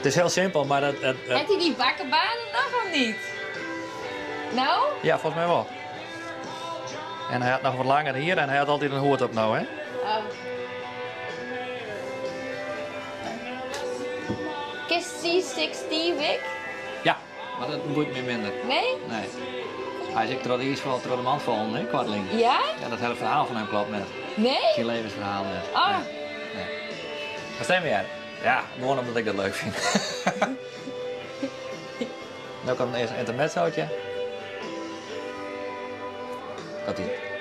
Het is heel simpel, maar het Hat hy dy bakkebaarden noch of niet? No? Ja, folgens my wol. En hy hat noch wat langer hier en hy hat altyd in hoed op no, hè? Oh. Kenst C60 ek? Ja, mar dat boeit my minder. Nee? Nee. Hy is ek troch de iisfal troch de mand fallen, hè, koartlyn. Ja? Ja, dat hiele ferhaal fan him kloppet net. Nee? Syn levensferhaal net. Oh. Nee. Nee. Wat stim hear? Ja, gewoan omdat ik dat leuk fyn. No komt earst in yntermezzootje. Dat die.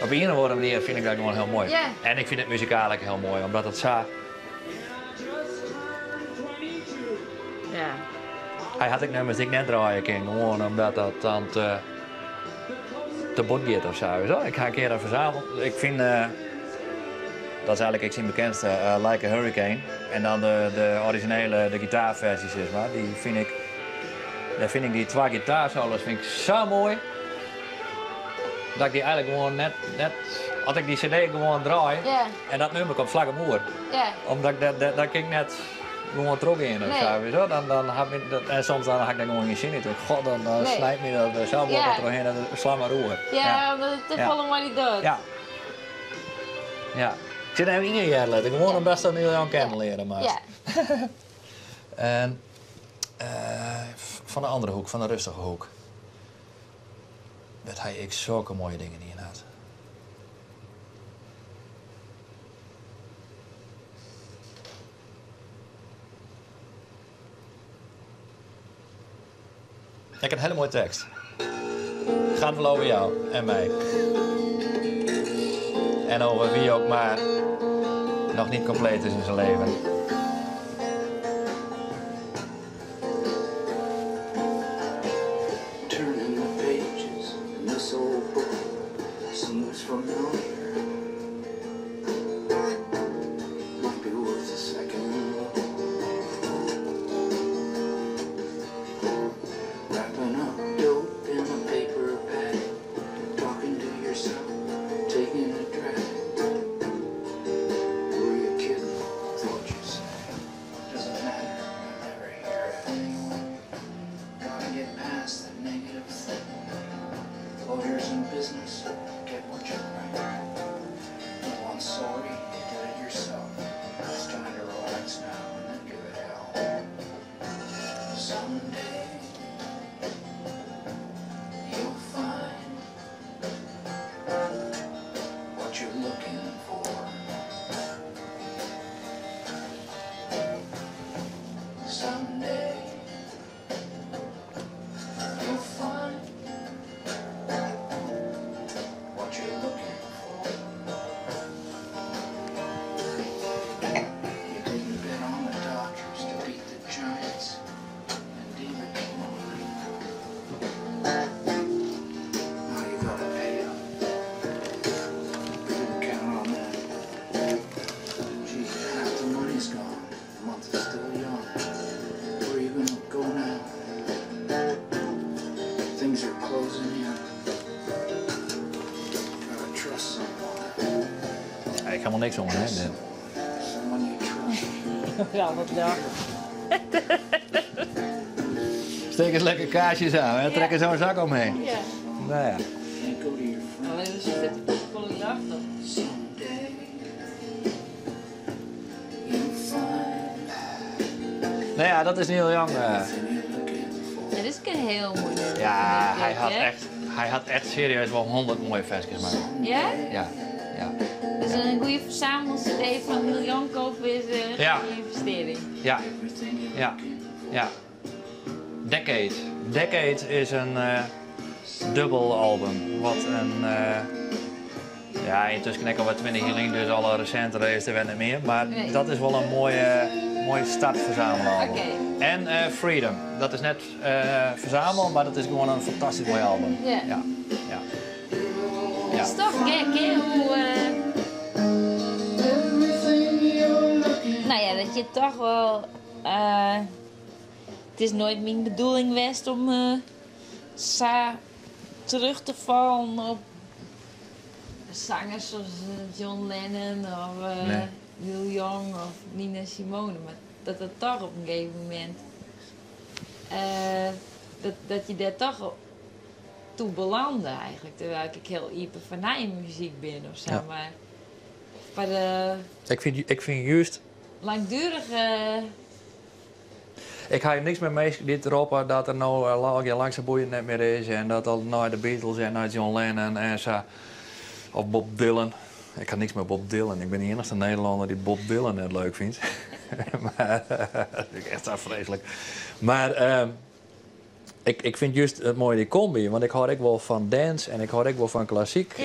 Op ien of oare manier fyn ik dat gewoan hiel moai. En ik fyn it muzikaal ek hiel moai, omdat it sa. Hy hat ek nûmers dy't ik net draaie kin, gewoan omdat dat dan te, te bot giet of sa. Ik ha in kear in fersamel. Ik fyn, dat is eigenlik ek syn bekendste, Like a Hurricane. En dan de orizjinele, de gitaarfersje sis mar, dy fyn ik, dêr fyn ik dy twa gitaarsolo's fyn ik sa moai. Dat ik dy eigenlik gewoan net, net, as ik dy cd gewoan draai en dat nûmer komt slach him oer. Omdat ik dat, dat, dat kin ik net gewoan trochgean of sa, weet je wel. Dan, dan ha ik, dat, en soms dan ha ik der gewoan gjin sin yn. God, dan, dan snijt my dat sa bot dertrochhinne, dan sla mar oer. Ja, omdat it te folle mei dy docht. Ja. Ja. Ik sit even ien hearre litte, gewoan omdatst Neil Young kennen leare moatst. En fan de andere hoek, fan de rustige hoek. Wêr't hy ek sokke moaie dingen dien hat. Ek in hiele moaie tekst. Gaat wel over jou en mij. En over wie ook maar nog niet compleet is in zijn leven. Turning the pages in this old book seems familiar. Might be worth a second look. Wrapping up dope in a paper bag, talking to yourself, taking a drag. Were you kidding with what you say? Doesn't matter, I never hear it anyway. Gotta get past the negative thing. Lawyers in business, get what you bring. No one's sorry, you did it yourself. It's time to relax now and then give it hell. Someday you'll find what you're looking for. Someday you'll find what you're looking for. You didn't bet on the Dodgers to beat the Giants and David came on. Now you gotta pay up. You didn't count on that. Gee, half the money's gone. The month is still young. Where are you gonna go now? Things are closing in. Gotta trust someone. Ja, ik ha niks oan, hè? Dit. Someone you trust. Ja, wat ja. Steek eens lekker kaarsjes aan, hè? Trek er zo'n zak omheen. Ja. Nou ja. Can't go to your friends. Alleen er zit het protocol erachter. Someday you'll find Nou ja, dat is Neil Young. everything you're looking for. Ja, dit is een heel mooi nummer. Ja, vind ik, hij had hè? echt, hij had echt serieus wel 100 mooie versjes gemaakt. Ja? Ja. Dus een goede verzamel-cd van Neil Young kopen is een goede investering. Ja, Everything you're looking for. ja. Decade. Decade is een dubbel album. Wat een. Ja, yntusken ek al wat 20 jaar dus alle resintere is der wer net mear. Mar Nee. dat is wol in moaie, moaie startferzamelalbum. Oké. En Freedom. Dat is net fersamel, mar dat is gewoan in fantastysk moai album. Ja. Het is toch gek, hè? Hoe, nou ja, dat Dat je toch wel. Het is nooit mijn bedoeling geweest om sa terug te vallen op zangers zoals John Lennon of Nee. Neil Young of Nina Simone. Maar dat het toch op een gegeven moment. Dat je daar toch toe belandde eigenlijk. Terwijl ik heel iepen van nieuwe muziek ben of zo. Maar, maar de Ik vind juist langdurige. Ik ga hier niks meer mee dit roepen dat er nou langs de boeien net meer is en dat al naar de Beatles en naar John Lennon en zo. Of Bob Dylan. Ik ga niks met Bob Dylan. Ik ben de enige Nederlander die Bob Dylan net leuk vindt. Maar dat vind ik echt zo vreselijk. Maar ik vind juist het mooie die combi. Want ik hou ik wel van dance en ik hou ik wel van klassiek.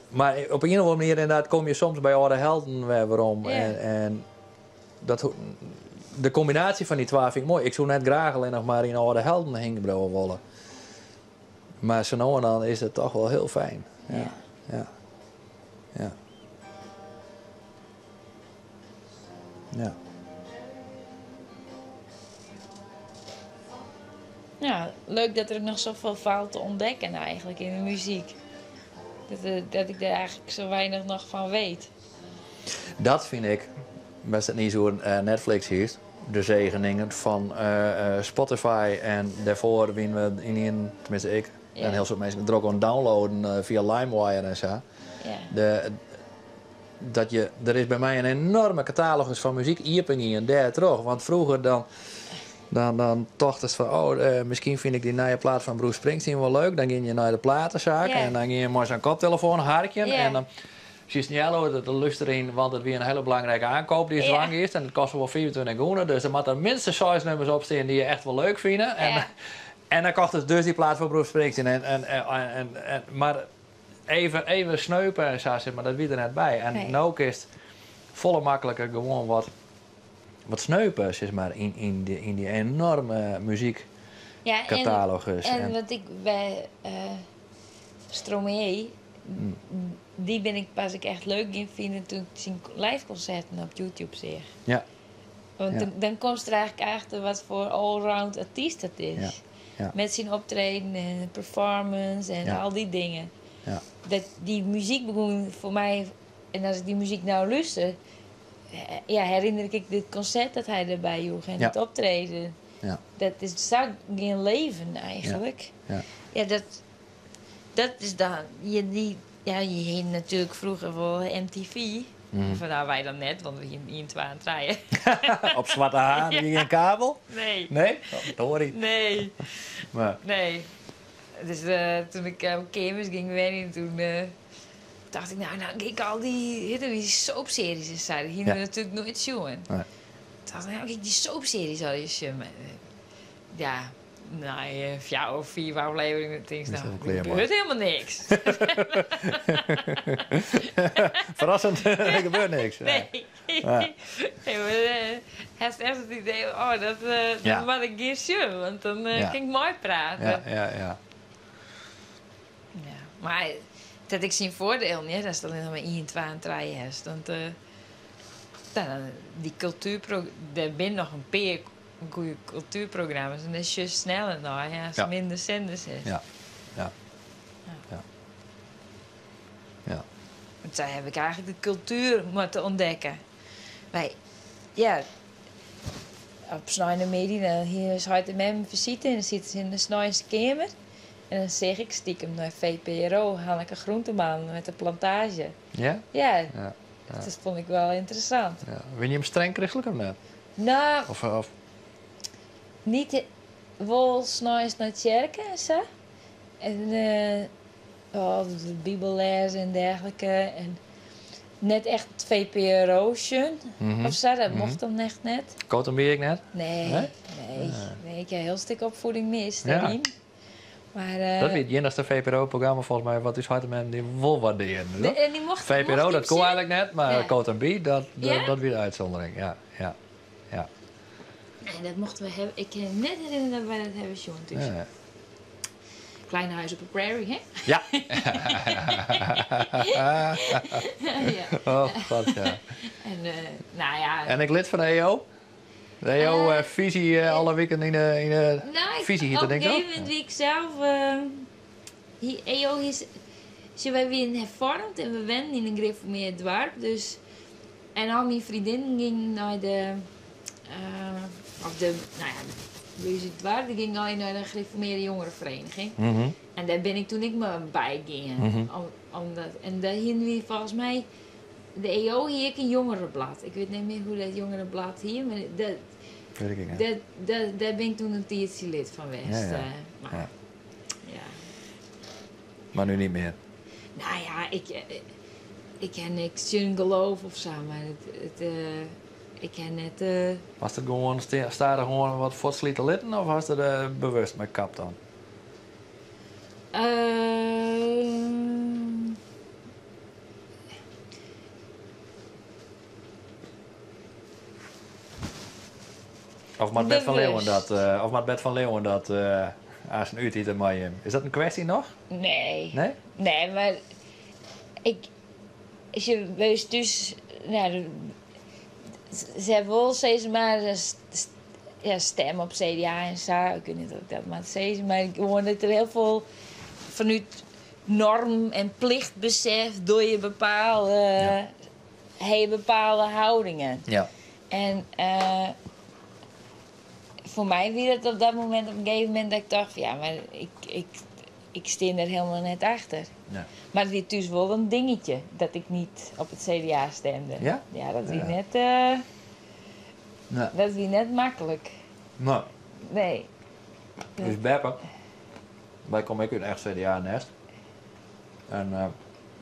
Maar op een of andere manier inderdaad kom je soms bij oude helden weer waarom. En dat, de combinatie van die twee vind ik mooi. Ik zou net graag alleen nog maar in oude helden heen blijven willen. Maar zo nou en dan is het toch wel heel fijn. Ja. Ja. Ja. Ja. Ja, leuk dat er nog zoveel valt te ontdekken eigenlijk in de muziek. Dat ik daar eigenlijk zo weinig nog van weet. Dat vind ik, best het niet zo'n Netflix hier, de zegeningen van Spotify en daarvoor wien we in een, tenminste ik, en heel veel mensen er ook aan downloaden via LimeWire en zo. Er is bij mij een enorme catalogus van muziek iepen en daar terug. Want vroeger dan dacht het van, oh, misschien vind ik die nieuwe plaat van Bruce Springsteen wel leuk. Dan ging je naar de platenzaak en dan ging je maar zo'n koptelefoon harken. En dan zie je niet dat de lust erin, want het weer een hele belangrijke aankoop die is lang is. En het kost wel 24 gulden, dus er moeten minstens 6 nummers op staan die je echt wel leuk vindt. En dan kocht het dus die plaat van Bruce Springsteen. Maar even sneupen en zo, zeg maar, dat wie er net bij. En nu is het volle makkelijker gewoon wat sneupen, zeg maar, in die enorme muziekcatalogus. Ja, en wat ik bij Stromae, die ben ik pas ik echt leuk in vinden toen ik zijn live concerten op YouTube zag. Want dan komt er eigenlijk achter wat voor allround artiest dat is. Met zijn optreden en performance en al die dingen. Dat die muziek begon voor mij, en als ik die muziek nou luister, ja, herinner ik dit concert dat hij erbij joeg en het optreden. Dat is zo geen leven eigenlijk. Ja, dat is dan. Je, die, ja, je hing natuurlijk vroeger voor MTV. Van, nou, wij dan net, want we gingen 1, 2 en 3. Op zwarte haan, die geen kabel? Nee. Nee? Oh, dat hoor ik. Nee. Maar. Nee. Dus toen ik op kermis ging werken, toen dacht ik, nou, nou kijk al die soapseries en zo. Die gingen we natuurlijk nooit zien. Toen dacht ik, nou, kijk die soapseries al eens zien. Maar ja, nou, 4 of 4 afleveringen, denk ik, Is nou, dat wel er kleerbaar? gebeurt helemaal niks. Verrassend, er gebeurt niks. Nee. Nee, maar hij heeft echt het idee, oh, dat moet ik geen zien, want dan kan ik mooi praten. Ja, maar dat ik zijn voordeel niet, dat is alleen nog maar 1, 2 en 3 is. Want dan, die cultuurpro-, er zijn nog een paar goede cultuurprogramma's en dat is juist sneller nou, ja, als er minder zenders is. Want daar heb ik eigenlijk de cultuur moeten ontdekken. Wij, ja, op Snijder hier is hij met mijn visite en dan zitten ze in de Snijderse kamer. En dan zeg ik stiekem naar VPRO, Hanneke Groenteman met de plantage. Ja? Ja. Ja. Dat vond ik wel interessant. Ja. Ben je hem streng christelijk of net? Nou, Of? Niet wel s'nachts naar het kerk en zo. En oh, de Bijbel lezen en dergelijke. En net echt het V P R O'tje of zo, dat mocht dan echt net. Koot een bier ik net? Nee, Nee? nee. Nee, ik heb heel stuk opvoeding mist, daarin. Maar Dat weet je, dat is de V P R O-programma volgens mij, wat is hard met die wol waarderen, De, toch? en die mocht, VPRO, mocht die dat kon zien? eigenlijk net, maar Koot en Bie, dat weer de uitzondering. Ja, ja, ja. Nee, dat mochten we hebben. Ik kan me net herinneren dat wij dat hebben zien. Dus. Klein huis op een prairie, hè? Ja. Ja. Oh god, ja. En nou ja. En ek lid fan de EO? De EO fisy alle wiken yn de, yn de Nou, ik, fisy hiet op dat in ding toch? gegeven momint wie ik sels. Hie EO hie, sjoch, wy wienen herfoarmd en we wennen yn in gereformeard doarp, dus en al myn freondinnen gyngen nei de, of de, nou ja, by ús yn it doarp, dy gyngen allegear nei de gereformeerde jongerenvereniging. En dêr bin ik toen ek mar by gien. Omdat, en dêr hienen wy folgens my, de EO hie ek in jongerenblad. Ik wit net mear hoe't dat jongerenblad hiet, mar dat, Weet ik net. dêr bin ik toen in tiidsje lid fan west. Maar, ja. Maar nu niet meer? Nou ja, ik ha niks tsjin geloof of sa, mar ik ha net. Hast it gewoan stadichoan wat fuortslite litten of hast der bewust mei kapt dan? Of moat Bert van Leeuwen Bewust. dat, of moat Bert van Leeuwen dat aansten útite mei jim? Is dat in kwestje noch? Nee. Nee? Nee, mar ik, sjoch, by ús thús, nou, se hawwe wol sis mar, ja, stim op CDA en sa. Ik wit net oft ik dat moat sizze, mar gewoan dat der hiel folle fanút norm en plichtbesef dogge je bepaalde, ha je bepaalde houdingen. En foar my wie dat op dat momint op in gegeven momint dat ik tocht fan ja, mar ik stean der hielendal net achter. Mar it wie thús wol in dingetje dat ik net op it CDA stimde. Ja? Ja, dat wie net, dat wie net maklik. Nee. Nee. Dus Beppe, wy komme ek út in echt CDA-nest. En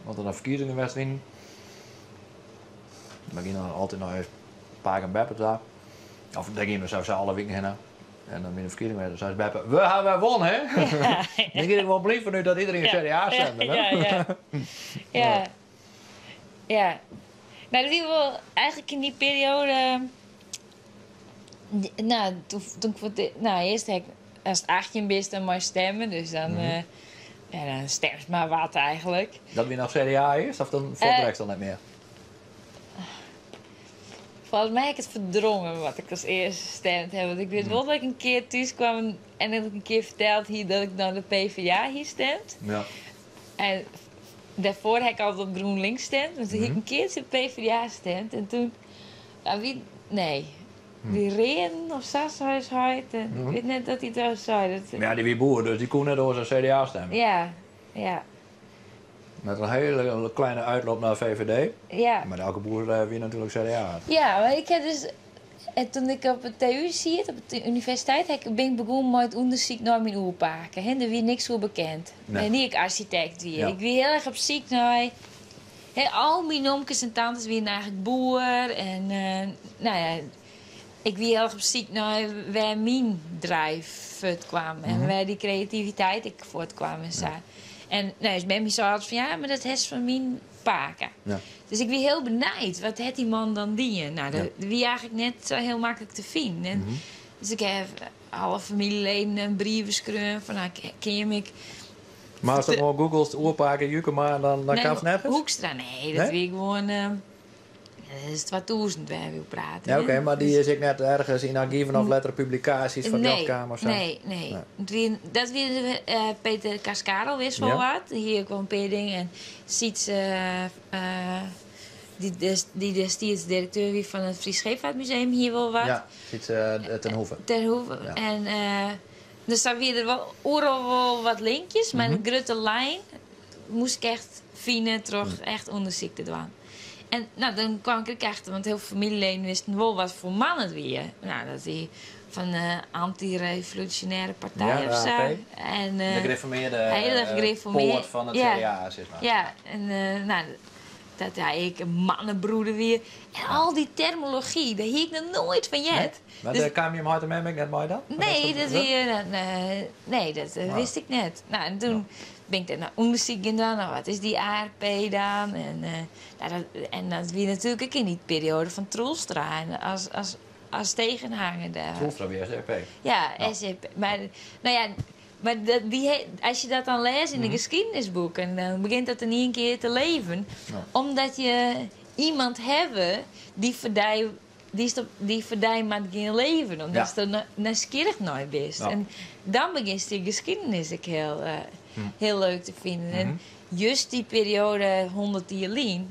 want er dan ferkiezingen west wienen, we giene dan altyd nei pake en beppe ta. Of dêr giene we sowieso alle wiken hinne. En dan wiene de ferkiezingen wer, dan sei beppe, we hawwe wûn, hè? Dan gie ik wol bliid fanút dat iderien CDA stimde, hè? Ja, ja. Ja. Ja. Nou, dat wie wol eigentlik yn dy perioade. Nou, toen ik foar it, nou, earst ha ik, ast 18 bist, dan meist stimme, dus dan, ja, dan stimst mar wat eigentlik. Dat wie noch CDA earst, of dan fuortdrekst al net mear? Folgens my ha ik it ferdrongen wat ik as earste stimd ha. Want ik wit wol dat ik in kear thús kwam en dat ik in kear ferteld hie dat ik nei de PvdA hie stimd. En dêrfoar ha ik altyd op GroenLinks stimd. Mar toen hie ik in keartsje op PvdA stimd. En toen, nou, wie, nee, die Reden of sa, sei se heit. En ik wit net dat hy dat sei. Dat, Ja, dy wie boer, dus dy koe net oars as CDA stimme. Ja, ja. Met in hiele kleine útloop nei VVD. Mar elke boer wie natuerlik CDA. Ja, mar ik ha dus, en toen ik op de TU siet, op de universiteit, ha ik, bin ik begûn mei it ûndersyk nei myn oerpake. Hè, der wie niks oer bekend. En dy ek arsjitekt wie. Ik wie hiel erch op syk nei, hè, al myn omkes en tantes wienen eigentlik boer. En nou ja, ik wie hiel erch op syk nei wêr myn drive fuortkwam. En wêr dy kreativiteit ek fuortkwam en sa. En nou, dus mem sei altyd fan ja, mar dat hast fan myn pake. Dus ik wie hiel benijd, wat hat dy man dan dien? Nou, dat wie eigentlik net sa hiel maklik te finen. En dus ik ha alle famyljeleden in brief skreaun fan, nou, kin je my Mar ast gewoan googlest oerpake Jukema, dan Nee, kamst nergens? Hoekstra, nee, dat Nee? wie gewoan, dat is 2000 wêr we oer prate, Ja, hè? oké, mar dy Dus is ek net ergens yn argiven of lettere publikaasjes fan Nee, Jachtkamer of sa? nee, nee. Nee. Het wie, dat wie de Peter Karl wist wol wat. Die hie ek wol in pear dingen. En Siets, die destiids direkteur wie fan it Frysk Scheepvaartmuseum, hie wol wat. Ja, Siets ten Hoeve. Ten Hoeve. En dus dan wie der wol oeral wol wat linkjes, mar de grutte lijn moast ik echt fine troch echt ûndersyk te dwaan. En nou, dan kwam ik ek achter, want hiel folle famyljeleden wisten wol wat foar man it wie. Nou, dat wie fan de anti-revolúsjonêre partij Ja, de of sa. AP. En, De gereformeerde, hele gereformeerde poort fan it CDA, sis mar. Ja, en nou, dat hy ek in mannebroeder wie. En al dy terminology, dêr hie ik noch noait fan heard. Nee? Mar Dus dêr kaam jim heit en mem ek net mei dan? Wat Nee, is dat? dat wie, nee, nee, dat wist ik net. Nou, en toen bin ik dêr nei ûndersyk gien dwaan. Nou, wat is dy ARP dan? En nou, dat, en dat wie natuerlik ek yn dy perioade fan Troelstra. En as tegenhanger dêr. Troelstra wie SDP. Ja, SDP. Mar, nou ja, Maar dat, die, als je dat dan leest in de geschiedenisboeken, dan begint dat in één keer te leven. Omdat je iemand hebt die voor die, die, die voor die maar geen leven. Omdat je er nieuwsgierig naar bent. En dan begint die geschiedenis ook heel, heel leuk te vinden. En juist die periode 100 jaar lyn,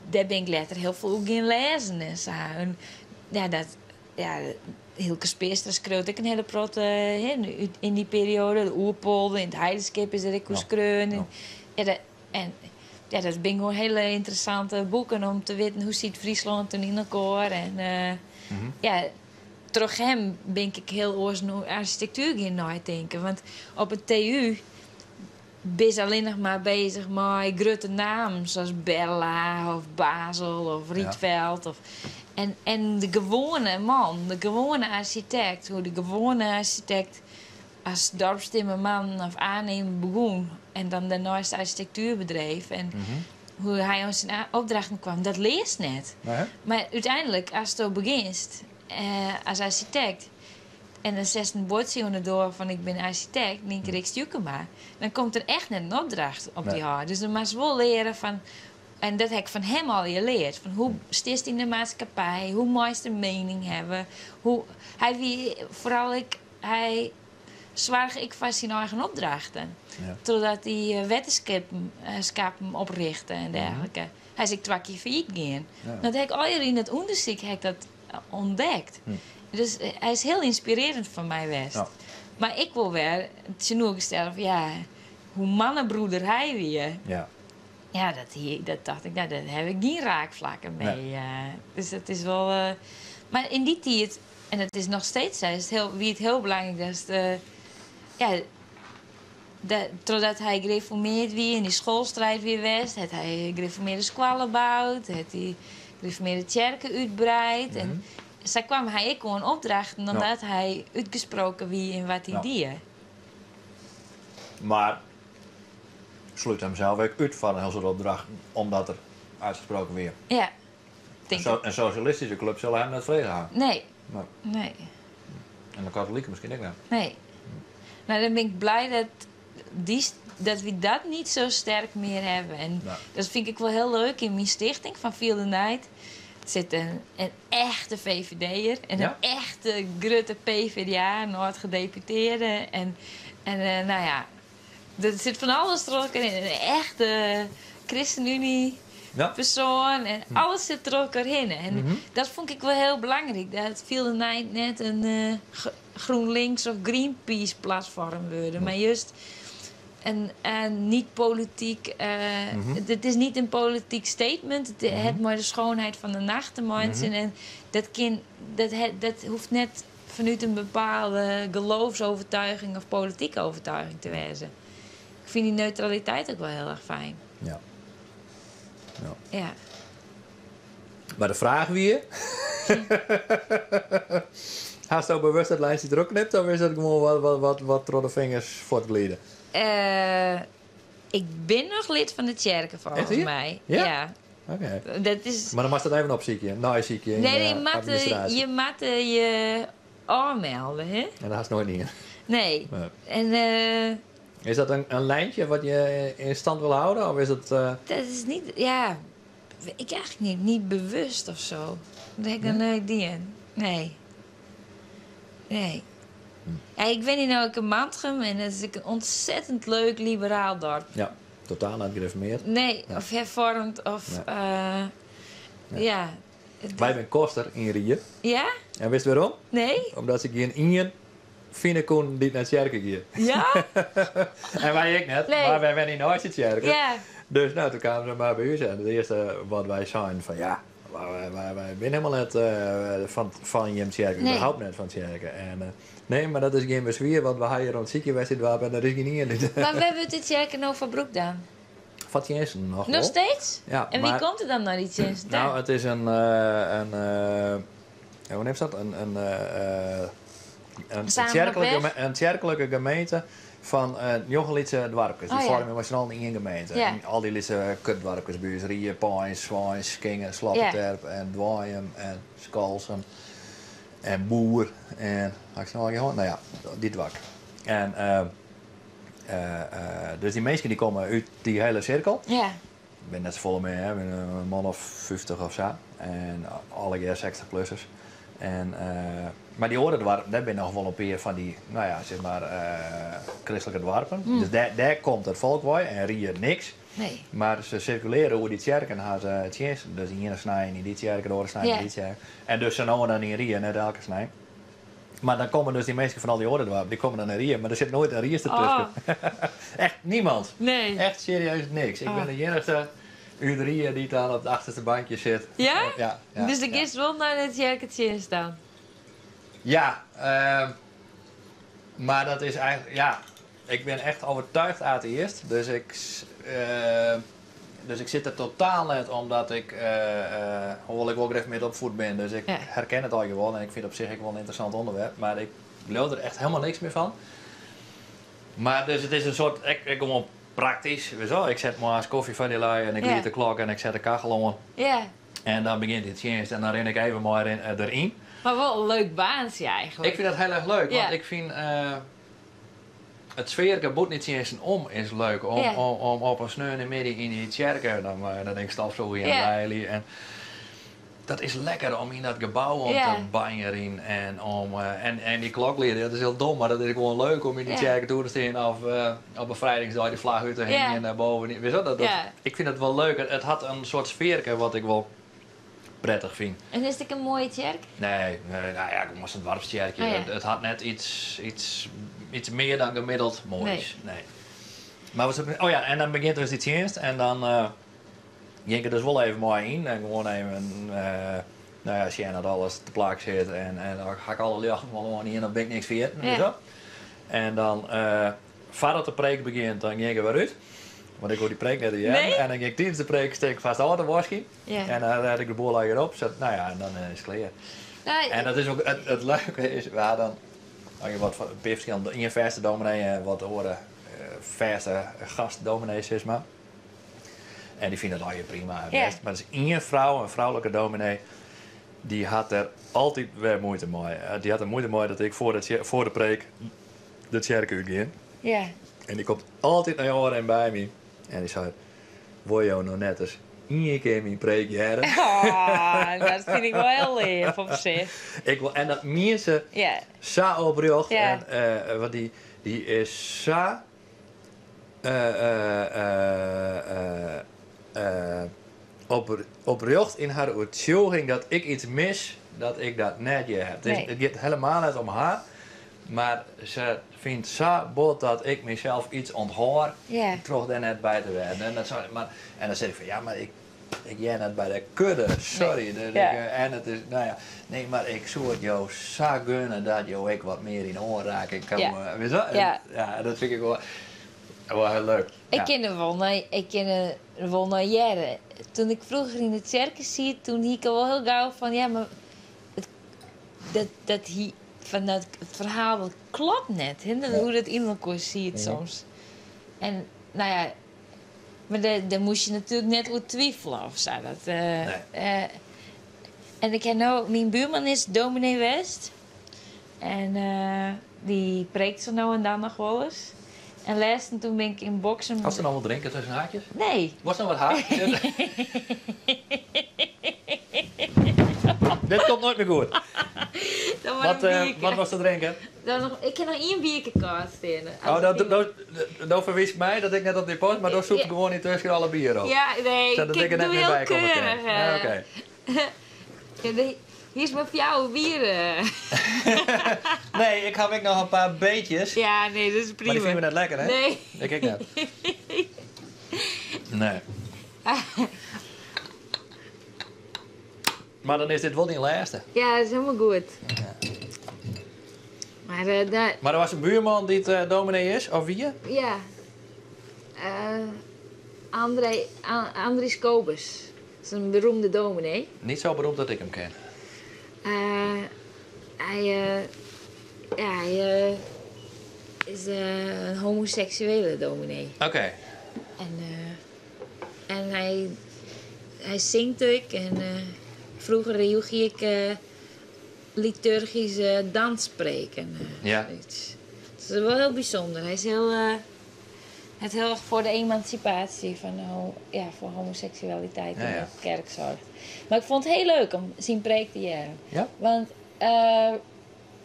daar ben ik later heel veel ook in lezen en zo. En ja, dat, ja, Hylke Speerstra skreau ek in hiele protte, hè, in die periode. De Oerpolder, yn It Heidenskip is der ek oer skreaun. En, ja, dat, en ja, dat binne gewoan hiele ynteressante boeken om te witten hoe siet Fryslân toen yn elkoar. En ja, troch him bin ik hiel oars oer arsjitektuer gean neitinken. Want op it TU bist allinnich mar beuzich mei grutte nammen sa as Berlage of Basel of Rietveld. Of, en de gewoane man, de gewoane arsjitekt, hoe de gewoane arsjitekt as doarpstimmerman of oannimmer begûn en dan dêrneist arsjitektuer bedreau en hoe hy oan syn opdrachten kaam, dat learst net. Nee. Mar úteinlik, asto begjinst as arsjitekt en dan setst in buordsje oan de doar fan ik bin arsjitekt, Nynke Rixt Jukema, dan komt der echt net in opdracht op dy ôf. Dus dan moatst wol leare fan, en dat ha ik fan him allegear leard, fan hoe stiest yn de maatskippij, hoe meist in miening hawwe, hoe, hy wie foaral ek, hy soarge ek foar syn eigen opdrachten. Trochdat hy wetterskippen skippen oprjochte en dergelike. Hy is ek twa kear fallyt gien. Dat ha ik allegear yn it ûndersyk ha ik dat ûntdekt. Dus hy is hiel ynspirearjend foar my west. Mar ik wol wer tsjinoergesteld fan, ja, hoe mannebroeder hy wie. Ja, dat, hie, dat tocht ik, no, dêr ha ik gjin raakflakken mei. Dus dat is wol. Mar yn dy tiid, en dat is noch steeds sa, is it hiel, wie it hiel belangryk dat, ja, dat, trochdat hy gereformeard wie en dy schoolstrijd wie west, hat hy gereformearde skoalle boud, hat hy gereformearde tsjerke útwreide. En sa kaam hy ek oan opdrachten, omdat hy útsprutsen wie yn wat hy die. Mar slút him sels ek út foar in hiel soad opdrachten, omdat er útsprutsen wie. Ja, tink ik. In sosjalistyske klup sil him net frege ha. Nee. Nee. Nee. En de katolike miskien ek net. Nee. No, dan bin ik bliid dat, dy, dat we dat net sa sterk mear hawwe. En dat fyn ik wol hiel leuk yn myn stichting fan Feel the Night. Der sit in echte VVD'er en in echte grutte PvdA, âld-gedeputearde. En no ja, der sit fan alles troch yn. In echte ChristenUnie persoan. En alles sit troch elkoar hinne. En dat fûn ik wol hiel belangryk. Dat Feel the Night net in GroenLinks of Greenpeace platfoarm wurde, mar juist in net polityk. It is net in polityk statement. It hat mei de schoonheid fan de nacht te meitsjen. En dat, kin, dat, dat hoecht net fanút in bepaalde geloofsovertuiging of politike overtuiging te wêzen. Ik fyn dy neutraliteit ek wol hiel erch fijn. Mar de fraach wie: Hasto bewust dat lyntsje derop knipt of is dat gewoan wat troch de fingers fuortglide? Ik bin noch lid fan de tsjerke, folgens Echt my. Ja? Ja. Oké. Dat is, Mar dan moatst it even opsykje, neisykje yn Nee, de administraasje. je moatte je oanmelde, hè? En dat hast noait dien. Nee. Nee. En Is dat in lyntsje wat je yn stân wol hâlde? Of is it. Dat is net, ja, ik eigentlik net, net bewust of sa. Dat ha ik noch noait dien. Nee. Nee. Ja, ik wenje no ek yn Mantgum en dat is ek in ontzettend leuk liberaal doarp. Ja, totaal net gereformeard. Nee, of hervormd of Nee. Ja. Wy binne koster yn Rie. Ja? En witst wêrom? Nee? Omdat se gjin ien fine koene dy't nei tsjerke gie. Ja? En wy ek net, Nee. mar wy wenje neist de tsjerke. Dus no, doe kamen se mar by ús en it earste wat wy seinen fan ja, wy binne hielendal net fan jim tsjerke, Nee. überhaupt net fan tsjerke. En nee, mar dat is gjin beswier, want we ha hjir oan it sykjen west yn it doarp en der is gjin ien dy't Mar wêr wurdt de tsjerke no foar brûkt dan? Foar tsjinsten noch Noch wol. steeds? Ja, En wie mar komt der dan nei dy tsjinsten? No, it is in, ja, hoe neamst dat? In Samen op weg? in tsjerklike gemeente fan njoggen lytse doarpkes. Dy foarmje mei syn allen ien gemeente. En al dy lytse kutdoarpkes by ús, Rie, Peins, Sweins, Skingen, Slappeterp en Doanjum en Skalsum en Boer en ha ik se noch allegear hân? No ja, dy doarp. En dus dy minsken dy komme út dy hiele sirkel. Ja. Binne net safolle mear, hè, binne in man of 50 of sa. En allegear sechstichplussers. En, mar dy oare doarpen, dêr binne noch wol in pear fan dy, no ja, sis mar, kristlike doarpen. Dus dêr, dêr komt it folk wei en Rie niks. Nee. Mar se sirkulearje oer dy tsjerken, ha se tsjinsten. Dus de iene snein yn dy tsjerke, de oare snein yn dy tsjerke. En dus sa no en dan yn Rie, net elke snein. Mar dan komme dus dy minsken fan al dy oare doarpen, dy komme dan nei Rie, mar der sit noait in Riester tusken. Echt niemand. Nee. Echt serieus niks. Ik bin de iennichste út Rie dy't dan op it achterste bankje sit. Ja? Ja, ja. Dus dan giest wol nei de tsjerketsjinst dan? Ja, mar dat is eigenlijk, ja, ik bin echt overtuigd atheïst, dus ik, dus ik sit der totaal net omdat ik, hoewol ik wol gereformeerd opfoed bin, dus ik herken it allegear wol en ik fyn it op sich ek wol in ynteressant ûnderwerp, mar ik leau der echt helemaal niks mear fan. Mar dus it is in soart, ek gewoan praktysk, witst wol, ik set moarns kofje foar dy lui en ik lied de klok en ik set de kachel oan. En dan begjint dy tsjinst en dan rin ik even mei deryn. Mar wol in leuk baantsje eigentlik. Ik fyn dat hiel erch leuk, want ik fyn it sfearke bûten dy tsjinsten om is leuk. Om op in sneontemiddei yn dy tsjerke, dan dan ik stofsûgje en dweilje. En dat is lekker om yn dat gebou om te banjerjen en om en dy klok liede, dat is hiel dom, mar dat is gewoan leuk om yn dy tsjerke toe te stean of op befrijdingsdei dy flagge út te hingjen dêrboven. Witst wol, dat, ik fyn dat wol leuk. It hat in soart sfearke wat ik wol prettich fyn. En is it ek in moaie tsjerke? Nee, nee, nou ja, gewoan sa'n doarpstsjerkje. Oh ja. It hat net iets, iets, iets mear dan gemiddeld moais. Nee. Nee. Mar wat, oh ja, en dan begjint dus dy tsjinst en dan gean ik der dus wol even mei yn en gewoan even, nou ja, sjen dat alles te plak sit en en dan ha ik alle ljochten wol oan en dan bin ik niks ferjitten en zo. En dan foardat de preek begjint, dan gean ik der wer út. Want ik wol dy preek net hearren. Nee? En dan gean ik tidens de preek stean ik fêst ôf te waskjen. Ja. En dan rêd ik de boel allegear op. Set, nou ja, en dan is it klear. Nou, En dat is ook, it leuke is, we ha dan allegear wat in pear ferskillende, ien fêste dominee en wat oare fêste gastdominees, sis mar. En dy fine it allegear prima en bêst. Mar der is ien frou, in froulike dominee, dy hat der altyd wer muoite mei. Dy hat der muoite mei dat ik foar de preek de tsjerke útgean. Ja. En dy komt altyd nei ôfrin by my en dy seit, Wolle jo no net ris ien kear myn preek hearre? Oh, dat fyn ik wol hiel leaf op sich. Ik wol, en dat mient se sa oprjocht. En, want dy, dy is sa oprjocht yn har oertsjûging dat ik iets mis, dat ik dat net hear. Nee. It giet helemaal net om har, mar se fynt sa bot dat ik mysels iets ûnthâld troch dêr net by te wêzen. En dat sei, mar, en dan sis ik fan ja, mar ik, ik hear net by de kudde, sorry. Dus ik, en it is, no ja, nee, mar ik soe it jo sa gunne dat jo ek wat mear yn oanraking komme. Witst wol? Ja, dat fyn ik wol, wol hiel leuk. Ik kin der wol nei, ik kin der wol nei hearre. Toen ik froeger yn de tsjerke siet, toen hie ik al wol hiel gau fan ja, mar it, dat, dat hie, fan dat it ferhaal dat kloppet net, hè, dat, hoe dat yn elkoar siet soms. En no ja, mar dêr, dêr moast je natuerlik net oer twivele of sa. Dat, en ik ha no, myn buorman is dominee west. En dy preekt sa no en dan noch wolris. En lêsten toen bin ik yn Boksum. Hast der noch wat drinke tusken haakjes? Nee. Wolst noch wat ha? Dit komt noait mear goed. Dan mar Wat, in bierke. wat wolst der drinke? Dan noch, ik ha noch ien bierke kâld stean. Oh, do ferwiist my dat ik net op dy post, mar do sûpst gewoan yntusken alle bier op. Ja, nee, Sadat ik ik der net doe mear hiel by komme kin. keurich, Ja, oké. Ja, de, hier is mar fjouwer bier. Nee, ik haw ek noch in paar beetjes. Ja, nee, dat is prima. Mar dy fine we net lekker, hè? Nee. Ik ek net. Nee. Mar dan is dit wol dyn lêste. Ja, dat is hielendal goed. Ja. Mar, da- Mar der was in buorman dy't dominee is, of wie? Ja. André, Andries Kobus. Dat is in beroemde dominee. Niet zo beroemd dat ik hem ken. Hy, ja, hy is in homoseksuele dominee. Oké. En, en hy, hy singt ek en froeger joech hy ek liturgyske danspreken. Ja. Soks. Het is wel heel bijzonder. Hij is heel, het heel erg voor de emancipatie van de ja, voor homoseksualiteit in de kerk zorgt. Maar ik vond het heel leuk om zijn preek te horen. Ja? Want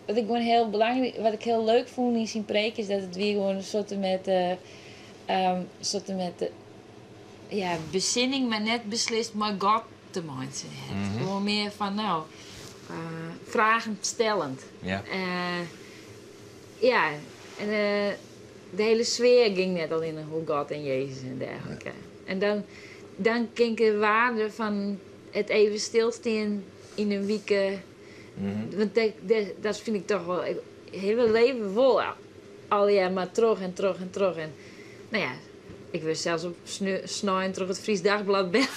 wat ik gewoon heel belangrijk, wat ik heel leuk vond in zijn preek is dat het weer gewoon een soort met, soort met de, ja, bezinning, maar net beslist maar God te maken heeft. Gewoon meer van, nou, vragend stellend. Ja, en de hele sfeer ging net al in hoe God en Jezus en dergelijke. En dan ken ik de waarde van het even stilstaan in een week. Want dat vind ik toch wel... Ik, heel leven vol al jaar maar terug en terug en terug. En, nou ja, ik wil zelfs op snoeien terug het Fries Dagblad bellen.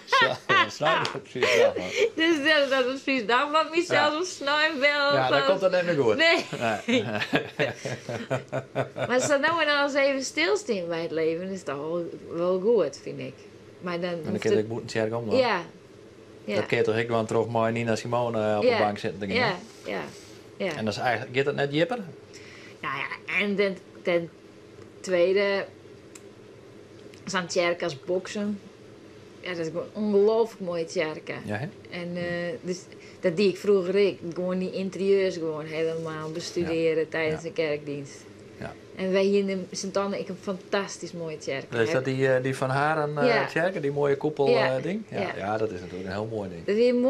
Zo, snoeien op het Fries Dagblad. Dus dat het Fries Dagblad me zelfs op snoeien bellen. Ja, dan komt dat net meer goed. Nee. Nee. Maar als dat nou en dan eens even stilstaan bij het leven, is dat wel goed, vind ik. Maar dan En dan hoeft kun je het ook moeten om dan. Ja. Ja. Dat kun je toch ik wel terug met Nina Simone op de bank zitten te gaan. Ja. En dat is eigenlijk, gaat dat net jipper? Nou ja, en ten tweede, zo'n kerk als Boksum. Ja, dat is gewoon ongelooflijk mooie kerk. Ja, hè? En dus, dat die ik vroeger ik. Gewoon die interieurs gewoon helemaal bestuderen tijdens de kerkdienst. En wij hier in Sint-Anne, ik een fantastisch mooie kerk. Dus is dat die van Haren kerk, die mooie koepel, ding? Ja, ja, dat is natuurlijk een heel mooi ding. Dat is een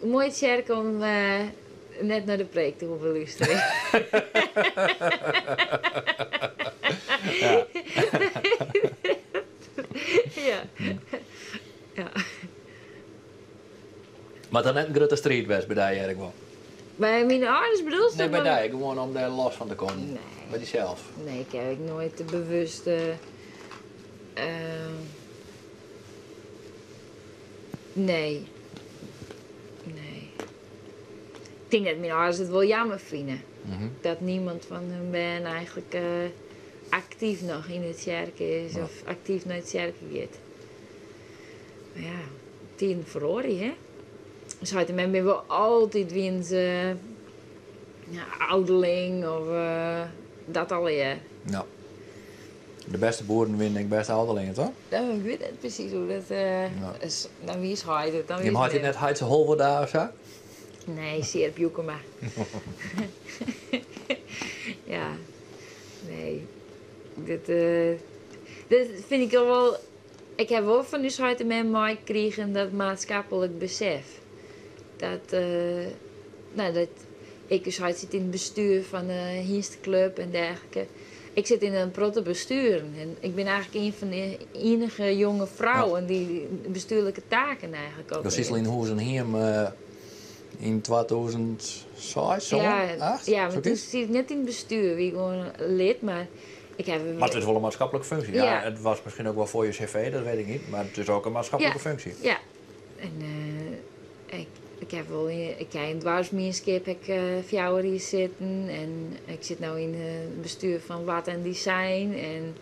mooie kerk om net naar de preek te hoeven luisteren. Ja. Maar dan net een grote strijd was bij die Erik wel. Bij mijn ouders bedoel je? Nee, bij Maar die, gewoon om daar los van te komen. Nee. Bij die zelf. Nee, ik heb nooit de bewuste... nee. Nee. Ik denk dat mijn ouders het wel jammer vinden. Dat niemand van hun band eigenlijk actief nog in het kerk is of actief naar het kerk gaat. Maar ja, tien verloren, hè? Dus hij men ben wel altijd wiens, ja, ouderling of dat al, ja. Ja. De beste boeren winnen ik beste ouderlingen, toch? Ja, ik weet niet precies hoe dat is. Dan wie is hij het? Dan wie Je is had je het? net Heidse Holver daar of zo? Nee, Seerp Jukema. Ja, nee. Dit vind ik al wel... Ik heb wel van uw huid en mij gekregen dat maatschappelijk besef. Dat nou, dat ik dus huid zit in het bestuur van de Hiensteclub en dergelijke. Ik zit in een protte bestuur en ik ben eigenlijk een van de enige jonge vrouwen die bestuurlijke taken eigenlijk ook Dat is heeft. in Hoes en Hiem in 2006, zo? Ja, Acht? ja, maar Zoiets? toen zit ik net in het bestuur, wie gewoon lid, maar ik heb Maar het is wel een maatschappelijke functie. Ja, het was misschien ook wel voor je cv, dat weet ik niet, maar het is ook een maatschappelijke functie. Ja, en ik, ik heb wel in, ik heb in het dwarsmeerskip, ik fjouwer hier zitten en ik zit nou in het bestuur van Wat en Design en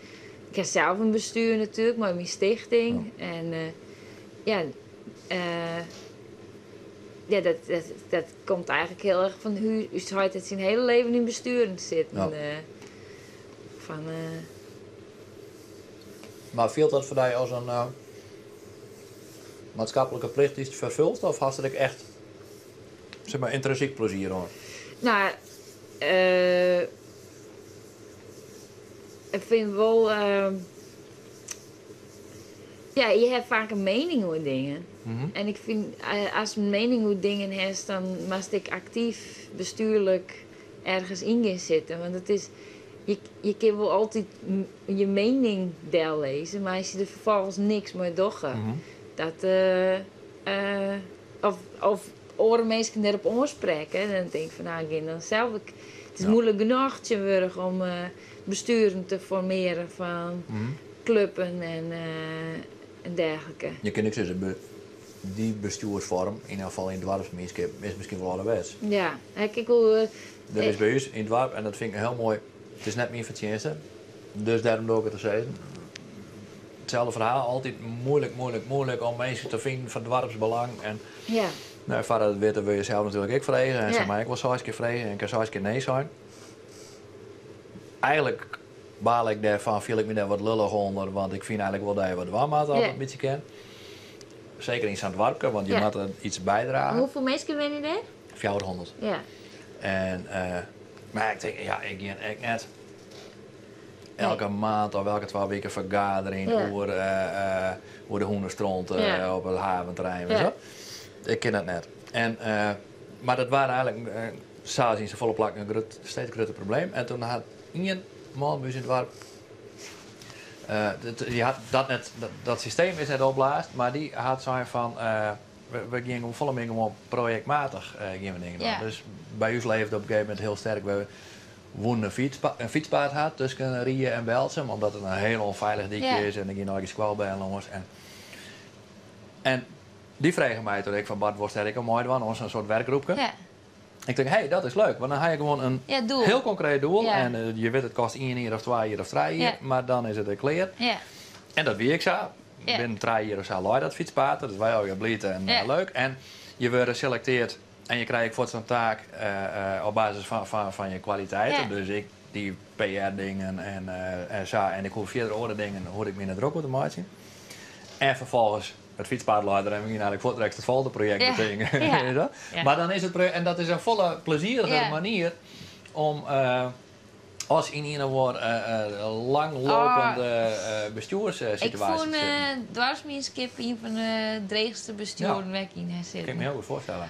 ik heb zelf een bestuur natuurlijk, maar mijn stichting. En ja ja, dat, dat, dat komt eigenlijk heel erg van hoe u het zijn hele leven in besturen zitten. Van Maar viel dat voor jou als een maatschappelijke plicht die het vervult? Of had het echt, zeg maar, intrinsiek plezier hoor? Nou, ik vind wel... ja, je hebt vaak een mening over dingen. En ik vind, als een mening over dingen hebt, dan moet ik actief, bestuurlijk ergens in gaan zitten. Want het is, je kunt wel altijd je mening deel lezen, maar als je er vervolgens niks mee doet, dat of oren mensen erop aanspreken, dan denk ik van, nou, ik ga dan zelf. Ik, het is moeilijk genoeg tegenwoordig om besturen te formeren van clubben en dergelijke. Je kunt niks zeggen, die bestuursvorm, in ieder geval in het dorpsgemeenschap, is misschien wel ouderwets. Ja, hè, ik wil Dat is bij ons in het dorp en dat vind ik heel mooi. Het is net mijn verdienste, dus daarom doe ik het te zeggen. Hetzelfde verhaal, altijd moeilijk, moeilijk, moeilijk om mensen te vinden van dorpsbelang. En Nou, vader het witte wil je zelf natuurlijk ook vragen. En zeg maar, ik wil 6 keer vragen en ik kan 6 keer nee zijn. Eigenlijk baal ik dêrfan, fiel ik my dêr wat lullich ûnder, want ik fyn eigentlik wol dat je wat dwaan moatte as it in bytsje kin. Seker yn sa'n doarpke, want je moatte iets bydrage. Hoefolle minsken wenje dêr? 400. En, mar ik tink, ja, ik gean ek net elke maand of elke 2 wiken fergaderjen oer de hûnestront op it haventerrein. Ja. Ik kin dat net. En, mar dat waard eigentlik, sa as yn safolle plakken, in grut, steeds grutter probleem. En toen hat ien man by ús yn it doarp, dy hat dat net, dat systeem is net opblaasd, mar dy hat sein fan, we gean gewoan folle mear gewoan projektmatich gean we dingen dwaan. Dus by ús leefde op in gegeven momint hiel sterk, we woenen in fytspaad ha tusken Rie en Berltsum, omdat it in hiel ûnfeilich dykje is en der gean allegear skoalbern lâns. En dy frege my toen ek fan Bart, wolst dêr ek oan meidwaan, oan sa'n soart werkgroepke? Ik tink, hé, dat is leuk, want dan ha je gewoan in hiel konkreet doel en je witte it kostet ien jier of twa jier of trije jier, mar dan is it ek klear. En dat wie ek sa. Binnen 3 jier of sa lei dat fytspaad, dat wy allegear bliid en leuk. En je wurde selekteard en je krije ek fuort sa'n taak op basis fan je kwaliteiten. Dus ik die PR-dingen en sa en ik hoech fierder oare dingen hoech ik my net drok oer te meitsjen. En ferfolgens it fytspaad lei der en we giene eigentlik fuort drekst it folgjende projekt betinken. Mar dan is it projekt, en dat is in folle plezieriger manier om as yn ien of oar langlopende bestjoerssituaasje Ik fûn doarpsmienskip ien fan de dreechste bestjoeren wêr't ik yn ha sitten. Kin ik my hiel goed foarstelle.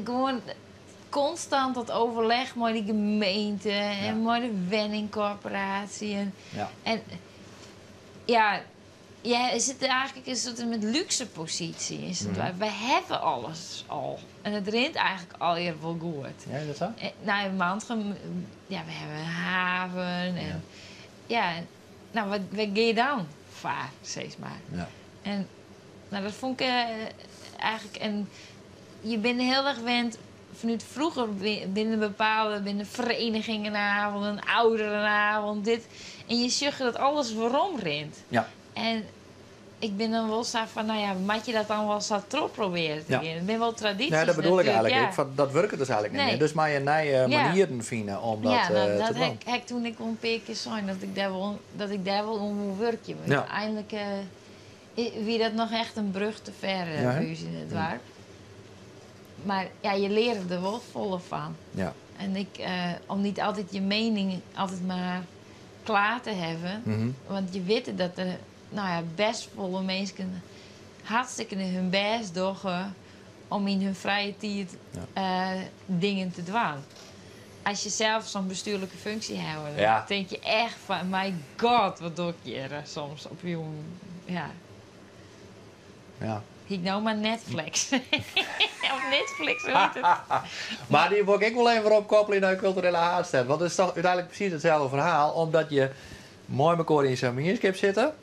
Gewoan konstant dat overleg mei de gemeente en mei de wenningkorporatie. En ja, je sitte eigentlik in soart met luxe positie. Is it, Wy hawwe alles al. En it rint eigentlik allegear wol goed. Ja, is dat sa? Nou, yn Mantgum, ja, we hawwe in haven. En, ja, nou, wêr gean je dan foar, sis mar. En nou, dat fûn ik eigentlik. En je binne hiel erch wend fanút froeger binnen bepaalde binnen ferenigingenavond, in ouderenavond, dit. En je sjogge dat alles werom rint. En ik bin dan wol sa fan, no ja, moat je dat dan wol sa troch probearje te gean? It binne wol tradysjes Nee, dat bedoel ik natuerlik, eigentlik ja. ek. Fan, dat wurket dus eigentlik net Nee. mear. Dus moatte je nije manieren fine om dat Ja, nou, te dat dwaan. ha ik toen ek wol in pear kear sein, dat ik dêr wol oan woe wurkje. Maar úteinlik wie dat noch echt in brug te fer by ús yn it doarp. Mar ja, je leare der wol folle fan. En ik, om niet altyd je mening altyd mar klear te hawwen. Want je witte dat der, nou ja, best folle minsken hartstikke hun bêst dogge om yn hun frije tiid dingen te dwaan. As je sels sa'n bestjoerlike funksje hawwe, dan tink je echt fan, my god, wat doch ik hjir soms op jûn. Ja. Hie ik no mar Netflix. Of Netflix, hoe hjit it? Mar dy wol ik ek wol even wer opkoppelje nei kulturele haadstêd. Want it is toch úteinlik presys itselde ferhaal. Omdat je mei mekoar yn sa'n mienskip sitte,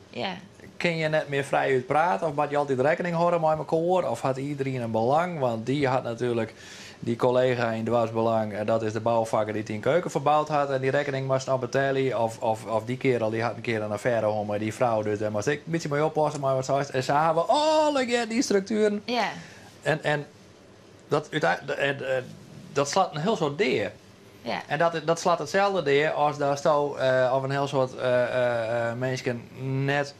kin je net mear frijút prate of moat je altyd rekkening hâlde mei mekoar of hat iederien in belang, want dy hat natuerlik dy kollega yn doarpsbelang en dat is de boufakker dy't dyn keuken ferboud hat en dy rekkening moatst noch betelje of dy kearel dy hat in kear in affêre hân mei dy frou, dus dêr moatst ek in bytsje mei oppasse mei wat seist. En sa hawwe we allegear dy struktueren. En dat, dat slacht in hiel soad dea. En dat slacht itselde dea as datsto of in hiel soad minsken net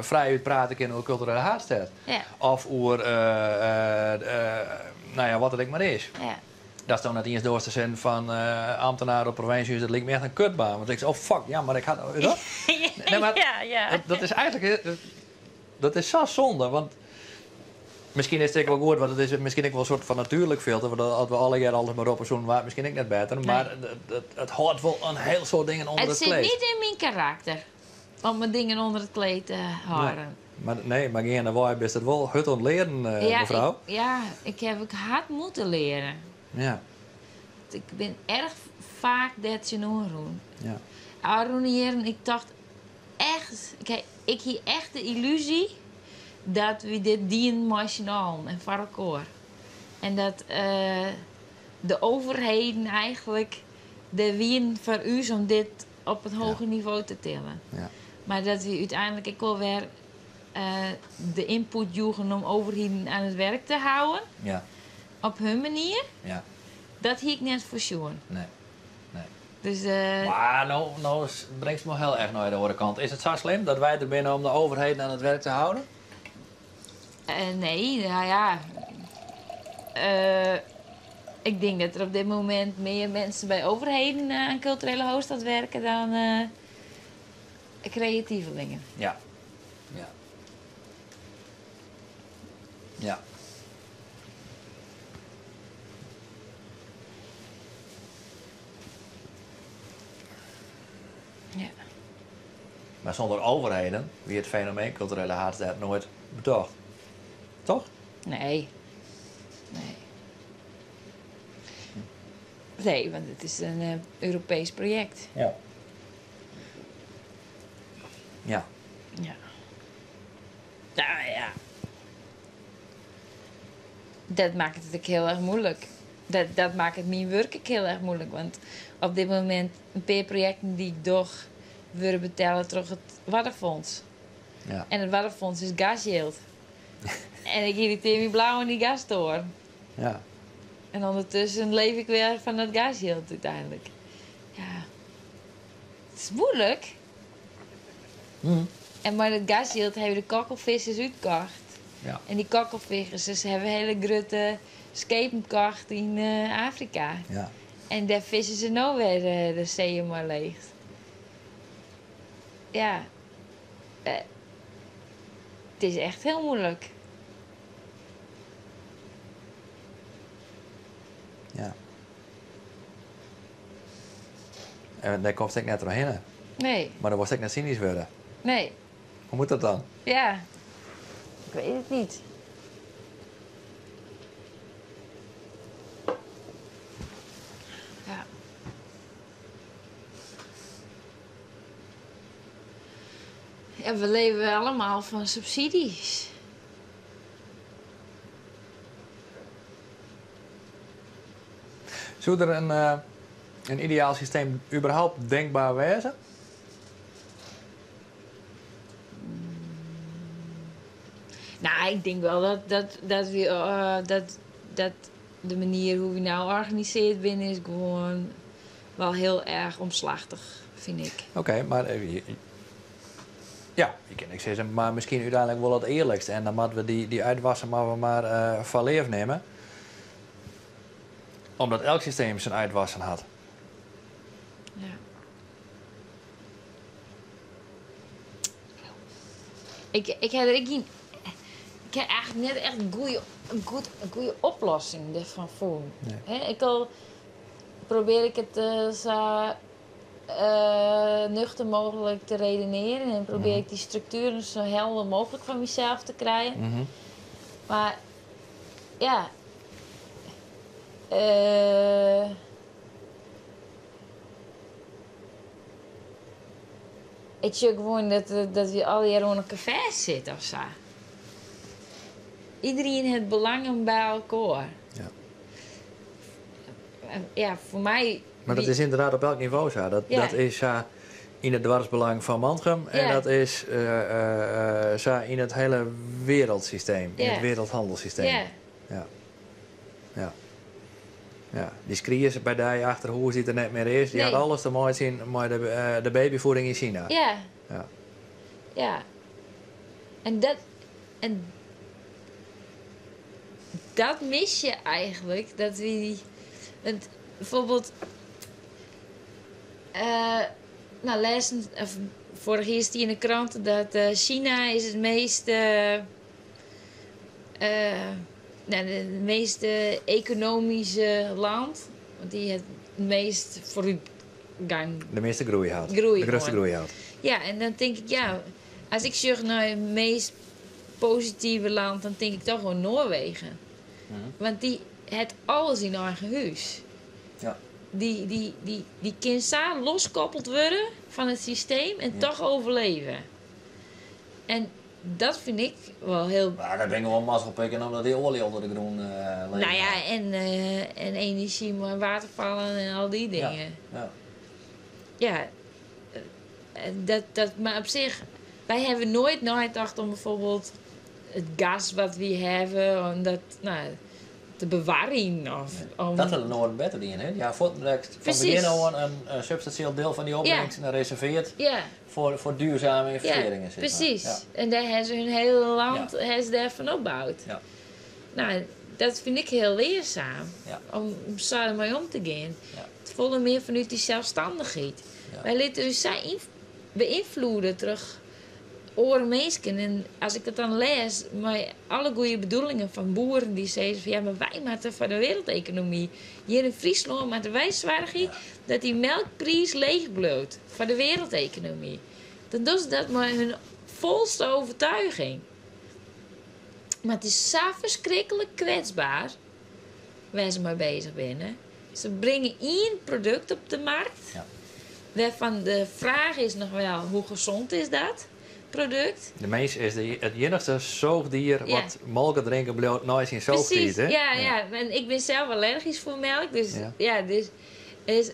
frijút prate kinne oer kulturele haadstêd. Of oer nou ja, wat it ek mar is. Datsto net iens doarst te sizzen fan ambtenaar op provinsjehûs, dat liket my echt in kutbaan. Want ik oh fuck, ja, mar ik ha. Nee, mar dat is eigentlik, dat is sa sonde, want miskien is it ek wol goed, want it is miskien ek wol in soart fan natuerlik filter, want as we allegear alles mar roppe soenen, waard it miskien ek net better. Mar it hâldt wol in hiel soad dingen ûnder It it sit kleed. net yn myn karakter om myn dingen ûnder it kleed te hâlden. Nee, mar, nee, mar geandewei bist it wol hurd oan it learen, mefrou. Ja, ik ha ek hard moeten learen. Ik bin erch faak dêr tsjinoan rûn. Ôfrûne jierren, ik tocht echt, ik hie echt de ylluzy dat wy dit dienen mei syn allen en foar elkoar. En dat de overheden eigentlik der wienen foar ús om dit op in heger nivo te tillen. Mar dat wy úteinlik ek wol wer de ynput joegen om overheden oan it wurk te hâlden. Op hun manier. Dat hie ik net foarsjoen. Nee. Nee. Dus, eh, Maar no, no bringst me heel erg naar de andere kant. Is het zo slim dat wij er binnen om de overheden aan het werk te houden? Nee, nou ja. Ik denk dat er op dit moment meer mensen bij overheden aan culturele hoofdstad werken dan creatievelingen. Ja. Ja. Ja. Ja. Maar zonder overheden wie het fenomeen culturele haatstad nooit betocht. Toch? Nee. Nee. Nee, want het is een Europees project. Ja. Ja. Ja. Nou ja. Dat maakt het ook heel erg moeilijk. Dat maakt het mijn werk ook heel erg moeilijk. Want op dit moment, een paar projecten die ik doe, worden betalen door het Waddenfonds. Ja. En het Waddenfonds is gasgeld. En ik irriteer me blauw in die gastoren. Ja. En ondertussen leef ik weer van dat gasgeld uiteindelijk. Ja. Het is moeilijk. En maar dat gasgeld hebben de kokkelvissers uitgekocht. Ja. En die kokkelvissers hebben hele grote schepen gekocht in Afrika. Ja. En daar vissen ze nou weer de zeeën maar leeg. Ja. Het is echt heel moeilijk. Ja. En daar komt ik net doorheen. Nee. Maar dan word ik net cynisch worden. Nee. Hoe moet dat dan? Ja. Ik weet het niet. Ja. Ja, we leven allemaal van subsidies. Zou er een ideaal systeem überhaupt denkbaar wezen? Nou, ik denk wel dat de manier hoe we nou georganiseerd zijn is gewoon wel heel erg omslachtig, vind ik. Oké, maar ja, ik ken ik zeggen, maar misschien uiteindelijk wel het eerlijkst. En dan moeten we die uitwassen maar we maar van leef nemen. Omdat elk systeem zijn uitwassen had. Ja. Ik, ik heb er geen, ik heb eigenlijk net echt een goeie, een goed, een goeie oplossing ervan voor. Nee. Hè, ik al probeer ik het zo nuchter mogelijk te redeneren en probeer ik die structuren zo helder mogelijk van mezelf te krijgen. Maar ja. Ik zie gewoon dat we al hier onder een café zitten of zo. Iedereen heeft belangen bij elkaar. Ja, voor mij Maar dat wie is inderdaad op elk niveau zo. Dat is in het dwarsbelang van Mantgum en dat is zo in het hele wereldsysteem, in het wereldhandelssysteem. Ja. Ja. Ja. Die skriers bij die achter hoe die er net meer is, die had alles te mooi zien met de babyvoeding in China. Ja. En dat mis je eigenlijk, dat we die, want bijvoorbeeld, nou, lezen, of vorig jaar is die in de krant dat China is het meest nou, de meest economische land, want die het meest vooruitgang. De meeste groei had. Groei De grootste gewoon. groei had. Ja, en dan denk ik, ja, als ik zeg naar het meest positieve land, dan denk ik toch gewoon Noorwegen. Want die het alles in eigen huis. Die kan zo loskoppeld worden van het systeem en toch overleven. En dat vind ik wel heel... Maar daar ben ik wel mazzelpikken omdat die olie onder de grond leeft. Nou ja, en energie, maar watervallen en al die dingen. Ja, dat, dat, maar op zich, wij hebben nooit nagedacht om bijvoorbeeld het gas wat we hebben, om dat, nou, te bewarjen of om. Dat hat de Noaren better dien, hè? Dy ha fuortendaliks fan begjin ôf oan in substansjeel diel fan dy opbringst reserveard foar duurzame ynvestearringen. Ja, presys. En dêr ha se hun hiele land ha se dêrfan opboud. No, dat fyn ik hiel learsaam, om sa dermei om te gean. Folle mear fanút dy selsstannichheid. Wy litte ús sa beynfloede troch oare minsken. En as ik dat dan lês, mei alle goede bedoelingen fan boeren dy't sizze fan ja, mar wy moatte foar de wereldekonomy. Hjir yn Fryslân moatte wy soargje dat dy melkpriis leech bliuwt foar de wereldekonomy. Dan dogge se dat mei hun folste overtuiging. Mar it is sa ferskriklik kwetsber wêr't se mei bezich binne. Se bringe ien produkt op de markt, wêrfan de fraach is noch wel, hoe gezond is dat produkt? De mins is de, it iennichste zoogdier wat molke drinken bliuwt nei syn zoogtiid. Presys, ja, ja. En ik bin sels allergysk foar melk, dus ja, dus, is,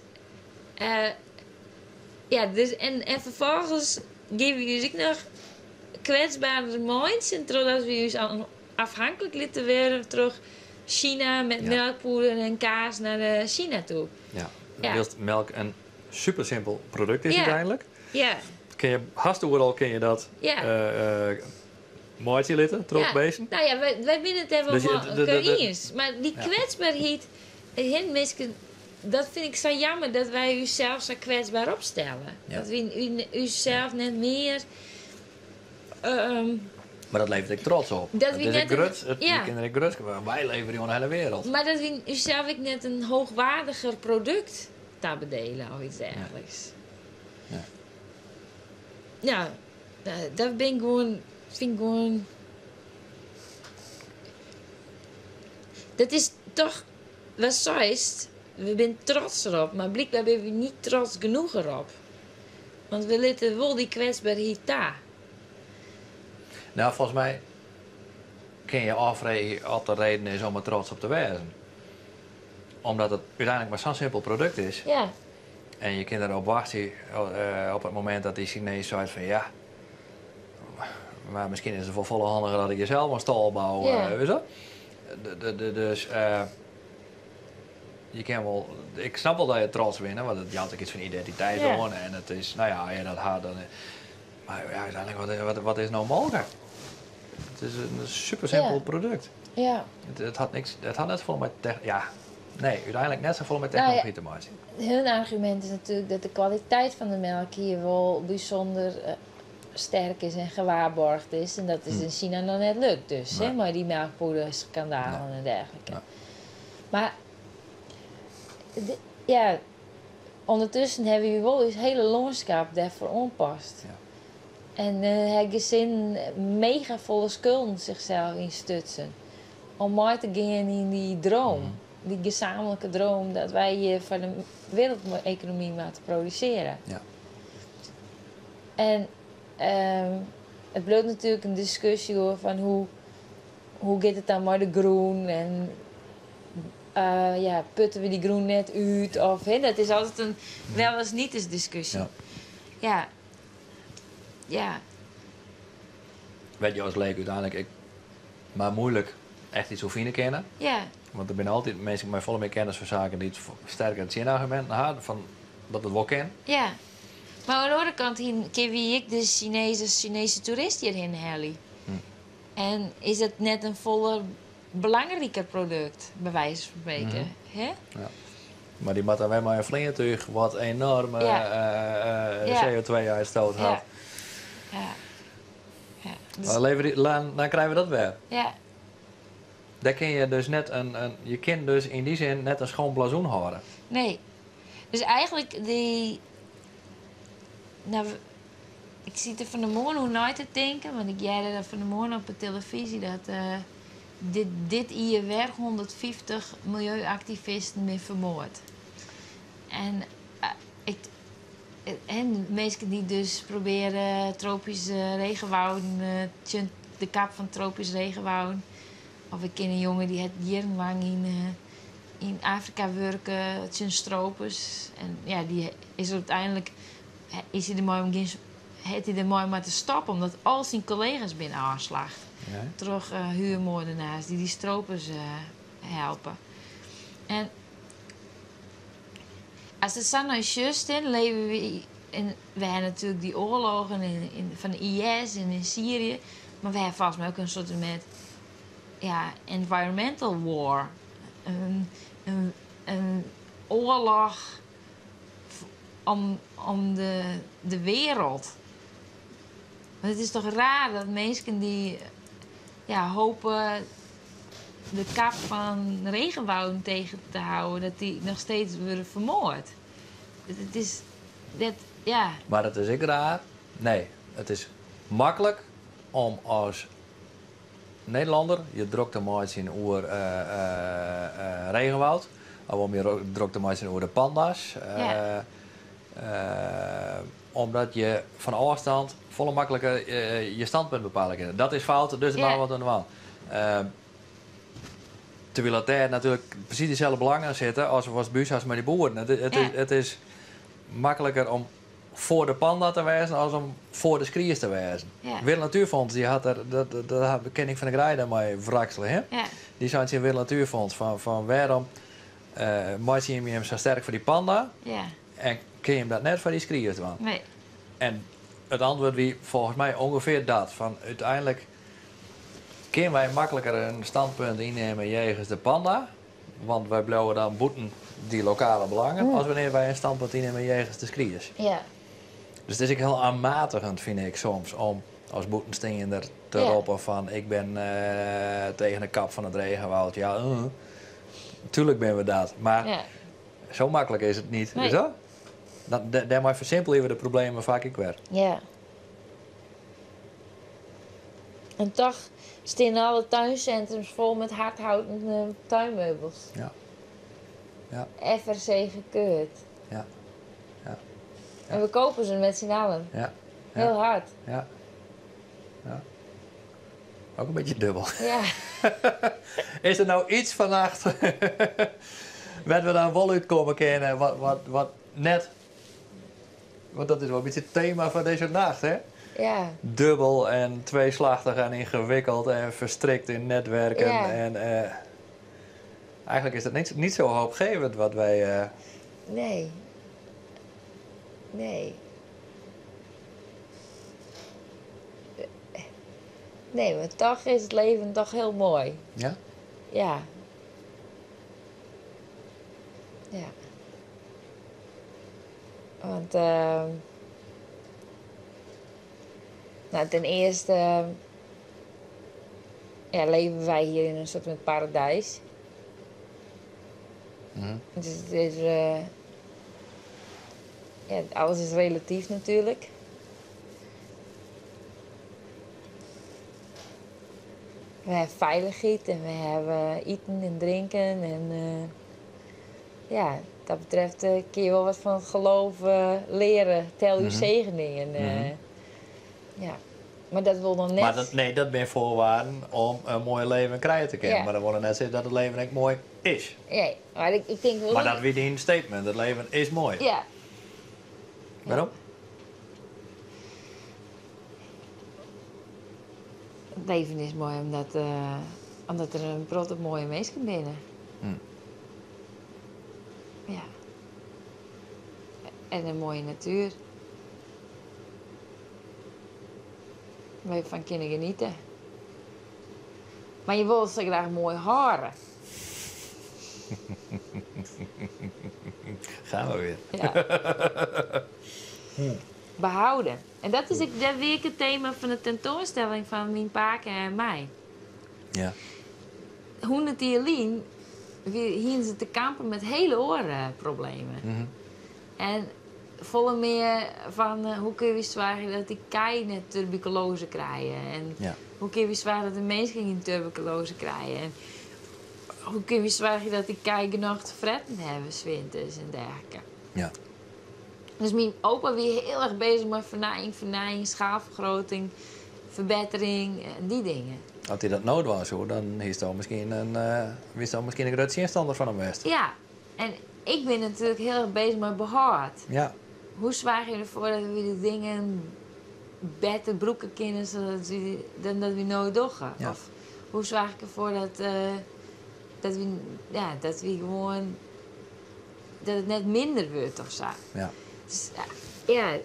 ja, dus en ferfolgens geane we ús ek noch kwetsberder meitsjen trochdat we ús afhanklik litte wurde troch China met melkpoeder en kaas nei China toe. Ja, wylst melk in super simpel produkt is úteinlik. Kin je hast oeral kin je dat meitsje litte troch bisten. Nou ja, wy binne it dêr wol mei iens. Mar dy kwetsberheid, hin minsken, dat fyn ik sa jammer dat wy ússels sa kwetsber opstelle. Dat wy ússels net mear. Mar dat leveret ek trots op. Dat is ek grut, je kinne der ek grutsk op. Wy leverje oan de hiele wereld. Mar dat wy ússels ek net in hoogwaardiger produkt ta bedele of iets dergelijks. Ja. Ja, dat bin ik gewoan, fyn ik gewoan. Dat is toch, wat seist, we binne trots derop, mar blykber binne we net trots genoch derop. Want we litte wol dy kwetsberheid ta. Nou, folgens my kin je ôffreegje oft der reden is om der trots op te wêzen. Omdat it úteinlik mar sa'n simpel produkt is. En je kinne derop wachtsje op it momint dat dy Sinees seit fan ja, mar miskien is it wol folle handiger dat ik hjir sels in stâl bou. Witst dat? Dus je kin wol, ik snap wol dat je trots binne, want it jout ek iets fan identiteit oan en it is, no ja, as je dat ha, dan. Mar ja, úteinlik, wat is no molke? It is in super simpel produkt. It hat niks, it hat net safolle mei ja, nee, úteinlik net safolle mei technology te meitsjen. Hun argumint is natuerlik dat de kwaliteit fan de melk hjir wol bysûnder sterk is en gewaarborgd is. En dat is yn Sina noch net lukt dus, hè, mei dy melkpoederskandalen en dergelike. Mar ja, ûndertusken hawwe wy wol ús hiele lânskip dêrfoar oanpast. En ha gesinnen mega folle skulden sichsels ynstutsen om mei te gean yn dy droom, dy gesaamlike droom dat wy hjir foar de wereldekonomy moatte produsearje. En it bliuwt natuerlik in diskusje oer fan hoe Hoe giet it dan mei de grûn en ja, putte we dy grûn net út? Of, hè, dat is altyd in wel eens niet eens diskusje. Ja. Ja. Wêr't je as leek úteinlik ek mar moeilik echt iets oer fine kinne. Want der binne altyd minsken mei folle mear kennis fan saken dy't sterkere tsjinarguminten ha fan dat it wol kin. Ja. Mar oan de oare kant kinne wy ek de Sinese toerist hjirhinne helje. En is it net in folle belangriker produkt, by wijze fan spreken? Hè? Ja. Mar dy moat dan wer mei in fleantúch wat enorme CO2-uitstoot hat. Ja. Ja. Dus Dan, lever, dan krije we dat wer. Ja. Dêr kin je dus net in, je kin dus yn dy sin net in schoon blazoen hâlde. Nee. Dus eigentlik dy. Nou, Ik siet der fan 'e moarn oer nei te tinken, want ik hearde dat fan 'e moarn op 'e telefyzje dat dit, dit jier wer 150 miljeuaktivisten binne fermoard. En, ik, en minsken dy't dus probearje tropyske regenwouden, tsjin de kap fan tropyske regenwouden. Of ik ken in jonge dy hat jierrenlang yn Afrika wurke tsjin stropers. En ja, dy is der úteinlik is hy der mei om gjin hat hy der mei moatte stoppen omdat al syn kollega's binne ôfslacht troch huurmoordenaars dy't dy stropers. helpe. En ast der sa nei sjochst, dan leve wy yn, we ha natuerlik dy oarlogen yn, fan de IS en yn Syrië, mar we ha folgens my ek in soarte met ja, environmental war. In oarloch om de wereld. Want it is toch raar dat minsken dy't ja, hope de kap fan regenwouden tegen te hâlden, dat dy noch steeds wurde fermoard. It is dat, ja. Mar it is ek raar. Nee, it is maklik om as Nederlanner je drok te meitsjen oer regenwoud, of om je drok te meitsjen oer de panda's. Omdat je fan ôfstân folle makliker je standpunt bepale kinne. Dat is fout, dus der moat wat oan dwaan. Terwyl dat dêr natuerlik presys dyselde belangen sitte as watst by ús hast mei dy boeren. It is makliker om foar de panda te wêzen as om foar de skries te wêzen. Wereld Natuurfonds dy hat der, dat hat Kening fan de Greide mei wraksele. Hè? Dy sei tsjin Wereld Natuurfonds fan wêrom meitsje jim jim sa sterk foar dy panda en kinne jim dat net foar dy skries dwaan? Nee. En it antwurd wie folgens my ûngefear dat, fan úteinlik kinne wy makliker in standpunt ynnimme jegens de panda, want wy bliuwe dan bûten dy lokale belangen, as wannear't wy in standpunt ynnimme jegens de skries. Dus it is ek hiel aanmatigend, fyn ik soms, om as bûtensteander te roppen fan ik bin tegen de kap fan it regenwoud. Ja, tuurlijk binne we dat, mar sa maklik is it net. Nee. Is dat? Dêrmei fersimpelje we de problemen faak ek wer. Ja. En toch stean alle tuincentrums fol met hardhouten tuinmeubels. Ja. Ja. FSC gekeurd. Ja. Ja. En we kopen ze met z'n allen. Ja. Heel hard. Ja. Ja. Ook in bytsje dûbel. Ja. Is der no yts fannacht wêr't we dan wol útkomme kinne, wat net. Want dat is wol in bytsje it tema fan dizze nacht, hè? Ja. Dûbel en tweeslachtig en yngewikkeld en ferstrikt yn netwerken. Ja. En eigentlik is dat net sa hoopgevend wat wy. Nee. Nee. Nee, mar toch is it leven toch hiel moai. Ja? Ja. Ja. Want no, ten earste ja, leve wy hjir yn in soart fan paradys. Dus it is, ja, alles is relatyf natuerlik. We hawwe feilichheid en we hawwe iten en drinken en ja, wat dat betreft kinne je wol wat fan it geloof leare. Tel ús zegeningen. Ja. Mar dat wol noch net. Mar dat, nee, dat binne foarwaarden om in moai leven krije te kinnen. Ja. Mar dat wol net sizze dat it leven ek moai is. Nee, mar ik tink wol. Mar dat wie dyn statement, it leven is moai. Ja. Wêrom? It leven is moai omdat der in protte moaie minsken binne. Ja. En in moaie natuer. Wêr't je fan kinne geniete. Mar je wolle it sa graach moai hâlde. Gean we wer. Ja. Behouden. En dat is ek, dat wie ek it tema fan de tentoanstelling fan myn pake en my. 100 jier lyn hiene se te kampen met hiele oare problemen. En folle mear fan hoe kinne wy soargje dat dy kij net tuberkuloaze krije? En hoe kinne wy soargje dat de minsken gjin tuberkuloaze krije? En hoe kinne wy soargje dat dy kij genôch te fretten hawwe, 's winters en dergelike. Dus myn opa wie hiel erch bezich mei fernijing, fernijing, schaalvergroting, ferbettering en dy dingen. As hy dat no dwaan soe, dan hiest miskien in, wiest miskien in grut tsjinstanner fan him west. Ja, en ik bin natuerlik hiel erch bezich mei behâld. Hoe soargje je derfoar dat we de dingen better brûke kinne sadat we, dan dat we no dogge? Ja. Of hoe soargje ik derfoar dat. Dat we, ja, dat we gewoan. Dat it net minder wurdt of sa. Dus, ja,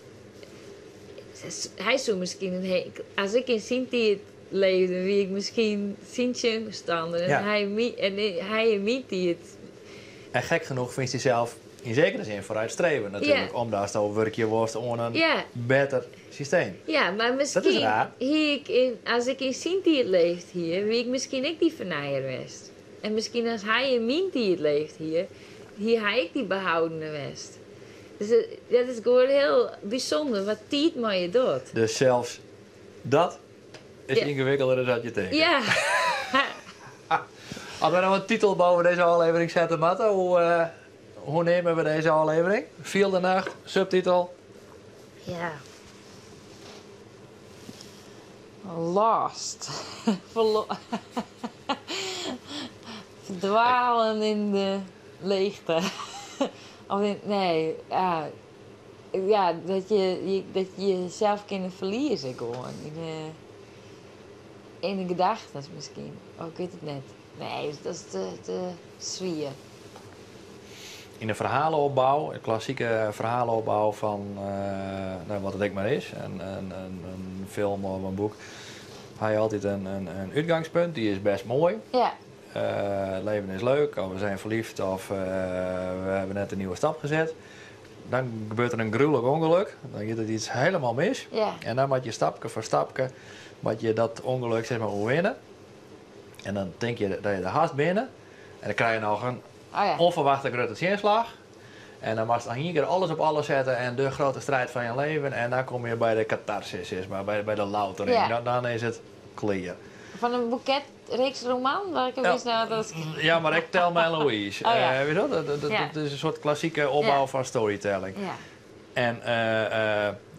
hy soe miskien in he- As ik yn syn tiid leefde, wie ik miskien syn tsjinstanner. En hy, my, en hy yn myn tiid. En gek genoeg fynst dysels yn zekere sin vooruitstrevend natuerlik. Omdatsto wurkje wolst oan in better systeem. Ja, mar Dat is miskien raar. hie ik yn, as ik yn syn tiid leefd hie, wie ik miskien ek dy fernijer west. En miskien as hy yn myn tiid leefd hie, hie hy ek dy behoudende west. Dus dat is gewoan hiel bysûnder wat tiid mei je docht. Dus sels dat is yngewikkelder as dat je tinke. Ja. As we no in titel boppe dizze ôflevering sette moatte, hoe neame we dizze ôflevering? Fiel de nacht, subtitel? Ja. Lost. Verdwalen in de leegte. Of in, nee, ja. Ja, dat je jezelf kinne ferlieze gewoan. Yn de gedachten miskien. Oh, ik wit it net. Nee, dat is te swier. Yn de ferhaleopbou, de klassike ferhaleopbou fan nou, wat it ek mar is, in film of in boek, ha je altyd in útgangspunt, dy is bêst moai. Het leven is leuk, of we zijn verliefd, of we hebben net een nieuwe stap gezet. Dan gebeurt der in gruwlik ûngelok, dan giet it yts hielendal mis. En dan moatte je stapke foar stapke moatte je dat ûngelok sis mar oerwinne. En dan tinke je dat je der hast binne. En dan krije je noch in ûnferwachte grutte tsjinslach. En dan moatst noch ien kear alles op alles sette en de grote strijd fan je leven. En dan komme je by de katarsis, sis mar, by de loutering. Dan is it klear. Fan in boeketreeks roman? Waar ik wist nou dat Ja, mar ek Thelma en Louise. Oh, ja. Weet je dat? Dat is in soart klassike opbou fan storytelling. En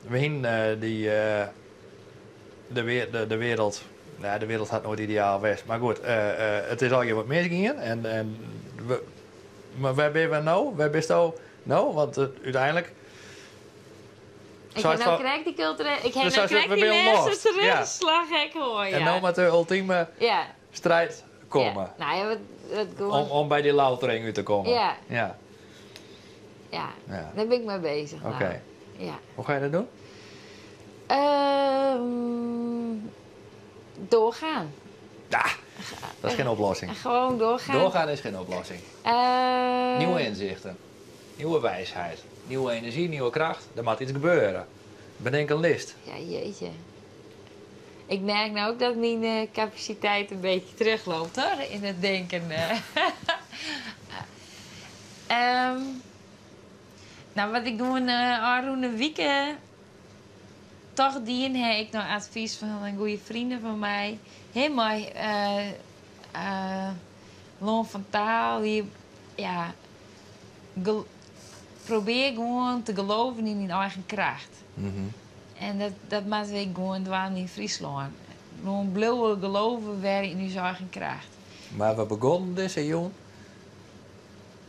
we hiene dy, de wereld, nou, de wereld hat noait ideaal west. Mar goed, it is allegear wat misgien. Mar wêr binne we no? Wêr bisto no? Want úteinlik Ik ha no krekt dy kulturele. Ik ha no krekt dy lêste terugslag ek hân. En no moat de ultime striid komme. Ja. Nou ja, wat gewoan Om by dy loutering út te kommen. Ja. Ja. Dêr bin ik mei bezich. Oké. Ja. Hoe ga je dat doen? Doorgaan. Ja, dat is geen oplossing. Gewoon doorgaan. Doorgaan is geen oplossing. Nieuwe inzichten, nieuwe wijsheid, nieuwe energie, nieuwe kracht. Der moat yts gebeure. Bedenk in list. Ja, jeetje. Ik merk nou ook dat myn capaciteit in bytsje teruchloopt, hoor, yn it tinken. No, wat ik gewoan ôfrûne wike toch dien ha, ek nei advys fan in goede freonen fan my, hè, mei Lân fan Taal, wie, ja, probearje gewoan te geloven yn dyn eigen kracht. En dat moatte we ek gewoan dwaan yn Fryslân. Gewoan bliuwe geloven wer yn ús eigen kracht. Mar we begûnen dizze jûn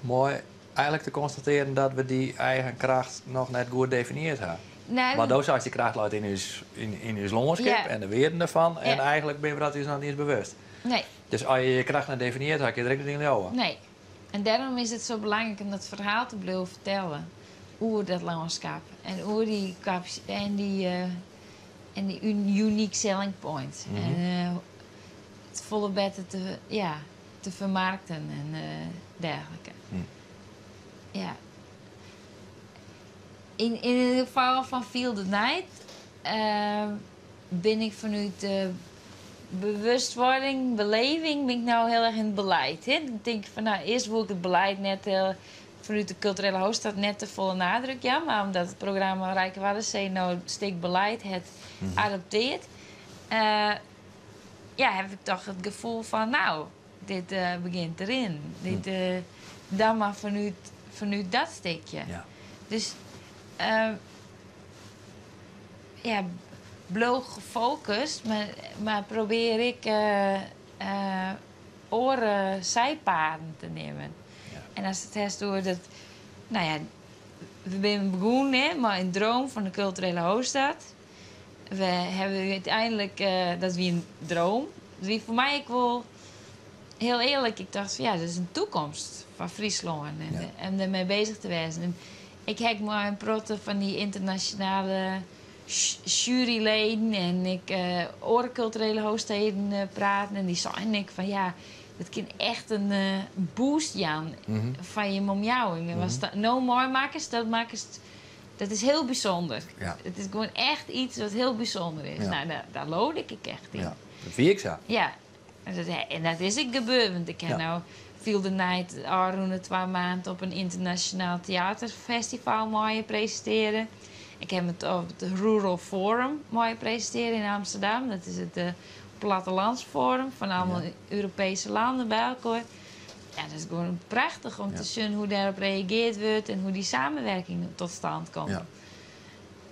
mei eigenlik te konstatearjen dat we dy eigen kracht noch net goed definieard ha. Nee. Want do seist dy kracht leit yn ús lânskip en de wearden derfan en eigenlik binne we dat ús noch net iens bewust. Nee. Dus as je je kracht net definieard ha, kinne je der ek net yn leauwe. Nee. En dêrom is it sa belangryk om dat ferhaal te bliuwe fertellen oer dat lânskip en oer dy en dy unique selling point. En it folle better te, ja, te fermarkten en dergelike. Ja. Yn it gefal fan Feel the Night bin ik fanút de bewustwording, beleving, bin ik no hiel erch yn it belied. Hè? Dan tink ik fan, no, earst woe ik it belied net fanút de kulturele hoofdstad net te folle nadruk jaan, mar omdat it programma Rijke Waddenzee no in stik belied hat adopteard, ja, ha ik toch it gefoel fan, no, dit begjint te rinnen. Dit, dan mar fanút dat stikje. Dus ja, bliuw gefocust, mar probearje ek oare sydpaden te nimmen. En ast it hast oer dat, no ja, we binne begûn, hè, mei in dream fan de kulturele hoofdstad. We hawwe úteinlik, dat wie in dream. Dat wie foar my ek wol. Heel eerlijk, ik dacht van ja, dat is een toekomst van Fryslân. En, en ermee bezig te wezen. En ik heb mar in protte fan dy ynternasjonale juryleden en ik oare kulturele hoofdsteden praten. En dy seinen ek fan ja, dat kin echt in boost jaan fan je omjouwing. En watst no meimakkest, dat makkest, dat is hiel bysûnder. It is gewoan echt yts wat hiel bysûnder is. No, dêr leaude ik ek echt yn. Ja, dat wie ek sa. Ja. En dat is ek gebeurd, want ik ha no Feel the Night ôfrûne twa maand op in ynternasjonaal teaterfestival meie presintearje. Ik ha it op it Rural Forum meie presintearje yn Amsterdam. Dat is it plattelandsforum fan allemaal Europeeske lannen by elkoar. Ja, dat is gewoan prachtich om te sjen hoe't dêrop reagearre wurdt en hoe't dy samenwerking tot stand komt.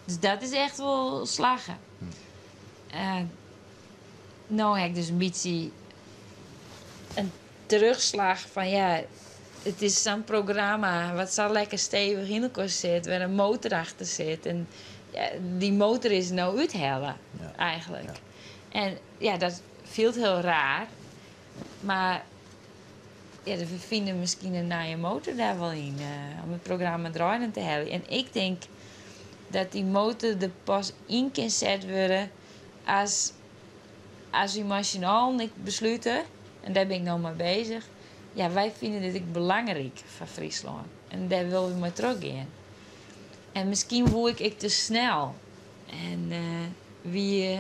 Dus dat is echt wol slagge. No ha ik dus in bytsje in terugslag fan ja, it is sa'n programma wat sa lekker stevich yn elkoar sit, wêr't in motor achter sit. En ja, dy motor is no úthelle, eigentlik. En ja, dat fielt hiel raar, mar ja, we fine miskien in nije motor dêr wol yn om it programma draaiende te heljen. En ik tink dat dy motor der pas yn kin set wurde as As wy mei syn allen ek beslute, en dêr bin ik no mei beuzich, ja, wy fine dit ek belangryk foar Fryslân en dêr wolle wy mei trochgean. En miskien woe ik ek te snel en wie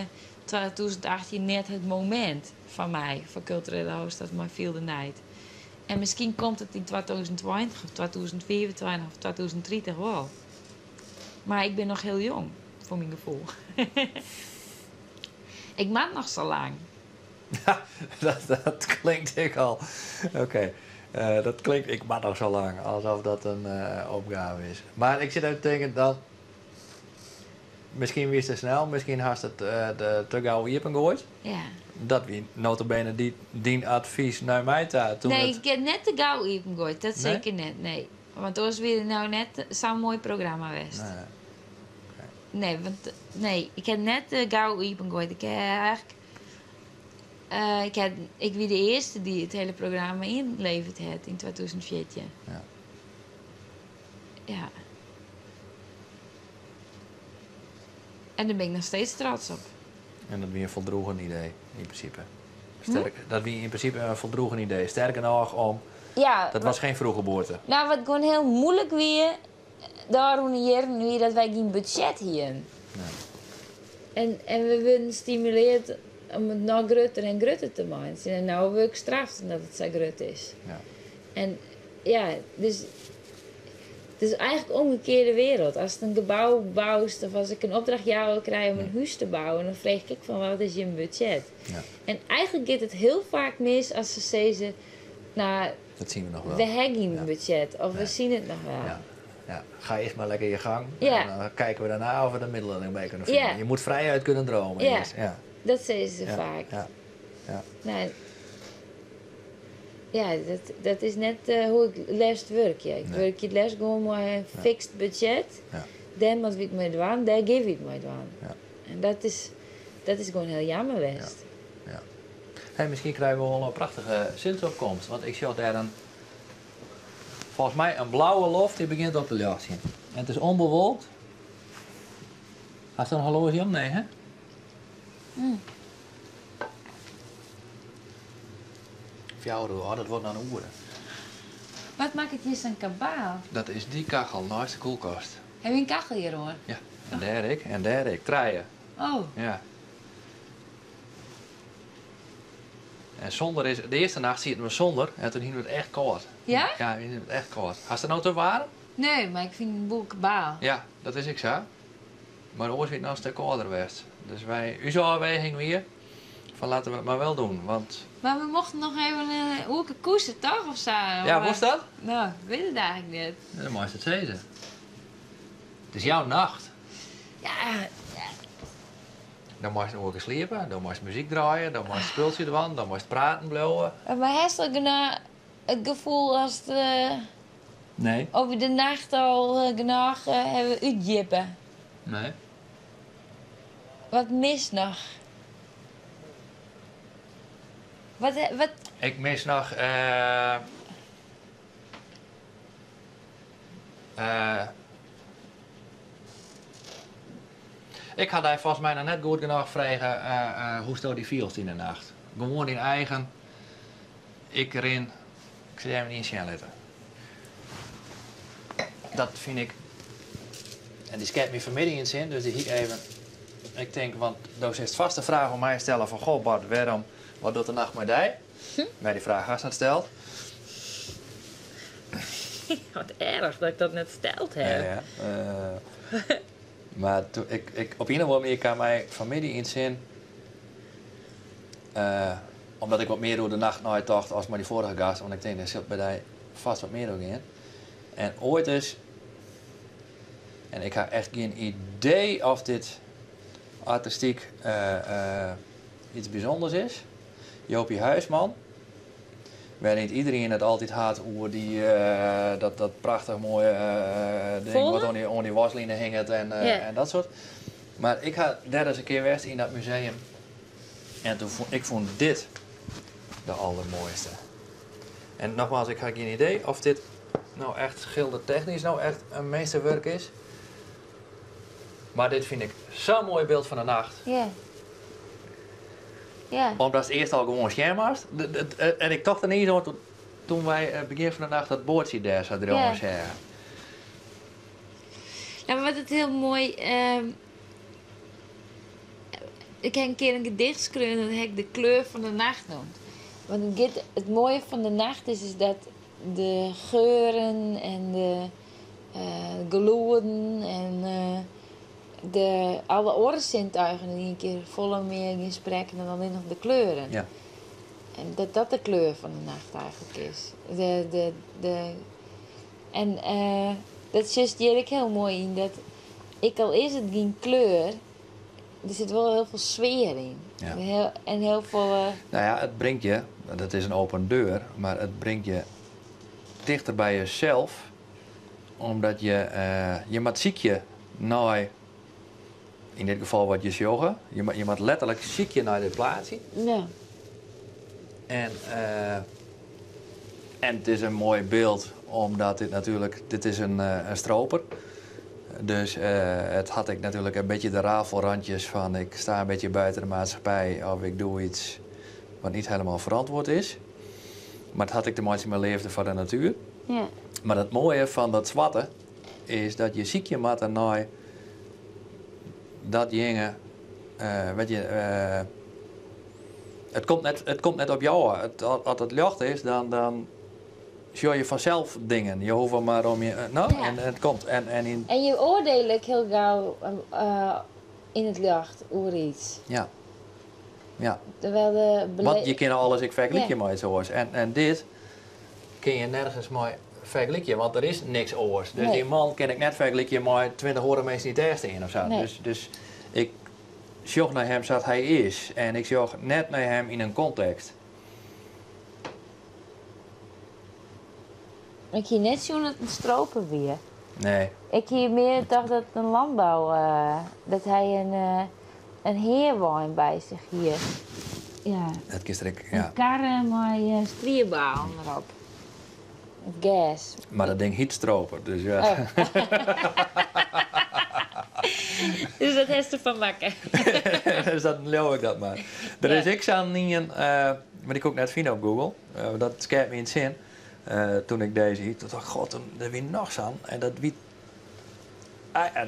2018 net it momint foar my, foar Kulturele Hoofdstad mei Feel the Night. En miskien komt it yn 2020 of 2025 of 2030 wol. Mar ik bin noch hiel jong, foar myn gefoel. Ik moat noch sa lang. Dat klinkt ek al. Oké. Dat klinkt, ik moat noch sa lang, alsof dat in opgave is. Mar ik sit even te tinken dan. Miskien wiest te snel, miskien hast it te gau iepengoaid. Dat wie nota bene dy, dyn advys nei my ta. Toen Nee, it, ik ha it net te gau iepengoaid. Dat Nee? seker net, nee. Want oars wie it no net sa'n moai programma west. Nee. Nee, want nee, ik ha it net te gau iepengoaid. Ik ha eigentlik. Ik, ha, ik wie de earste dy't it hiele programma ynlevere hat yn 2014. Ja. En dêr bin ik noch steeds trots op. En dat wie in foldroegen idee, yn prinsipe. Sterk, Dat wie yn prinsipe in foldroegen idee. Sterker noch, om, Ja, dat was geen vroeggeboorte. Nou, wat gewoan hiel muoilik wie, de ôfrûne jierren wie dat wy gjin budzjet hienen. En we wurden stimulearre om it noch grutter en grutter te meitsjen. En no wurd ik straft omdat it sa grut is. En ja, dus it is eigentlik omgekearde wereld. Ast in gebou boust of as ik in opdrachtjouwer krij om in hûs te bouwen, dan freegje ik fan wat is jim budzjet? En eigentlik giet it hiel faak mis as se sizze, no, Dat zien we nog wel. we ha gjin budzjet of we zien het nog wel. Ja. Ja. Ga eerst maar lekker je gang. En dan kijken we daarna of we de middelen erbij kunnen vinden. Je moet vrijuit kunnen dromen. Eerst. Ja. Dat sizze se faak. Nou, ja, dat is net hoe't ik leafst wurkje. Ik wurkje it leafst gewoan mei in fikst budzjet. Dêr moatte wy it mei dwaan, dêr gean wy it mei dwaan. En dat is gewoan hiel jammer west. Ja. Hey, miskien krije we wol in prachtige sinneopkomst. Want ik sjoch dêr in, folgens my in blauwe loft dy begjint op te ljochtsjen. En it is ûnbewolkt. Hast in horloazje om? Nee, hè? 4 oere, oh, dat wurdt noch in oere. Wat makket hjir sa'n kabaal? Dat is dy kachel neist de kuolkast. Ha we in kachel hjir oan? Ja, en dêr ek, en dêr ek. Trije. Oh. Ja. En sûnder is, de earste nacht sieten we sûnder en doe hiene we it echt kâld. Ja? Ja, we hiene it echt kâld. Hast it no te waarm? Nee, mar ik fyn it in boel kabaal. Ja, dat is ek sa. Mar oars wie it noch in stik kâlder west. Dus wy, ús ôfweging wie fan laten we it mar wol dwaan, want... Mar we mochten noch even in oerke koese, toch? Of sa? Ja, Of, woest dat? No, ik wit it eigentlik net. Ja, dan meist it sizze. It is jouw nacht. Ja, ja. Dan meist in oerke sliepe, dan meist muzyk draaie, dan meist spultsje dwaan, dan meist praten bliuwe. Mar hast al genôch it gefoel as it, Nee. of we de nacht al genôch hawwe útdjippe? Nee. Wat mist noch? Wat, wat... Ik mis noch. Ik ha dy folgens my noch net goed genôch frege hoe'tsto dy fielst yn de nacht. Gewoan dyn eigen. Ik rin. Ik sil dy even ien sjen litte. Dat fyn ik. En dy skeat my fanmiddei yn it sin, dus dy hie ik even. Ik tink, want do silst vast de fraach oan my stelle fan goh Bart, wêrom, wat docht de nacht mei dy? Mar dy fraach hast net steld. Wat erch dat ik dat net steld ha. Ja, mar ik, ik, op ien of oare manier kaam my fanmiddei yn it sin, omdat ik wat mear oer de nacht neitocht as mei dy foarige gast, want ik tink, dêr sil by dy fêst wat mear oer gean. En oait is, en ik ha echt gjin idee oft dit artistyk iets bysûnders is, Jopie Huisman, wêryn't iderien it altyd hat oer dy, dat, dat prachtich moaie ding wat oan dy, oan dy wasline hinget en, en dat soart. Mar ik ha dêr ris in kear west yn dat museum en toen fûn ik fûn dit de aldermoaiste. En nogmaals, ik ha gjin idee oft dit no echt schildertechnysk no echt in meesterwurk is. Mar dit fyn ik sa'n moai byld fan de nacht. Ja. Ja. Omdatst earst al gewoan sjen moatst. En ik tocht der niis oan toen wy begjin fan de nacht dat boatsje dêr sa driuwen seagen. Ja, mar wat it hiel moai. Ik ha in kear in gedicht skreaun dat ha ik de kleur fan de nacht neamd. Want it giet, it moaie fan de nacht is, is dat de geuren en de gelûden en de alle oare sintuigen yn ien kear folle mear gean sprekken dan allinnich de kleuren. Ja. En dat dat de kleur fan de nacht eigentlik is. De, de, de, en dat sjochst hjir ek hiel moai yn, dat ek al is it gjin kleur, der sit wol hiel folle sfear yn. Ja. Heel, en hiel folle. Nou ja, it bringt je, dat is in open deur, mar it bringt je tichter by jesels, omdat je, je moat sykje nei, yn dit gefal wat je sjogge. Je, je moat letterlik sykje nei dit plaatsje. Ja. En, en it is in moai byld, omdat dit natuerlik, dit is in, in stroper. Dus it hat ek natuerlik in bytsje de rafelrandjes fan ik sta in bytsje buiten de maatschappij of ik doe iets wat niet helemaal verantwoord is. Mar it hat ek te meitsjen mei leafde foar de natuer. Ja. Mar it moaie fan dat swarte is dat je sykje moatte nei datjinge, wat je, it komt net, it komt net op jou ôf. As it ljocht is, dan, dan sjoch je fansels dingen. Je hoege mar om je, no, Ja. en it komt. En, en yn En je oardiele ek hiel gau yn it ljocht oer iets. Ja. Ja. Terwijl de Want je kinne alles ek fergelykje Ja. mei iets oars. En, en dit kin je nergens mei fergelykje, want der is niks oars. Dus Nee. dy man kin ik net fergelykje mei 20 oare minsken dy't dêr stean of sa. Nee. Dus, dus ik sjoch nei him sa't hy is en ik sjoch net nei him yn in kontekst. Ik hie net sjoen dat it in stroper wie. Nee. Ik hie mear tocht dat it in lânbou, dat hy in, in heawein by sich hie. Ja. Dat kinst der ek, ja. In karre mei striebalen derop. It gers. Mar dat ding hyt stroper, dus ja. Oh. Dus dat hast derfan makke. Dus dat leau ik dat mar. Der is ek sa'n ien, mar dy koe ik net fine op Google. Dat skeat my yn it sin. Toen ik dizze hie, toen tocht ik, god, der wie noch sa'n. En dat wie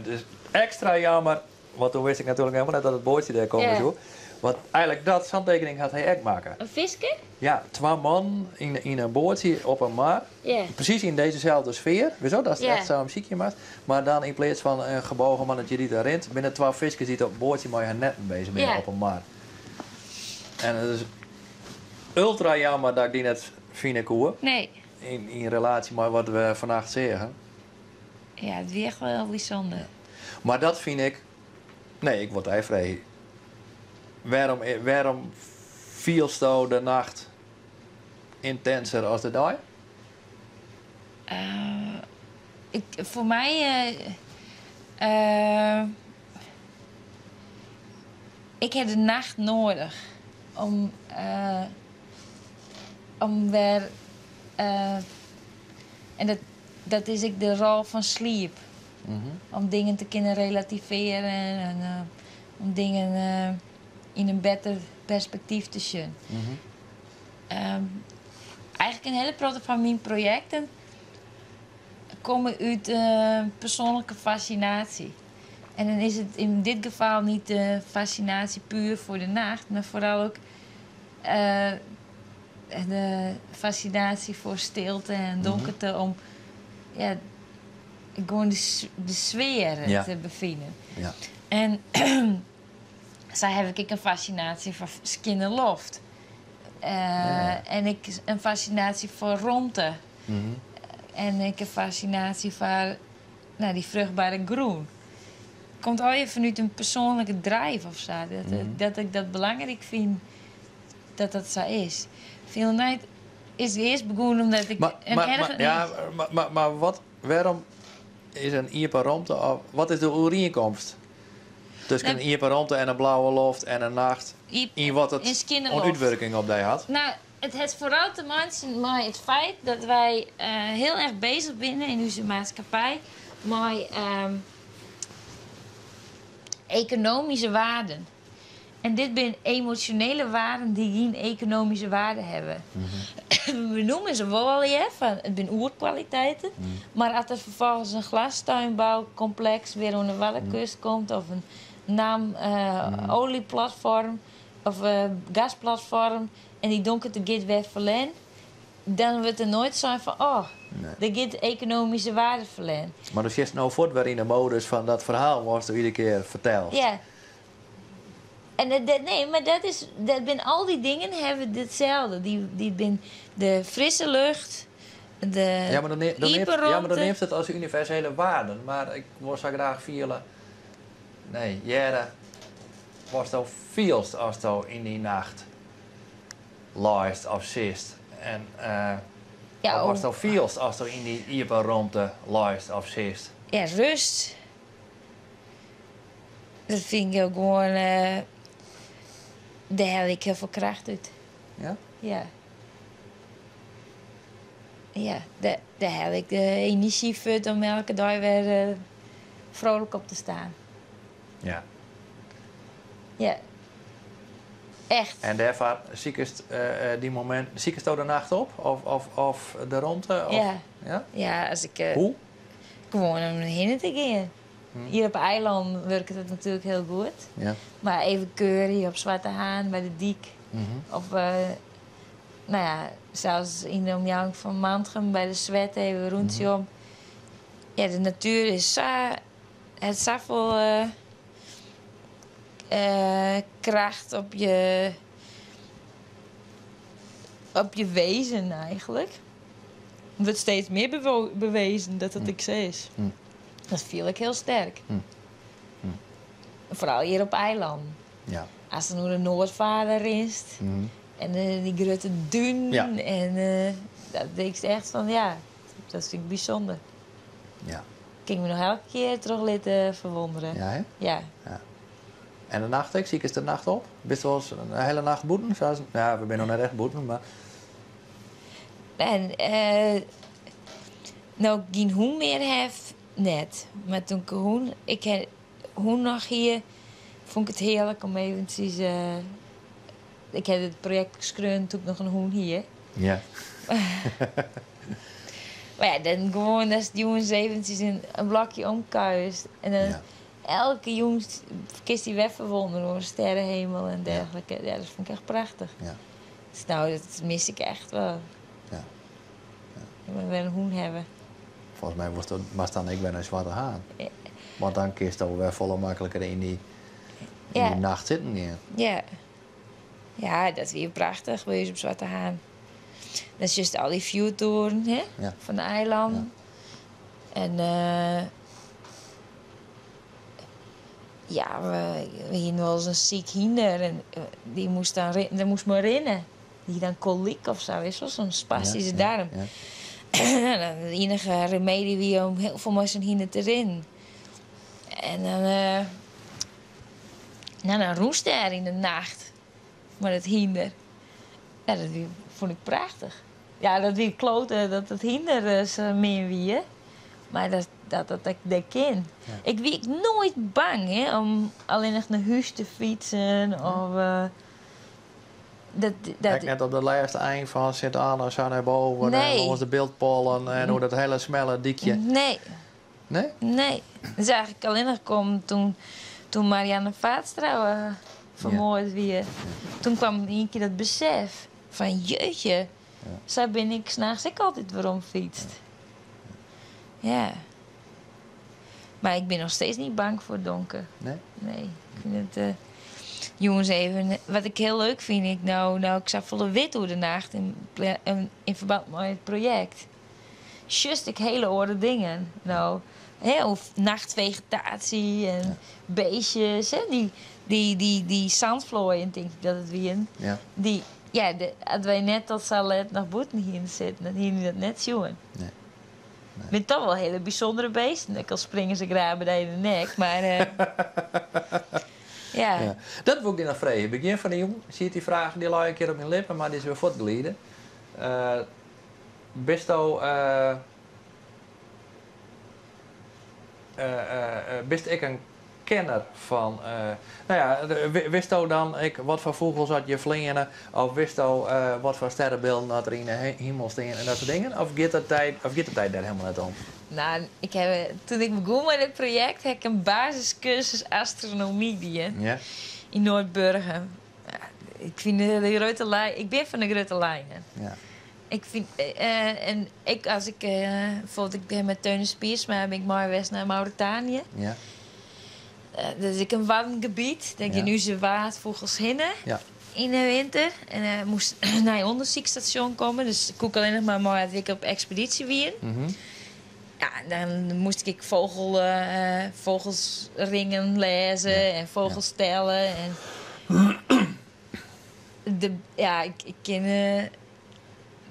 dus ekstra jammer, want toen wist ik natuerlik helemaal net dat it boatsje dêr komme Ja. soe. Want eigentlik dat, sa'n tekening hat hy ek makke. In fisker? Ja, twa mannen yn in boatsje op in mar. Ja. Presys yn dezezelfde sfear, witsto, datst Ja. echt sa om sykje moatst. Mar dan yn pleats fan in gebogen mannetje dy't der rint, binne it twa fiskers dy't op in boatsje mei har netten bezich binne Ja. op in mar. En it is ultra jammer dat ik dy net fine koe. Nee. Yn relaasje mei wat we fannacht seagen. Ja, it wie echt wol hiel bysûnder. Ja. Mar dat fyn ik. Nee, ik wol dy freegje. Wêrom, wêrom fielsto de nacht yntinser as de dei? Ik, foar my. Uh, ik ha de nacht nedich om. Om wer. En dat, dat is ek de rol fan sliep. Om dingen te kinnen relativearjen en om dingen yn in better perspektyf te sjen. Eigentlik in hiele protte fan myn projekten komme út persoanlike fascinatie. En dan is it yn dit gefal net de fascinatie puer foar de nacht, mar foaral ek de fascinatie foar stilte en donkerte om ja, gewoan de sfear te befinen. En sa haw ik ek in fascinatie foar skjinne loft. En ek in fascinatie foar romte. En ek in fascinatie foar nou, dy fruchtbere grûn. Komt allegear fanút in persoanlike drive of sa. Dat ik dat belangryk fyn dat dat sa is. Feel Night is earst begûn omdat ik in erge. Ja, mar wat, wêrom is in iepen romte, of wat is de oerienkomst tusken in iepen romte en in blauwe loft en in nacht yn wat it oan útwurking op dy hat? Nou, it hat foaral te meitsjen mei it feit dat wy hiel erch bezich binne yn ús maatskippij mei ekonomyske waarden. En dit binne emosjonele waarden dy't gjin ekonomyske waarde hawwe. We noeme se wol allegear fan it binne oerkwaliteiten, mar as der ferfolgens in glastuinboukompleks wer oan de Waddenkust komt of in NAM olieplatfoarm of gasplatfoarm en dy donkerte giet wer ferlern, dan wurdt der noait sein fan oh, der giet ekonomyske waarde ferlern. Mar do sitst no fuort wer yn de modus fan dat ferhaal watsto iedere kear fertelst. Ja. En dat, nee, mar dat is, dat binne al dy dingen hawwe itselde. Dy binne de frisse lucht, de Ja, mar dan, iepen ja, mar dan romte. neamst it as universele waarden, mar ik wol sa graach fiele, nee, hearre watsto fielst asto yn dy nacht leist of sitst en Ja, of watsto fielst asto yn dy iepen romte leist of sitst. Ja, rêst. Dat fyn ik gewoan. Dêr helje ik hiel folle kracht út. Ja? Ja. Ja, dêr helje ik de enerzjy foar om elke dei wer frolik op te stean. Ja. Echt. En dêrfoar sikest dy momint, sikesto de nacht op of de romte? Of? Ja. Ja? Ja, as ik. Hoe? Gewoan om hinne te gean. Hjir op eilân wurket it natuerlik hiel goed. Mar even keurje op Swarte Haan by de dyk. Of nou ja, sels yn de omjouwing fan Mantgum by de Swette even rûntsje om. Ja, de natuer is sa, hat safolle kracht op je wezen eigentlik. Wurdt steeds mear bewezen dat dat ek sa is. Dat fiel ik hiel sterk. Foaral hjir op eilannen. Ast dan oer de Noardfaarder rinst en dy grutte dunen en dat tinkst echt fan ja, dat fyn ik bysûnder. Kin ik my noch elke kear troch litte ferwûnderje. Ja, hè? Ja. Ja. En de nacht ek? Sikest de nacht op? Bist wolris in hiele nacht bûten? Sa as, ja, we binne noch net echt bûten, mar... En no ik gjin hûn mear haw, net. Mar toen ik in hûn, ik ha hûn noch hie, fûn ik it hearlik om eventsjes. Ik ha dit projekt skreaun toen ik noch in hûn hie. Mar ja, dan gewoan ast jûns eventsjes in blokje omkuierst en dan elke jûn kinst dy wer ferwûnderje oer de sterrenhemel en dergelike. Ja, dat fûn ik echt prachtich. Dus no, dat mis ik echt wol. Ik moat wer in hûn hawwe. Folgens my moatst dan ek wer nei Swarte Haan. Want dan kinst wer folle makliker yn dy nacht sitten gean. Ja. Ja, dat wie prachtich by ús op Swarte Haan. Dan sjochst al dy fjoertoeren, hè, fan de eilannen. En ja, we hiene wolris in siik hynder en dy moast dan rinne, dy moast mar rinne. Dy hie dan kolyk of sa, witst wol, sa'n spastische darm. Dan de iennige remedy wie om hiel folle mei sa'n hynder te rinnen. En dan, nou, dan rûnst dêr yn de nacht mei dat hynder. Ja, dat wie, fûn ik prachtich. Ja, dat wie klote dat it hynder sa min wie. Mar dat dat dat ek dêr kin. Ik wie ek noait bang hè, om allinnich nei hús te fytsen of dat, dat... Ek net op de lêste ein fan Sint Anne sa nei boven en lâns de Biltpollen en oer dat hiele smelle dykje. Nee. Nee? Nee. Dat is eigentlik allinnich kommen toen, toen Marianne Vaatstra fermoard wie. Toen kwam yn ien kear dat besef fan jeutje, sa bin ik nachts ek altyd werom fytst. Ja. Mar ik bin noch steeds net bang foar it donker. Nee? Nee. Ik fyn it eh, jûns even. Wat ik hiel leuk fyn, ik no, no ik safolle wit oer de nacht yn, yn ferbân mei it projekt. Sjochst ek hiele oare dingen no. Hè, of nachtvegetatie en beestjes, hè, dy, dy, dy, dy sandvlooien, tink ik dat it wienen. Ja. Dy, ja, de, as wy net tot sa let noch bûten hienen sitten, dan hienen wy dat net sjoen. Nee. Nee. Binne toch wol hiele bysûndere beesten. Ek al springe se graach by dy yn de nek, mar eh, ja. Ja. Dat woe ik dy noch freegje. Begjin fan de jûn siet dy fraach, dy lei in kear op myn lippen, mar dy is wer fuortgliden. Uh, bisto uh, bist ek in kenner fan, no ja, witsto dan ek wat foar fûgels at hjir fleane of witsto wat foar sterrebylden at der yn de himel stean en dat soart dingen? Of giet it dy, of giet it dy dêr helemaal net om? No, ik ha, toen ik begûn mei dit projekt, ha ik in basiskursus astronomy dien yn Noardburgum. Ik fyn de grutte linen, ik bin fan de grutte linen. Ja. Ik fyn, en ek as ik, bijvoorbeeld ik bin mei Theunis Piersma bin ik mei west nei Mauritanië. Ja. Dat is ek in waarm gebiet, dêr gean ús waadfûgels hinne Ja. yn de winter. En uh, moast nei in ûndersyksstasjon komme, dus koe ik allinnich mar mei as ik op ekspedysje wie. Ja, dan moast ik vogel, vogelsringen lêze en vogels telle. En de, ja, ik, ik kin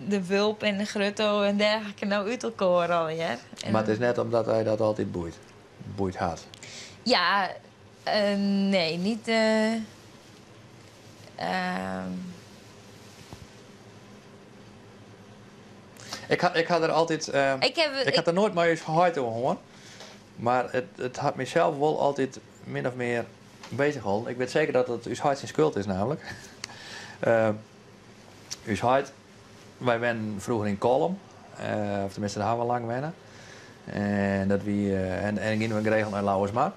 de wulp en de grutto en dergelike no út elkoar allegear. Mar it is net omdat dy dat altyd boeit, boeid hat? Ja, nee, niet. Ik ha, ik ha der altyd. Ik heb, ik ha der noait mei ús heit oer hân. Mar it, it hat mysels wol altyd min of mear beuzich holden. Ik wit seker dat it ús heit syn skuld is namelijk. Ús heit, wy wennen froeger yn Kollum, of teminsten dêr ha we lang wenne. En dat wie, en, en giene we geregeld nei Lauwersmar,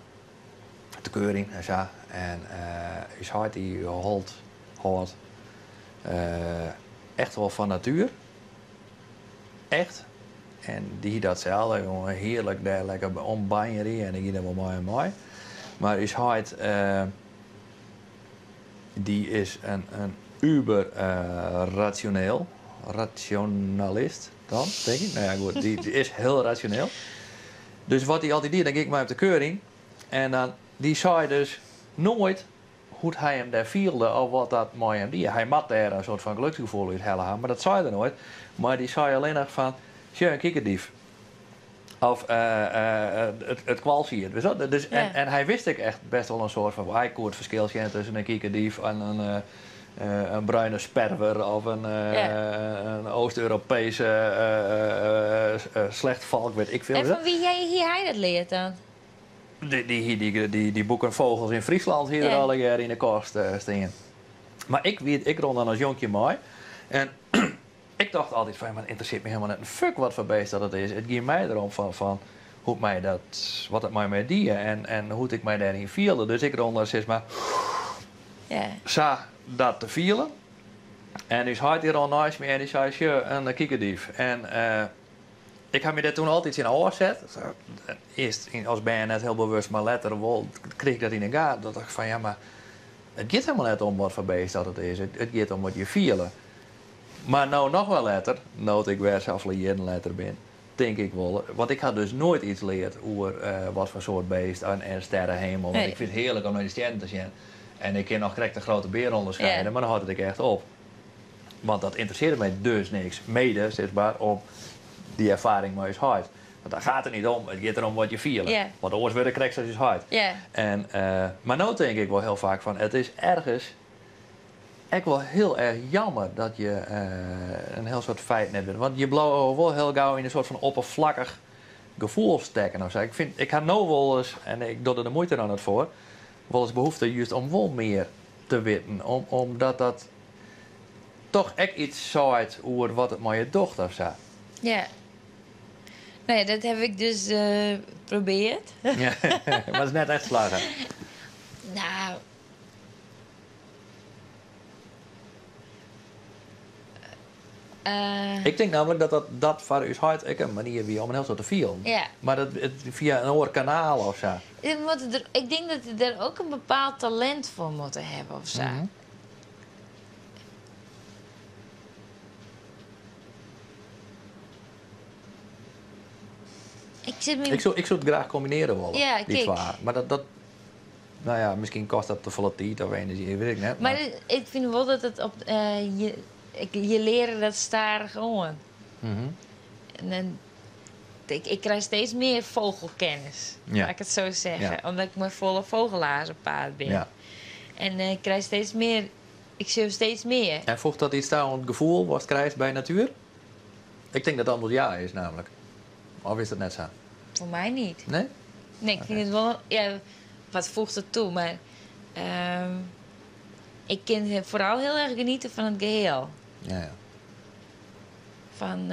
te keuring en sa. En ús heit dy hold, hâldt echt wol fan natuer. Echt. En dy hie datselde, gewoan hearlik dêr lekker ombanjerje en ik gie dêr wol mei en mei. Mar ús heit, dy is in, in uber rasjoneel, rasjonalist dan, tink ik. No ja, goed, dy, dy is hiel rasjoneel. Dus wat dy altyd die, dan gie ik mei op de keuring en dan, dy sei dus noait hoe't hy him dêr fielde of wat dat mei him die. Hy moat dêr in soart fan geluksgefoel út helle ha, mar dat sei er noait. Mar dy sei allinnich fan, sjoch, in kikkerdief. Of it koalsied. Witst dat? Dus, en, en hy wist ek echt best wol in soart fan, hy koe it ferskil sjen tusken in kikkerdief en in, in bruine sperwer of in, in Oost-Europese slechtvalk, weet ik veel. En fan wie hie hy dat leard dan? Dy, dy hie dy, dy, dy boeken Vogels in Friesland hie er allegear yn 'e kast stean. Mar ik wie, ik rûn dan as jonkje mei en ik tocht altyd fan, mar it ynteressearret my helemaal net in fuck wat foar beest dat it is. It gie my derom fan, fan hoe't my dat, wat it mei my die en, en hoe't ik my dêryn fielde. Dus ik rûn der sis mar sa dat te fielen. En ús heit dy rûn neist my en dy sei, sjoch, in kikkerdief. En ik ha my dêr toen altyd tsjin ôfset. Earst as bern net hiel bewust, mar letter wol krige ik dat yn 'e gaten. Dat ik fan ja, mar it giet helemaal net om wat foar beest dat it is. It giet om wat je fiele. Mar no noch wer letter, no't ik wer safolle jierren letter bin, tink ik wol. Want ik ha dus noait iets leard oer wat foar soart beest en sterrehemel. Want ik fyn it hearlik om nei de stjerren te sjen. En ik kin noch krekt de grote beer ûnderskiede, mar dan hâldt it ek echt op. Want dat ynteressearret my dus niks. Mede, sis mar, om dy erfaring mei ús heit. Want daar gaat it niet om, it giet derom wat je fiele. Want oars wurd ik krekt sa as ús heit. En, mar no tink ik wol hiel faak fan, it is ergens. Ek wol hiel erch jammer dat je in hiel soad feiten net witte. Want je bliuwe wol hiel gau yn in soart fan opperflakkich gefoel stekken of sa. Ik fyn, ik ha no wolris, en ik doch der de muoite noch net foar, wolris behoefte just om wol mear te witten. Omdat dat toch ek iets seit oer wat it mei je docht of sa. Ja. Nou ja, dat heb ik dus probeard. Ja, mar it is net echt slagge. Nou. Ik tink namelijk dat dat, dat foar ús heit ek in manier wie om in hiel soad te fielen. Ja. Mar dat it fia in oar kanaal of sa. Je moet er, ik denk dat je er ook een bepaald talent voor moeten hebben of zo. Ik sit my... Ik soe, ik soe it graach kombinearje wolle, Ja, dy kijk. twa. Mar dat, dat, no ja, miskien kostet dat te folle tiid of enerzjy, wit ik net. Mar ik fyn wol dat it op, je, ik, je leare dat stadichoan. En dan, ik, ik krij steeds mear vogelkennis, laat ik it sa sizze. Omdat ik mei folle fûgelaars op paad bin. En ik krij steeds mear, ik sjoch steeds mear. En foeget dat iets ta oan it gefoel watst krijst by natuer? Ik tink dat it antwurd ja is namelijk. Of is dat net sa? Foar my net. Nee? Nee, ik fyn it wol, ja, wat foeget it toe, mar ik kin foaral hiel erch genietsje fan it geheel. Ja, ja. Fan,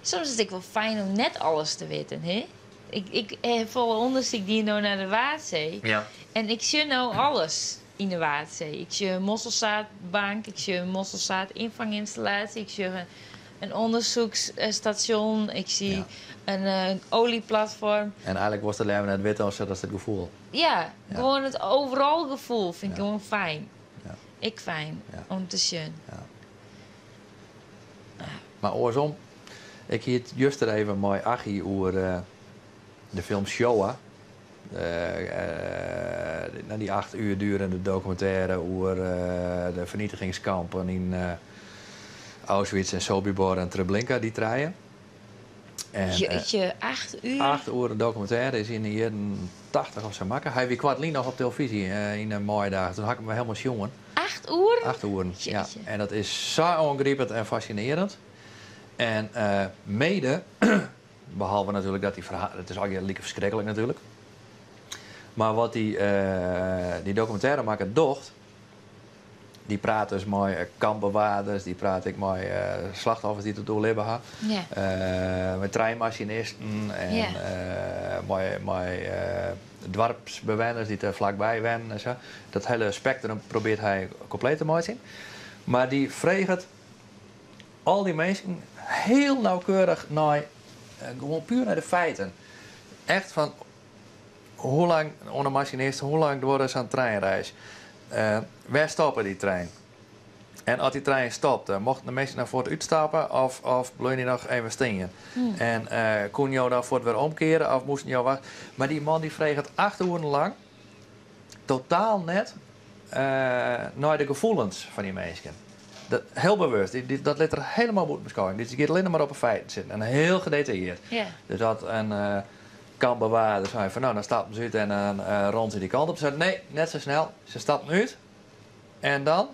soms is it ek wol fijn om net alles te witten, hè? Ik, ik ha folle ûndersyk dien no nei de Waadsee. En ik sjoch no alles yn de Waadsee. Ik sjoch in mosselzaadbank, ik sjoch in mosselzaadynfangynstallaasje, ik sjoch in ûndersykstasjon, ik sjoch in oaljeplatfoarm. En eigenlik wolst it leaver net witte as dat it gefoel. Ja, gewoan it overal gefoel fyn ik gewoan fijn. Ek fijn om te sjen. Mar oarsom, ik hie it juster even mei Achie oer de film Shoah. Dy 8 uur durende dokumintêre oer de fernietigingskampen yn Auschwitz en Sobibor en Treblinka, dy trije. En, Jeetje, 8 uur? 8 oeren dokumintêre is yn de jierren 80 of sa makke. Hy wie koartlyn noch op telefyzje yn de maaiedagen. Toen ha ik him helemaal sjoen. 8 oeren? 8 oeren, ja. Jeetje. En dat is sa oangripend en fascinearend. En mede, behalve natuerlik dat dy ferhalen, it is allegear like ferskriklik natuerlik. Mar wat dy dokumintêremakker docht, dy praat dus mei kampbewaarders, dy praat ek mei slachtoffers dy't it oerlibbe ha. Mei treinmasinisten en mei doarpsbewenners dy't der flakby wennen en sa. Dat hiele spektrum probearret hy kompleet te meitsjen. Mar dy freget al dy minsken hiel nauwkeurich nei, gewoan puer nei de feiten. Echt fan hoe lang, oan de masinist, hoe lang duorre sa'n treinreis? Wêr stoppe dy trein? En as dy trein stopte, mochten de minsken dan fuort útstappe of bleaun dy noch even stean? En koenen jo dan fuort wer omkeare of moasten jo wachte? Mar dy man dy freget 8 oeren lang totaal net nei de gefoelens fan dy minsken. Dat, hiel bewust, dat lit er hielendal bûten beskôging. Dus dy giet allinnich mar op de feiten sitten en hiel gedetailleerd. Dus dat in kampbewaarder sei fan no, dan stapten se út en dan rûnen se dy kant op. Se sei nee, net sa snel. Se stapten út en dan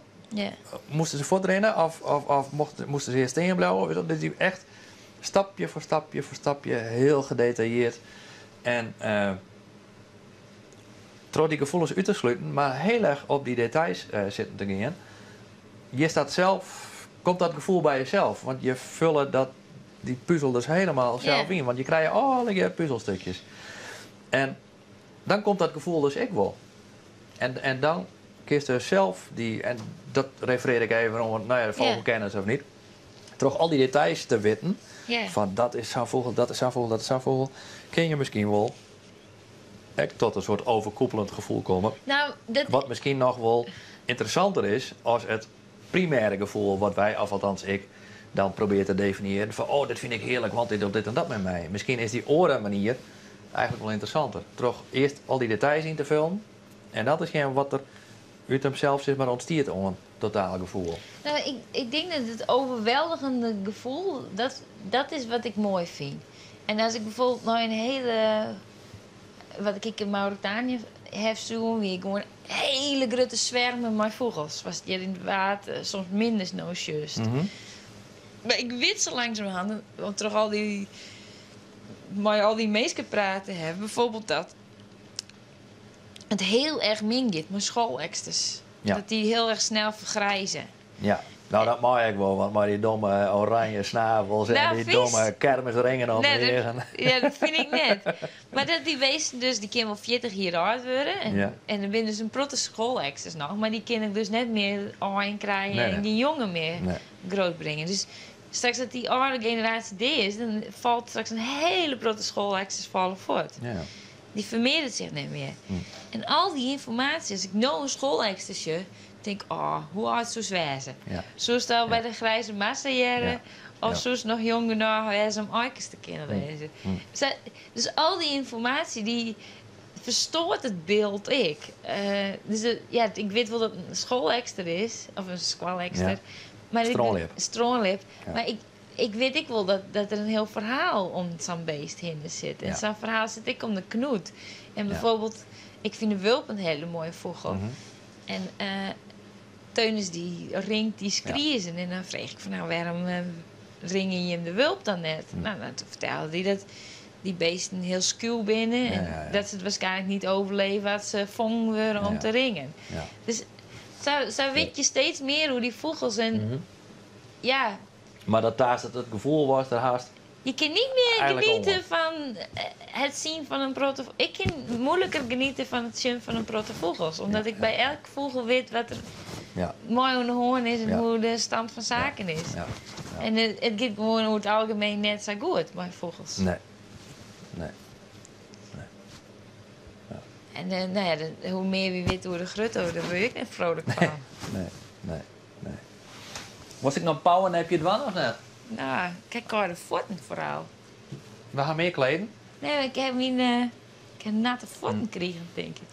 moasten se fuortrinne of moasten se earst stean bliuwe. Dus dy echt stapje foar stapje foar stapje hiel gedetailleerd. En troch dy gefoelens út te sluten, mar hiel erch op dy details sitten te gean, je staat zelf, komt dat gefoel by jezelf. Want je fulle dy puzel dus hielendal sels yn. Want je krije allegear puzelstikjes. En dan komt dat gefoel dus ek wol. En dan kinst dus sels dy, en dat referear ik even oan, no ja, de vogelkennis of niet. Troch al dy details te witten, fan dat is sa'n fûgel, dat is sa'n fûgel, dat is sa'n fûgel, kin je miskien wol ek tot in soart overkoepelend gefoel komme. Nou, dat Wat miskien noch wol ynteressanter is as it primêre gefoel wat wy, of althans ik, dan probearje te definiearjen fan oh, dit fyn ik hearlik, want dit docht dit en dat mei my. Miskien is dy oare manier eigenlik wol ynteressanter. Troch earst al dy details yn te fullen en dan te sjen wat der út himsels sis mar ûntstiet oan totaalgefoel. Nou, ik denk dat it overweldigende gefoel, dat is wat ik moai fyn. En as ik bijvoorbeeld nei in hiele, wat ik yn Mauritanië haw sjoen wie gewoan hele grutte swermen mei fûgels. Watst hjir yn it Waad soms minder no sjochst. Mar ik wit sa langsumerhand, want troch al dy mei al dy minsken praat te hawwen, bijvoorbeeld dat it hiel erch min giet mei scholeksters. Dat dy hiel erch snel fergrize. Ja, no dat mei ek wol, want mei dy domme oranje snavels en dy domme kermisringen om de eagen. Ja, dat fyn ik net. Mar dat dy beesten dus, dy kinne wol 40 jier âld wurde. En der binne dus in protte scholeksters noch, mar dy kinne dus net mear aaien krije en gjin jongen mear grutbringe. Dus straks dat dy âlde generaasje dea is, dan falt straks in hiele protte scholeksters falle fuort. Dy fermearderet sich net mear. En al dy ynformaasje, as ik no in scholekster sjoch, tink oh, hoe âld soest wêze? Soest al by de grijze massa hearre? Of soest noch jong genôch wêze om aaikes te kinnen lizzen? Dus al dy ynformaasje dy ferstoart it byld ek. Dus ja, ik wit wol dat it in scholekster is, of in skoalekster. Strânljip. Strânljip. Mar ik wit ek wol dat der in hiel ferhaal om sa'n beest hinne sit. En sa'n ferhaal sit ek om de knoet. En bijvoorbeeld, ik fyn de wulp in hiele moaie fûgel. En Teunis dy ringt dy skriezen. En dan freegje ik fan nou, wêrom ringe jim de wulp dan net? Nou, dan fertelde dy dat dy beesten hiel skûl binne. En dat se it waarskynlik net overleve as se fongen wurde om te ringen. Dus sa wit je steeds mear oer dy fûgels. En ja. Mar dat taast it gefoel was der hast. Je kin net mear geniete fan it sjen fan in protte. Ik kin moeilijker geniete fan it sjen fan in protte fûgels, omdat ik by elk fûgel wit wat der mei oan de hân is en hoe de stand fan saken is. En it giet gewoan oer it algemien net sa goed mei fûgels. Nee. Nee. En nou ja, hoe mear wy witte oer de grutto, dêr wurd ik net vrolijk fan. Nee, nee, nee. Wolst ek noch powernapje dwaan of net? Nou, ik ha kâlde fuotten foaral. We ha mear kleden. Nee, mar ik ha myn ik ha natte fuotten krigen, tink ik.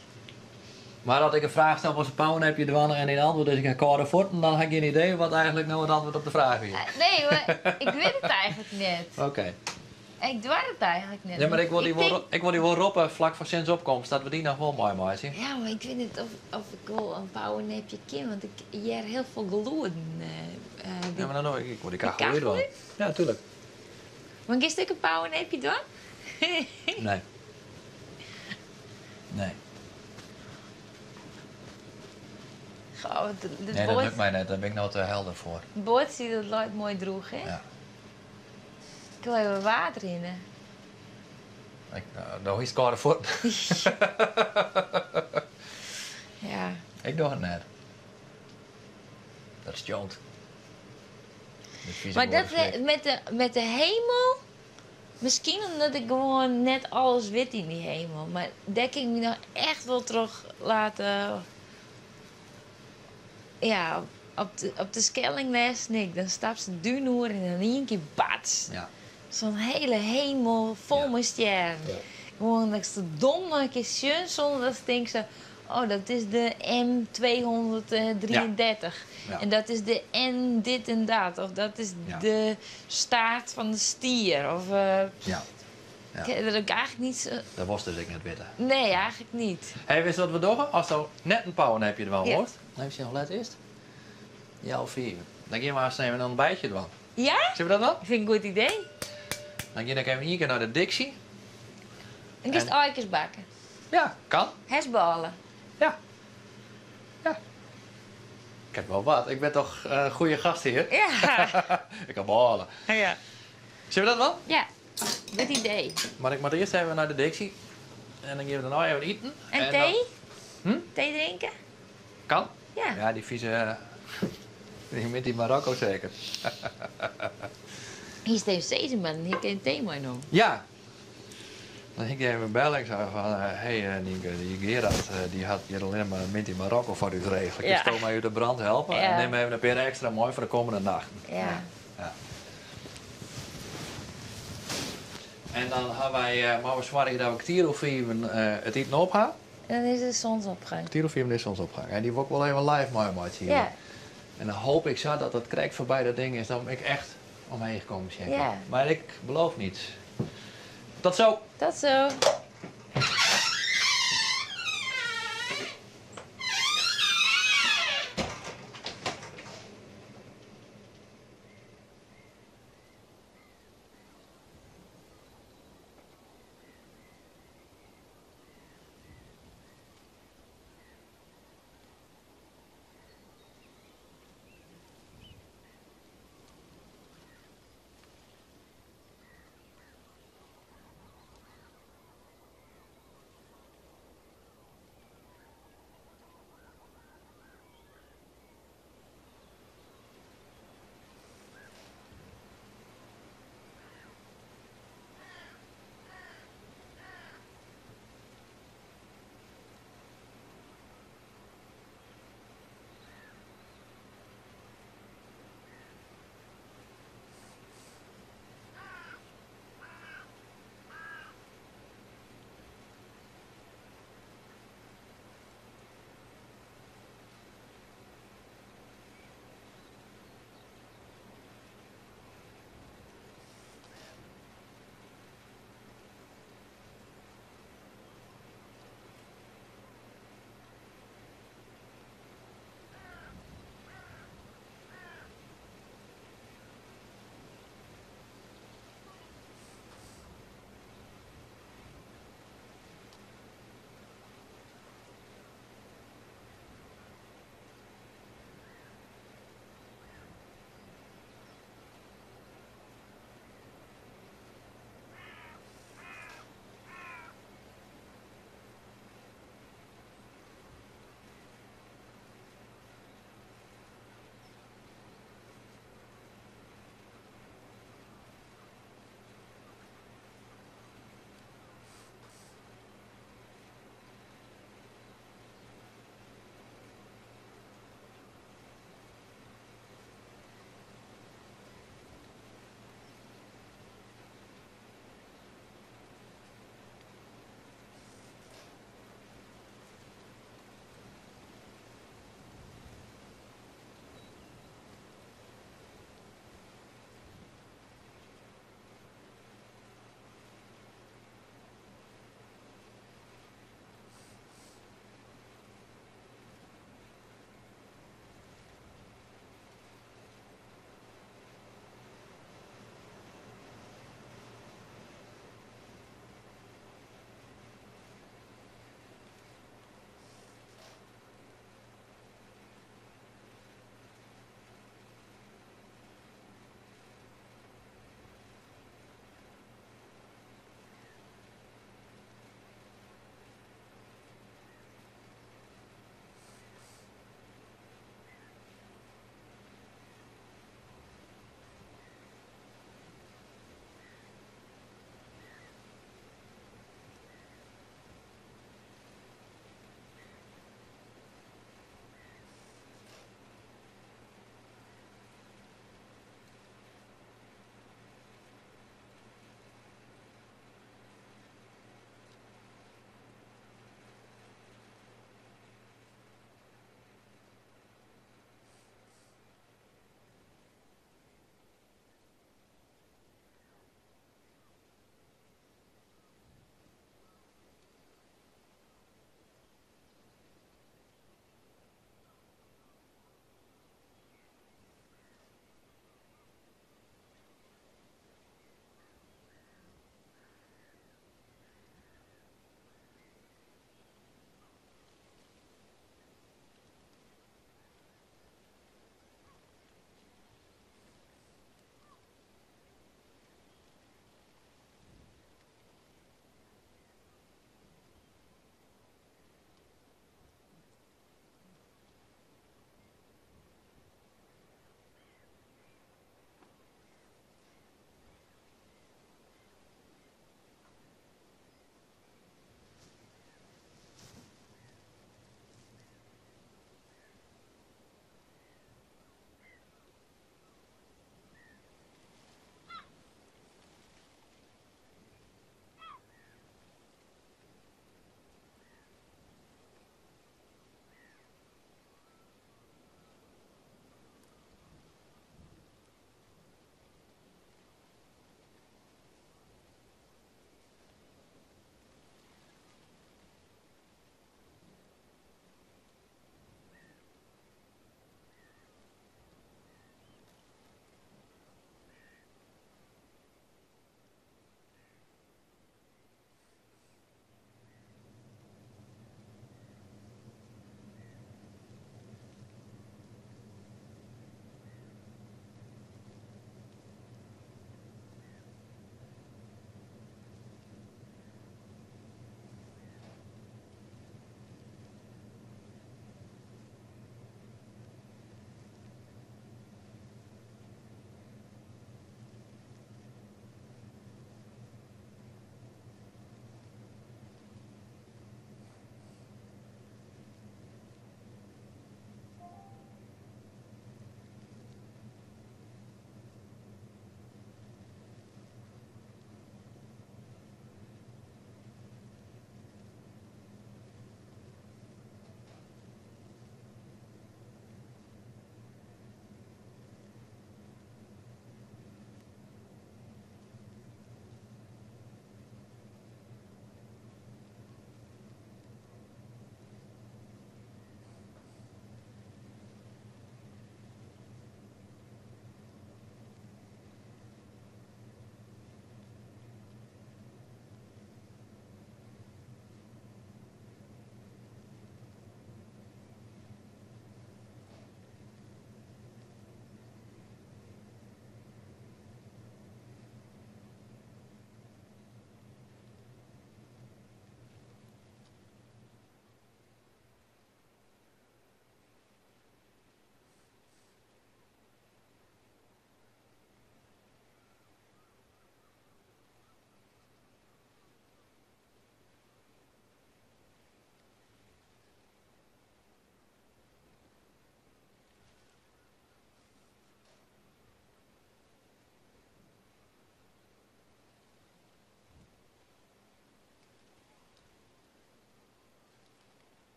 Mar as ik in fraach stel wolst in powernapje dwaan en dyn antwurd is ik ha kâlde fuotten, dan ha ik gjin idee wat eigentlik no it antwurd op de fraach wie. Nee, mar ik wit it eigentlik net. Oké. Ik doar it eigentlik net. Ja, mar ik wol dy wol, ik wol dy wol roppe flak foar sinneopkomst dat we dy noch wol meimeitsje. Ja, mar ik wit net of ik wol in powernapje kin, want ik hear hiel folle gelûden. Ja, mar dan doch ik, ik wol dy kachel útdwaan. Ja, tuerlik. Mar giest ek in powernapje dwaan? Nee. Nee. Goh, dit Nee, dat lukt my net. Dêr bin ik no te helder foar. It boatsje dat leit moai drûch, hè? Ja. Ik wol even waad rinne. Ik, no hiest kâlde fuotten. Ja. Ik doch it net. Dat stjonkt. Mar dat met de hemel, miskien omdat ik gewoan net alles wit yn dy hemel, mar dêr kin ik my noch echt wol troch late. Ja, op de Skelling lêsten ek. Dan stapst de dún oer en dan yn ien kear bats. Sa'n hiele hemel fol mei stjerren. Gewoan datst der dom nei kinst sjen sûnder datst tinkst, oh dat is de M 233 en dat is de N dit en dat of dat is de staart fan de stier of Ja. Dat ik eigentlik niet sa. Dat wolst dus ek net witte. Nee, eigentlik niet. Hey, witst wat we dogge? Asto net in powernapje dwaan wolst, even sjen hoe let is it? 4:30. Dan gean we aanst even in ontbijtje dwaan. Ja? Sille we dat dwaan? Fyn ik in goed idee. Dan gean ik even ien kear nei de Dixie. En giest aaikes bakke? Ja, kan. Hast bôle? Ja. Ja. Ik heb wol wat. Ik bin toch in goede gasthear? Ja. Ik ha bôle. Ja. Sille we dat dwaan? Ja, goed idee. Mar ik moat earst even nei de Dixie. En dan gean we dêrnei even iten. En tee? Tee drinke? Kan. Ja. Ja, dy fize. Dy met dy Marokko seker. Hiest even sizze moatten, hie ik even tee meinommen. Ja. Dan hie ik dy even belle. Ik sei fan, hey Nynke, dy Gerard dy hat hjir allinnich mar Minty Marokko foar ús regele. Kinsto my út de brand helpe? En nim even in pear ekstra mei foar de kommende nachten. Ja. Ja. En dan ha wy, moatte we soargje dat we 5:15 it iten op ha. En dan is de zonsopgang. 5:15 is zonsopgang. En dy wol ik wol even live meimeitsje. Ja. En dan hoop ik sa dat it krekt foarby dat ding is, dat ik echt omheech kom sjen kin. Ja. Mar ik beloof niets. Tot zo. Tot zo.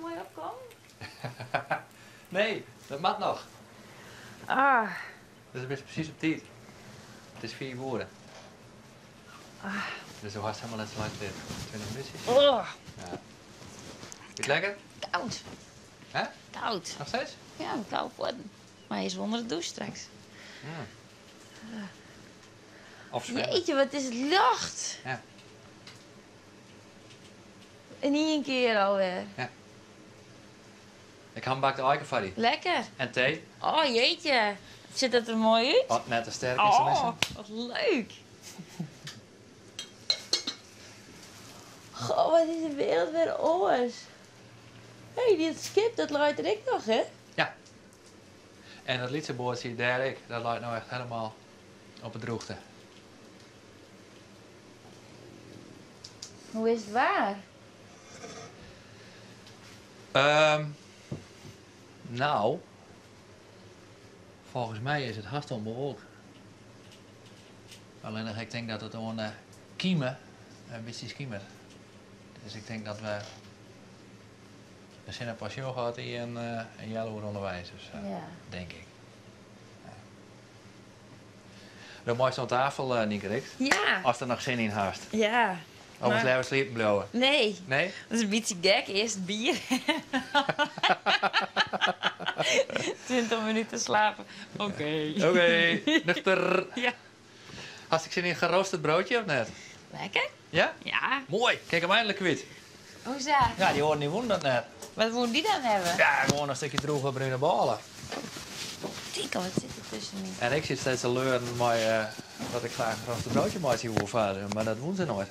moai opkommen? Nee, dat moat noch. Ah. Dus it is presys op tiid. It is fiif oere. Ah. Dus do hast helemaal net sa lang tiid. 20 minútsjes. Oh. Ja. Is it lekker? Koud. Hè? Koud. Noch steeds? Ja, koude fuotten. Mar hy is ûnder de dûs straks. Ja. Of swimme. Jeetje, wat is it ljocht. Ja. In ien kear alwer. Ja. Ik ha in bakte aike foar dy. Lekker. En tee. Oh jeetje, sjocht dat der moai út. Wat net te sterk is tenminste. Oh, wat leuk. Goh, wat is de wereld wer oars. Hé, dit skip dat leit der ek noch, hè? Ja. En dat lytse boatsje dêr ek, dat leit no echt helemaal op 'e drûchte. Hoe is it waar? Ehm, nou, folgens my is it hast ûnbewolkt. Allinnich ik tink dat it oan de kime in bytsje skimert. Dus ik tink dat we de sinne pas sjogge as hy in healoere ûnderweis is, tink ik. Do meist oan tafel, Nynke Rixt. Ja. Ast der noch sin yn hast. Ja. Of wolst leaver sliepen bliuwe? Nee. Nee? Dat is in bytsje gek, earst bier. 20 minuten slapen. Oké. Oké, nuchter. Ja. Hast ek sin yn in geroosterd broodje of net? Lekker. Ja? Ja. Moai, kin ik him einlik kwyt. Hoesa? Ja, dy oaren dy woenen dat net. Wat woenen dy dan hawwe? Ja, gewoan in stikje drûge brune bôle. Tinkel, wat sit der tusken myn. En ik sit steeds te leuren mei dat ik graach in geroosterd broodje meitsje woe foar se, mar dat woenen se noait.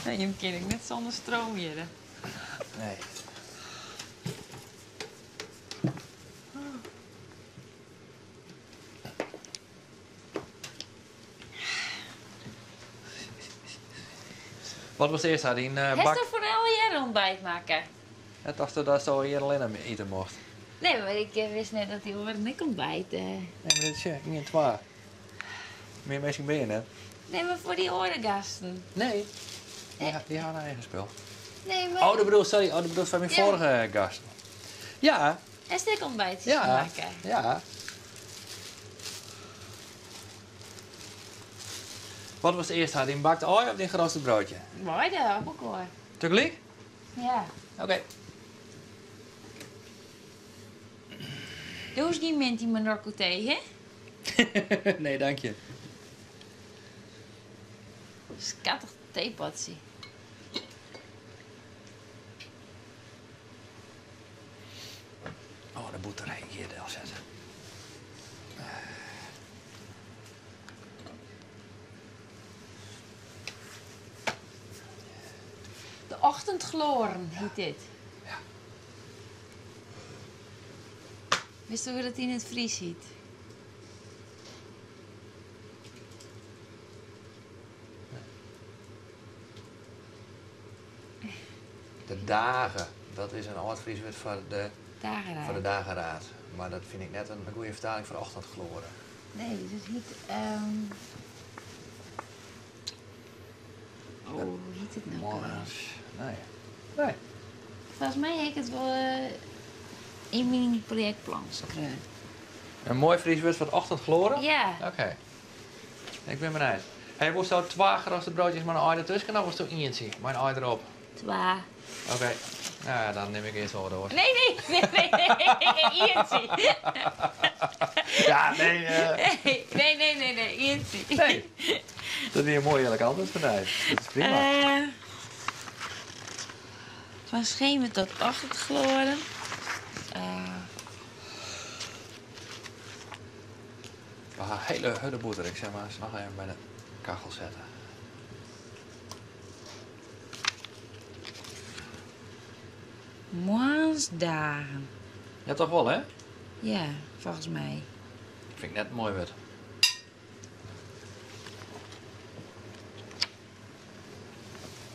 No, jim kinne ek net sûnder stroom hjirre. Nee. Wat wolst earst ha, dyn bak? Hast do foar allegearre ûntbyt makke? Ja, tochtsto datsto hjir allinne ite mochtst? Nee, mar ik wist net dat dy oaren ek ûntbyt. Nee, mar dit is ien, twa. Mear minsken binne hjir net. Nee, mar foar dy oare gasten. Nee, dy ha in eigen spul. Nee, mar. Oh, do bedoelst, sorry, oh, do bedoelst foar myn foarige gasten. Ja. Hast ek ûntbytsjes makke? Ja. Wat wolst earst ha, dyn bakt aai of dyn geroosterd broodje? Beide, op elkoar. Tagelyk? Ja. Oké. Do hoechst gjin mint yn Marokko tee, hè? Nee, dank je. Skattich teepotsje. Oh, de bûter hjir delsette. De ochtendgloren hjit dit. Ja. Witsto hoe't dat yn it Frysk hjit? De dage, dat is in âld Frysk wurd foar de Dageraad. Foar de dageraad. Mar dat fyn ik net in goede fertaling foar ochtendgloren. Nee, dus it hjit. Oh, hoe hjit it no? Nee. Nee. Folgens my ha ik it wol yn myn projektplan skreaun. In moai Frysk wurd foar ochtendgloren? Ja. Oké. Ik bin benijd. Hey, wolsto twa geroosterde broodjes mei in aai dertusken of wolsto ientsje mei in aai derop? Twa. Oké. Nou ja, dan nim ik earst wol wat oars. Nee, nee, nee, nee, nee, ientsje. Ja, nee. Nee, nee, nee, nee, ientsje. Nee. Dat wie in moai earlik antwurd fan dy. Dat is prima. Van schemer tot ochtendgloren. We ha hiele hurde bûter. Ik sil mar ris noch even by de kachel sette. Moarnsdagen. Ja, toch wol, hè? Ja, folgens my. Fyn ik net in moai wurd.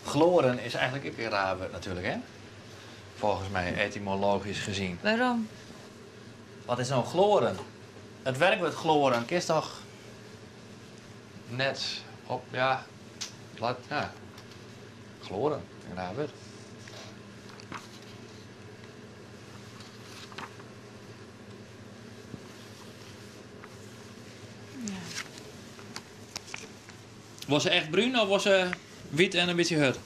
Gloren is eigenlik ek in raar wurd natuerlik, hè? Folgens my, etymologysk gezien. Wêrom? Wat is no gloren? It werkwurd gloren kinst toch net op, ja, laat, ja, gloren, in raar wurd. Was ze echt brún of was ze wyt en in bytsje hurd?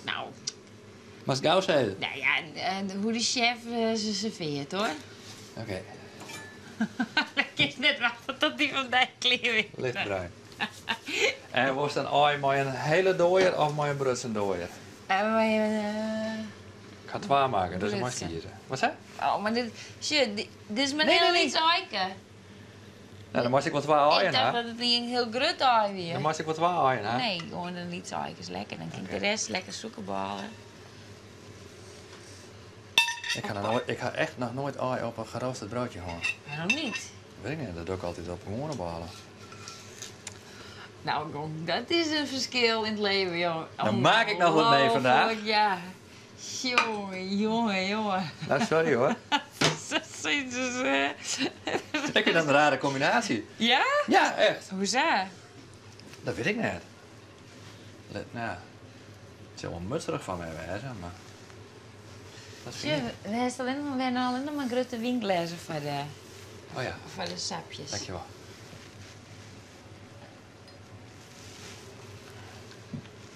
Nou. Moatst gau sizze. Nou ja, hoe de sjef se servearret hoor. Oké. Ik kin net wachte tot dy fan dy klear is. Lichtbruin. En wolst in aai mei in hele dooier of mei in brutsen dooier? Mei in. Ik ha twa makke, dus dan moatst kieze. Wat sei? Oh, mar dit, sjoch, dit is mar in hiel lyts aaike. Nou, dan moatst ek wol twa aaien ha. Ik tocht dat it in hiel grut aai wie. Dan moatst ek wol twa aaien ha. Nee, gewoan in lyts aaike is lekker. Dan kin ik de rest lekker sûkerbôle. Ik ha noch noait, ik ha echt noch noait aai op in geroosterd broodje hân. Wêrom niet? Wit ik net, dat doch ik altyd op gewoane bôle. Nou, dat is in ferskil yn it leven, joh. Dan maak ik noch wat mee vandaag. Ja. Jonge, jonge, jonge. Nou, sorry hoor. Ik vind dat in rare kombinaasje. Ja? Ja, echt. Hoesa? Dat wit ik net. Nou, it sil wol mutserich fan my wêze, mar dat fyn ik. Sjoch, we hast allinnich, we ha allinnich mar grutte wynglêzen foar de, Oh ja. foar de sapjes. Dankjewol.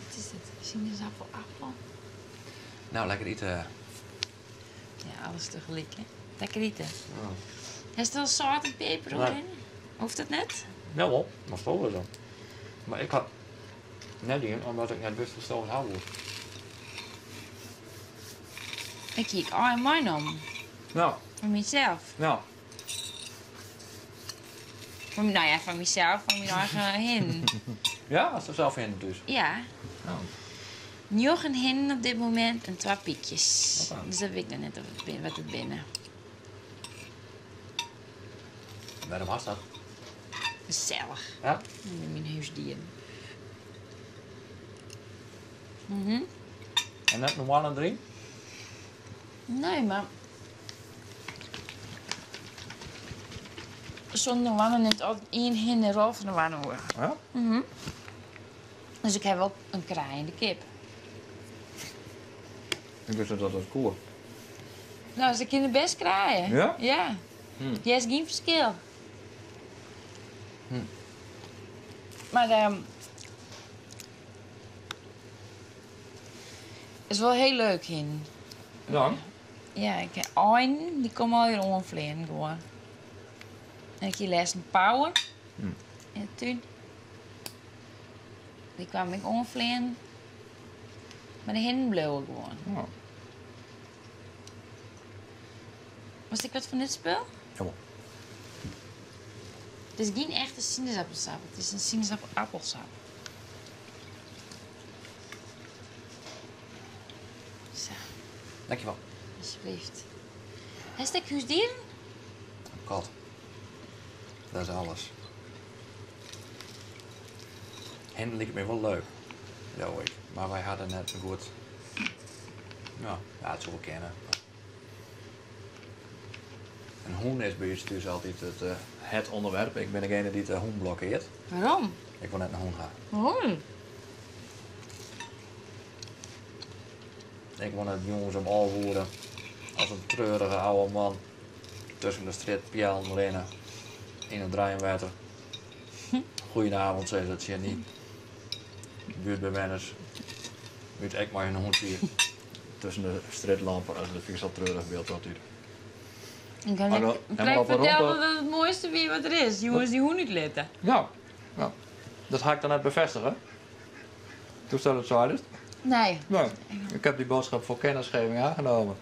Wat is dit? Sinaasappel, Nou, lekker ite. Ja, alles tegelyk, hè. Lekker ite. Hast al sâlt en peper Nee. oerhinne? Hoecht dat net? Jawol, mar folle dan. Mar ik ha net dien omdat ik net wist hoesto it ha woest. Ik hie ek aai meinommen. Ja. Foar mysels. Ja. Foar, nou ja, foar mysels, foar myn eigen hinnen. Ja, hast sels hinnen thús? Ja. Oh. Njoggen hinnen op dit momint en twa pykjes. Oké. Dus dat wit ik noch net of it bin, wat it binne. Wêrom hast dat? Gesellich. Ja? Mei myn húsdieren. Mhm. En net normaal in drie? Nee, mar Sûnder hoanne nimt altyd ien hin de rol fan de hoanne oer. Ja? Mhm. Dus ik ha wol in kraaiende kip. Ik wist net dat dat koe. No, se kinne bêst kraaie. Ja? Ja. Hearst gjin ferskil. Mar ehm, is wol hiel leuk hinnen. Ja. Ja, ik ha einen, dy komme allegear oanfleanen gewoan. En ik hie lêsten pauwen yn de tún. Dy kwamen ek oanfleanen. Mar de hinnen bliuwe gewoan. Ja. Wolst ek wat fan dit spul? Jawol. It is gjin echte sinaasappelsap, it is in sinaasappelappelsap. Sa. Dankjewol. Alsjeblieft. Hast ek húsdieren? In kat. Dat is alles. Hinnen liket my wol leuk, leau ik. Mar wy ha der net in goed. No, ja, it soe wol kinne. In hûn is by ús thús altyd it, het onderwerp. Ik bin degene dy't de hûn blokkearret. Wêrom? Ik wol net in hûn ha. Wêrom? Ik wol net jûns om 11 oere as in treurige oude man tusken de strjitpeallen rinne yn it reinwetter. Goedenavond, sizze tsjin dy buertbewenners. Dy't ek mei hun hûntsje tusken de strjitlampen. Dat fyn ik sa'n treurich byld altyd. Ik kan Maar ek dan- krekt helemaal op een fertelle rompe. dat it it moaiste wie wat der is. Jûns dy hûn útlitte. Ja, ja. Dat ha ik dan net befêstige. Doe'tst dat seidest. Nee. Nee. Ik heb die boodschap voor kennisgeving aangenomen.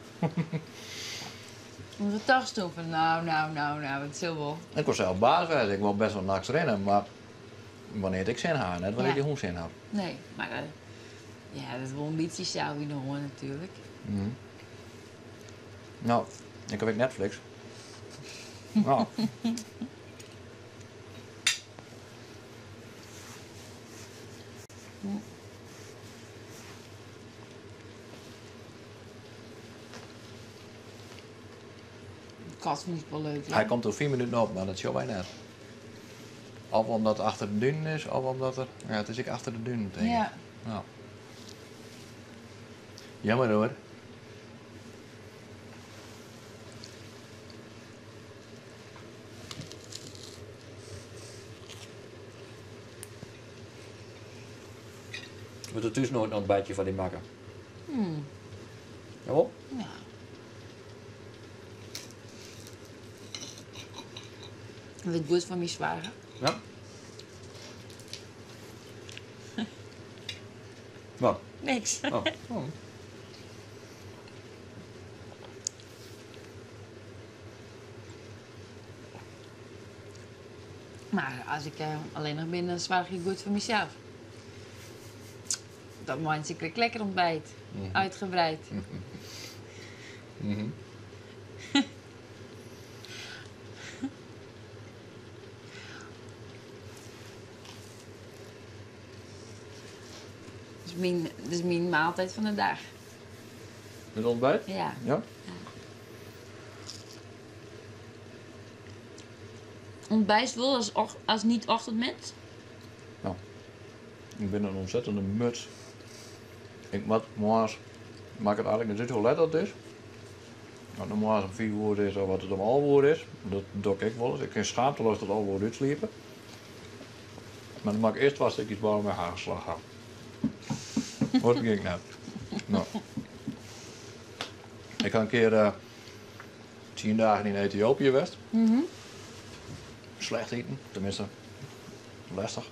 Want wat tochtst toen fan nou, nou, nou, nou, it sil wol. Ik wol sels baas wêze. Ik wol bêst wol nachts rinne, mar wannear't ik sin ha, net wannear't Ja. dy hûn sin hat. Nee, mar dat, ja, dat is wol in bytsje sels yn de hân natuerlik. No, ik haw ek Netflix. No. Kat fyn ik wol leuk. Hy komt oer 4 minuten op, mar dat sjogge wy net. Of omdat it achter de dunen is, of omdat er. Ja, it is ek achter de dunen, tink ik. Ja. Ja. Jammer hoor. Wurdt der thús noait in ontbijtje foar dy makke? Jawol? Ja. Wurdt goed foar my soarge. Ja. Wat? Niks. Oh. Oh. Mar as ik allinnich bin, dan soargje ik goed foar mysels. Dan meitsje ik ek lekker ontbijt. Uitgebreid. Dus myn, dus myn maaltijd fan de dag. It ontbijt? Ja. Ja? Ontbijtst wol as, as niet-ochtendmens? Nou, ik bin in ontzettende muts. Ik moat moarns, makket eigentlik net út hoe let dat is. As it moarns om 5 oere is of as it om 11 oere is, dat doch ik ek wolris. Ik kin schaamteloos tot 11 oere útsliepe. Mar dan moat ik earst twa stikjes bôle mei hagelslach ha. Oars begjin ik net. No. Ik ha in kear tsien dagen yn Ethiopië west. Slecht iten, tenminste lestich.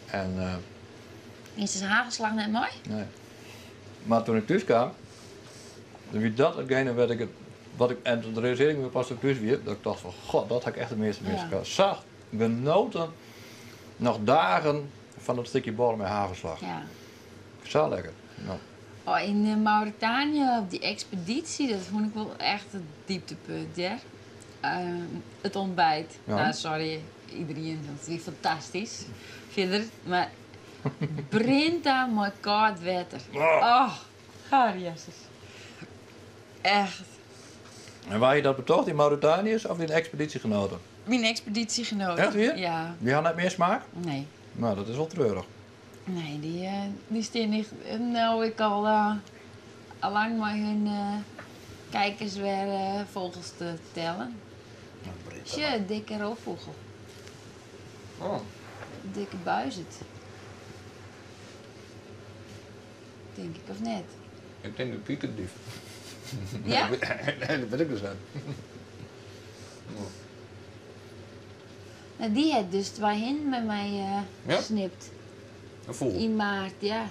En, Is dus hagelslach net moai? Nee. Mar toen ik thús kaam, dan wie dat itgene wat ik, wat ik, en toen realisearde ik me pas toen ik thús wie, dat ik tocht fan, god, dat ha ik echt it measte mist. Ik ha sa genoten, noch dagen, fan dat stikje bôle mei hagelslach. Ja. Sa lekker. No. Oh, yn eh, Mauritanië op dy ekspedysje, dat fûn ik wol echt it dieptepunt, hear. Eh, it ontbijt. Ja. Nou, sorry iedereen, want it wie fantastysk. Fierder, mar Brinta mei kâld wetter. Oh, oh jezus. Echt. En wa hie dat betocht, dy Mauritaniërs of dyn ekspedysjegenoaten? Myn ekspedysjegenoaten. Echt wier? Ja. Dy ha net mear smaak? Nee. Nou, dat is wol treurich. Nee, dy, eh, dy stean echt no ek al, eh, al lang mei hun eh, kijkers wer vogels te tellen. Sjoch, dikke roofvogel. Oh. Dikke buizerd. Tink ik, of net? Ik tink de kiekendief. Ja? Nee, dat wit ik dus net. Nou, dy hat dus twa hinnen by my eh, Ja? snipt. In fûgel. Yn maart, ja.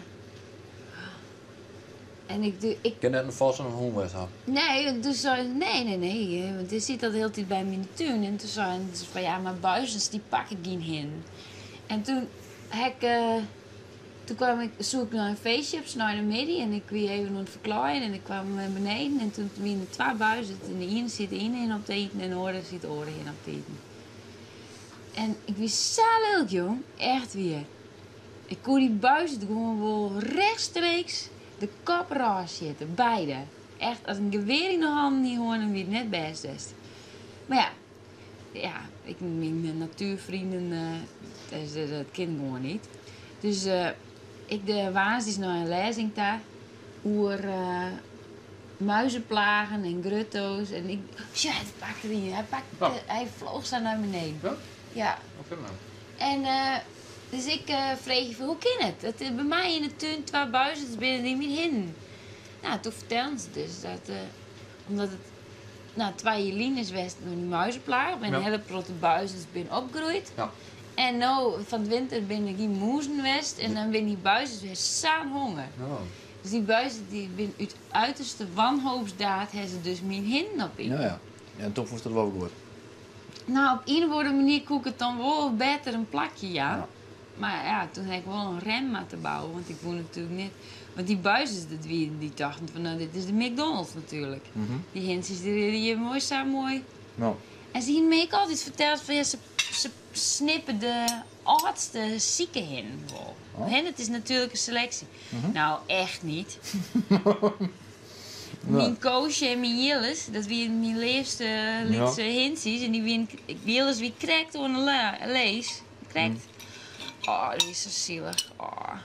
En ik, doe- ik Kin net in vos en in hûn west ha. Nee, want toen sei nee, nee, nee, eh, want dy sit al de hiele tiid by my yn de tún. En toen sei ze fan ja, mar buizerds dy pakke gjin hin. En toen ha ik, eh, toen kwam ik, soe ik nei in feestje op sneintemiddei en ik wie even oan it ferklaaien en ik kwam eh, beneden en toen wiene der twa buizerds en de iene siet de iene hin op te iten en de oare siet de oare hin op te iten. En ik wie sa lilk, jong, echt wier. Ik koe dy buizerd gewoan wol rechtstreeks de kop erôf sjitte, beide. Echt, as in gewear yn de hannen hie hân, dan wie it net bêst west. Mar ja, ja, ik, myn natuerfrienden, eh, dat kin gewoan niet. Dus eh, ik de woansdeis nei in lêzing ta oer eh, muizenplagen en grutto's. En ik, sjoch, hy pakte dy, hy pakte, Oh. hy fleach sa nei beneden. Ja? Ja. Oké, nou. En eh, dus ik eh, freegje fan, hoe kin it? Dat der by my yn de tún twa buizerds binne dy myn hinnen. Nou, toen fertelden se dus dat, eh, omdat it nou, twa jier lyn is west mei dy muizenplaag, binne Ja. in hiele protte buizerds binne opgroeid. Ja. En no, fan 't winter binne der gjin mûzen west en dan binne dy buizerds wer sa'n honger. Oh. Dus dy buizerds dy binne út uiterste wanhoopsdaad ha se dus myn hinnen opiten. Ja, ja. En toen fûnst it wol goed. Nou, op ien of oare manier koe ik it dan wol better in plakje jaan. Ja. Mar ja, toen ha ik wol in rem moatte bouwe, want ik woe natuerlik net. Want dy buizerds, dat wienen, dy tochten fan, no, dit is de McDonald's natuerlik. Dy hintsjes, dy rinne hjir moai sa moai. No. En se hienen my ek altyd ferteld fan, ja, se, se snippe de âldste sike hinnen wol. Oh. Hè, it is natuerlike seleksje. Nou, echt niet. Myn Koosje en myn Jilles, dat wienen myn leafste lytse hintsjes. En dy wienen, Jilles wie krekt oan de lees. Krekt. Oh, dy wie sa sielich. Oh.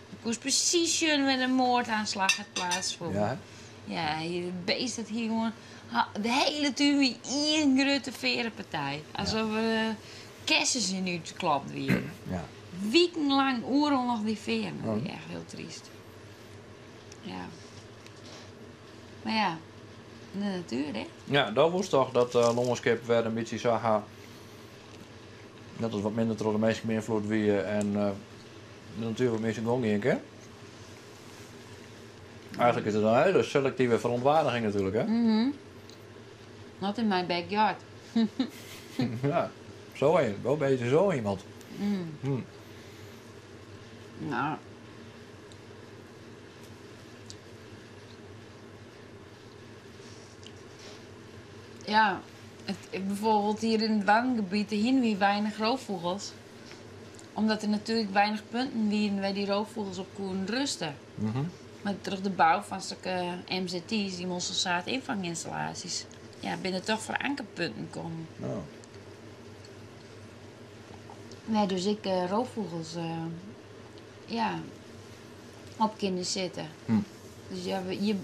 Ik koe presys sjen wêr't de moardaanslach hat plaatsfûn. Ja, hè? Ja, hier, it beest dat hie gewoan de hiele tún wie ien grutte fearrepartij. Alsof er kessens yn útklapt wienen. Ja. Wikenlang oeral noch dy fearren. Dat wie echt hiel tryst. Ja. Mar ja, de natuer, hè? Ja, do woest toch dat lânskip wer in bytsje sa ha dat it wat minder troch de minsken beynfloed wie en de natuer wat mear syn gong gean kin? Eigentlik is it in hiele selektive ferûntwaardiging natuerlik, hè? Mhm. Not in my backyard. Ja, zo een. Wel een beetje zo iemand. Nou. Ja, het, bijvoorbeeld hier in het Waddengebied, hier wie weinig roofvogels. Omdat er natuurlijk weinig punten wienen waar die roofvogels op koenen rusten. Mar troch de bou fan sokke MZI's, dy mosselzaadinfanginstallaties, ja, binne der toch ferankerpunten kommen. Oh. Wêr dus ek roofvogels ja, op kinne sitte. Dus ja, je,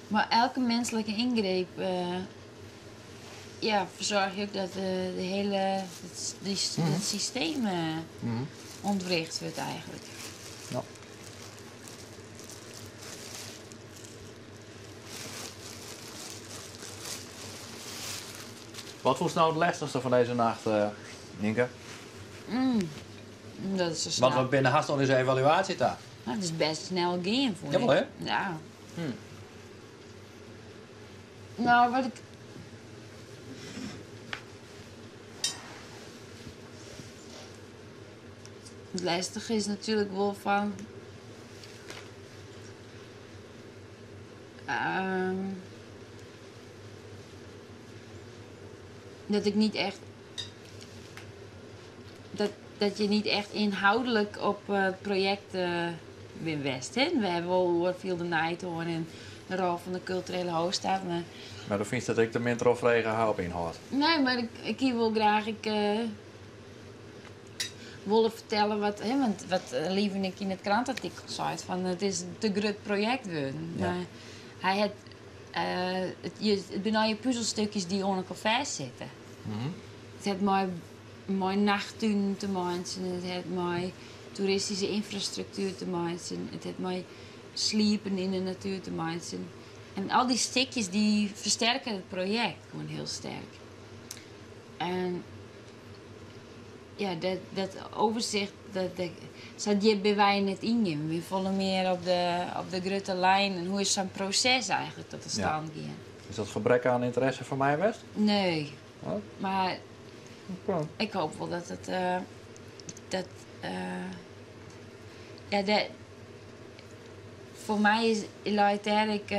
mar elke minsklike yngreep ja, fersoargje je ek dat de hiele, dat systeem ûntwricht wurdt eigentlik. Ja. Wat fûnst no it lestichste fan dizze nacht, Nynke? Dat is sa snel. Want we binne hast oan ús evaluaasje ta. Nou, it is bêst snel gien, fûn ik. Jawol, hè? Ja. Nou, wat ik. It lêstige is natuerlik wol fan. Dat ik niet echt. Dat, dat je niet echt inhoudelijk op het project bin west. Hè? We hawwe wol oer Feel the Night hân en de rol fan de kulturele hoofdstad. Mar, Mar do fynst dat ik te min trochfrege ha op ynhâld? Nee, mar ik, ik hie wol graach ik, wolle fertelle wat, hè, want wat Lieven ek yn it krantartikel seit, fan it is in te grut projekt wurden. Ja. Mar hy hat, it, je, it binne allegear puzelstukjes dy't oan elkoar fêstsitte. It hat mei, mei nachttunen te meitsjen, it hat mei toeristyske ynfrastruktuer te meitsjen, it hat mei sliepen yn de natuer te meitsjen. En al dy stikjes dy fersterke it projekt gewoan hiel sterk. En ja, dat, dat overzicht, dat, dat, sa djip binne wy net yngien. We binne folle mear op de, op de grutte lijn en hoe is sa'n proses eigentlik tot de stand gien. Is dat gebrek oan ynteresse fan my west? Nee. Oh. Mar Oké. ik hoop wol dat it, dat, ja, de, foar my is, leit dêr ek,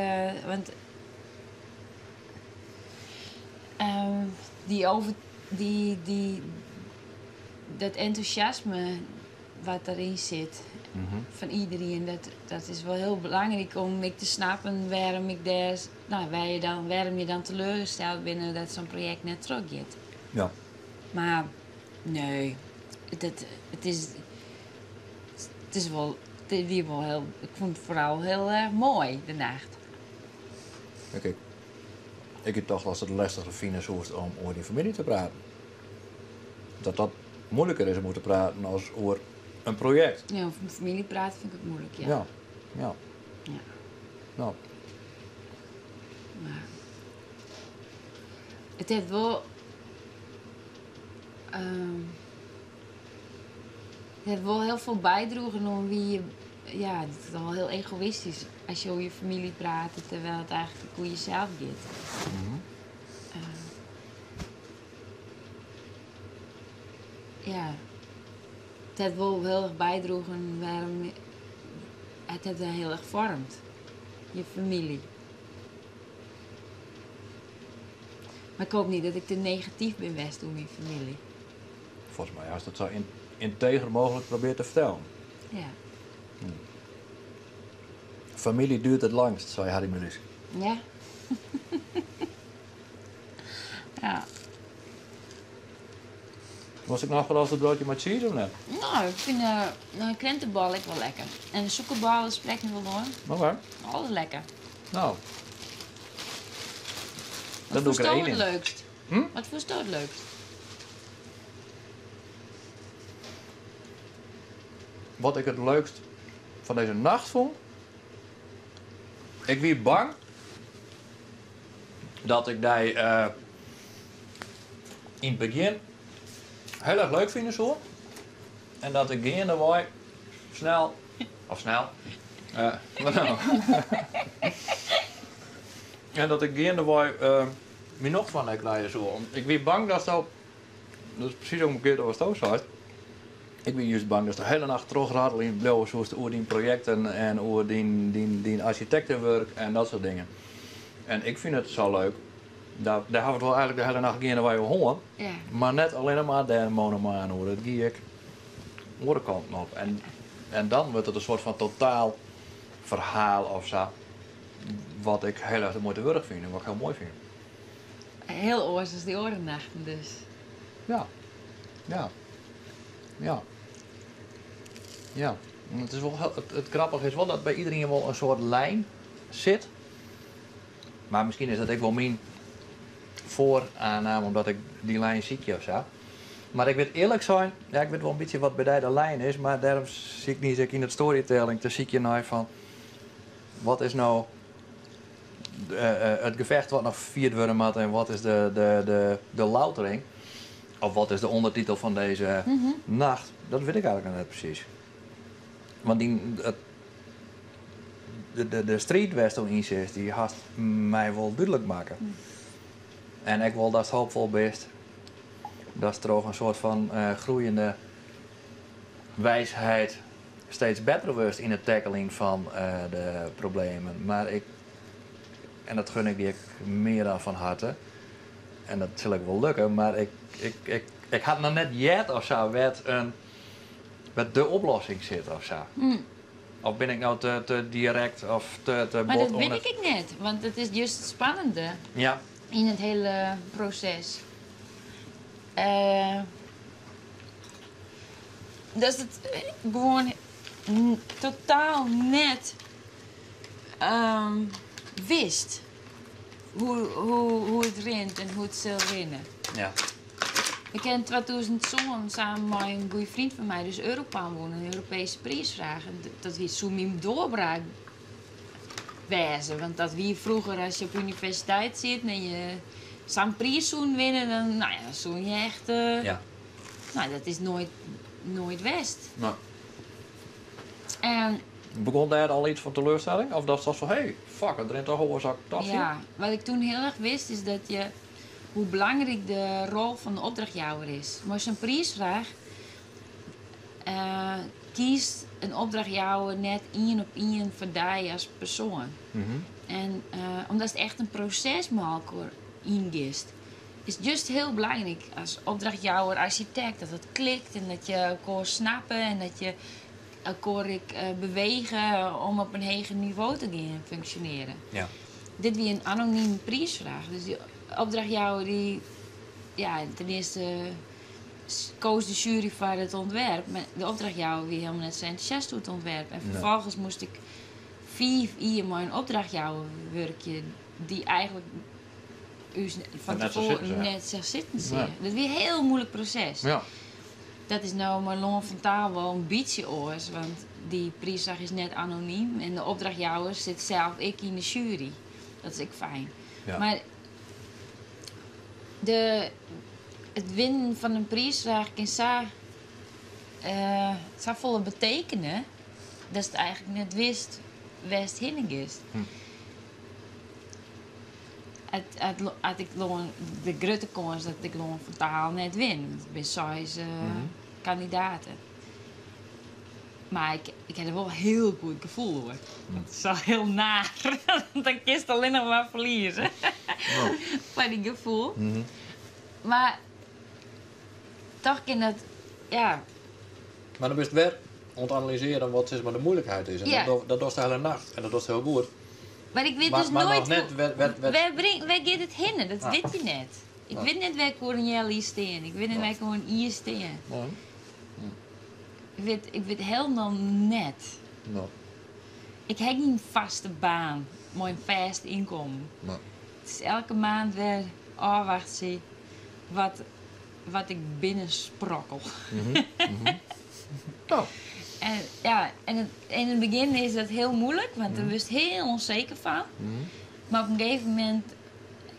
want dy over, dy, dy, dat entûsjasme wat deryn sit fan iderien, dat, dat is wol hiel belangryk om ek te snappen wêrom ik dêr, no, wêr je dan, wêrom je dan teleursteld binne dat sa'n projekt net trochgiet. Ja. Mar nee, dat, it is, it is wol, it wie wol hiel, ik fûn it foaral hiel erch moai, de nacht. Oké. Ik hie tocht datst it lestiger fine soest om oer dyn famylje te praten. Dat dat moeilijker is om oer te praten as oer in projekt. Ja, oer myn famylje prate fyn ik it muoilik, ja. Ja, ja. Ja. Ja. Mar it hat wol, it hat wol hiel folle bydroegen oan wie je, ja, it is dan wol hiel egoïstysk as je oer je famylje prate terwyl it eigentlik oer jesels giet. Ja, it hat wol hiel erch bydroegen wêrom it hat dy hiel erch foarmd, je famylje. Mar ik hoop net dat ik te negatyf bin west oer myn famylje. Folgens my hast it sa ynteger mooglik probearre te fertellen. Ja. Familie duurt it langst, sei Harry Mulisch. Ja. Ja. Was ik noch foar it broodje mei cheese of net? No, ik fyn de krentebal ek wol lekker. En de sûkerbal sprekt my wol oan. Oké. Alles lekker. No. Wat Dan doe ik fûnst der do één it yn. leukst? Hm? Wat fûnst do it leukst? Wat ik it leukst fan dizze nacht fûn? Ik wie bang dat ik dy yn it begjin hiel erch leuk fine soe en dat ik geandewei snel, of snel, wat no? En dat ik geandewei myn nocht fan dy krije soe. Ik wie bang datsto, dat is presys omkeard as watsto seist, ik wie just bang datst de hiele nacht trochratteljen bliuwe soest oer dyn projekten en oer dyn arsjitektewurk en dat soart dingen. En ik fyn it sa leuk, dêr hawwe we it wol eigentlik de hiele nacht geandewei oer hân, mar net allinnich mar dêr monomaan oer. It gie ek oare kanten op. En dan wurdt it in soart fan totaal ferhaal of sa, wat ik hiel erch de muoite wurdich fyn en wat ik hiel moai fyn. Hiel oars as dy oare nachten dus. Ja. Ja. Ja. Ja. En it is wol, it grappige is wol dat by iderien wol in soart lijn sit. Mar miskien is dat ek wol myn foaraanname omdat ik dy lijn sykje of sa. Mar ik wit earlik sein, ja, ik wit wol in bytsje wat by dy de lijn is, mar dêrom siet ik niis ek yn it storytelling te sykjen nei fan wat is no it gefecht wat noch fierd wurde moat en wat is de loutering? Of wat is de ûndertitel fan dizze nacht? Dat wit ik eigentlik noch net presys. Want de striid wêr'tsto yn sitst, dy hast my wol dúdlik makke. En ek wol datst hoopfol bist datst troch in soart fan groeiende wijsheid steeds better wurdst yn it tackelen fan de problemen. Mar ik, en dat gun ik dy ek mear dan fan harte, en dat sil ek wol lukke, mar ik ha noch net heard of sa wêr't in, wêr't de oplossing sit of sa. Of bin ik no te direkt of te Mar bot dat oan wit it ik ek net, want it is just it spannende yn it hiele proses. Dat it gewoan totaal net wist hoe't it rint en hoe't it sil rinne. Ik ha yn 2007 samen mei in goede freon fan my dus Europan wûn, in Europeeske priisfraach. En dat wie, soe myn doorbraak wêze, want dat wie froeger as je op universiteit sieten en je sa'n priis soenen winne, dan, nou ja, dan soene je echt, nou, dat is noait west. Nee. En Begûn dêr al iets fan teleurstelling? Of datst tochtst fan, hey, fuck, it rint toch oars as ik tocht hie? Ja, wat ik toen hiel erch wist is dat je, hoe belangryk de rol fan de opdrachtjouwer is. Mei sa'n priisfraach kiest in opdrachtjouwer net ien op ien foar dy as persoan. En omdatst echt in proses mei elkoar yngiest, is it just hiel belangryk as opdrachtjouwer, arsjitekt, dat it klikt en dat je elkoar snappe en dat je elkoar ek bewege om op in heger nivo te gean funksjonearjen. Dit wie in anonime priisfraach, dus dy opdrachtjouwer dy, ja, ten earste koos de sjuery foar it ûntwerp, mar de opdrachtjouwer wie hielendal net sa entûsjast oer it ûntwerp. En ferfolgens moast ik 5 jier mei in opdrachtjouwer wurkje dy't eigentlik ús fan Net sa tefoaren sitten seach. net sa sitten seach. Dat wie in hiel muoilik proses. Dat is no mei Lân fan Taal wol in bytsje oars, want dy priisfraach is net anonym en de opdrachtjouwer sit sels ek yn de sjuery. Dat is ek fijn. Mar it winnen fan in priisfraach kin safolle betekene datst eigentlik net witst wêr'tst hinne giest. At ik Lân, de grutte kâns dat ik Lân fan Taal net win, want it binne 6 kandidaten. Mar ik ha der wol in hiel goed gefoel oer. Dat is al hiel naar, want dan kinst allinnich mar ferlieze. Foar dyn gefoel. Mar toch kin dat, ja. Mar dan bist wer oan it analysearjen wat sis mar de moeilikheid is. En dat dochst de hiele nacht en dat dochst hiel goed. Mar ik wit Mar dus noch noait net hoe wêr wêr giet it hinne? Dat wit je net. Ik wit net wêr ik oer in healjier stean. Ik wit net wêr ik oer in jier stean. Ik wit hielendal net. Ik ha gjin faste baan mei in fêst ynkommen. It is elke maand wer ôfwachtsje wat ik binnensprokkel. En ja, en it, yn it begjin is dat hiel muoilik, want dêr wurdst hiel ûnseker fan. Mar op in gegeven momint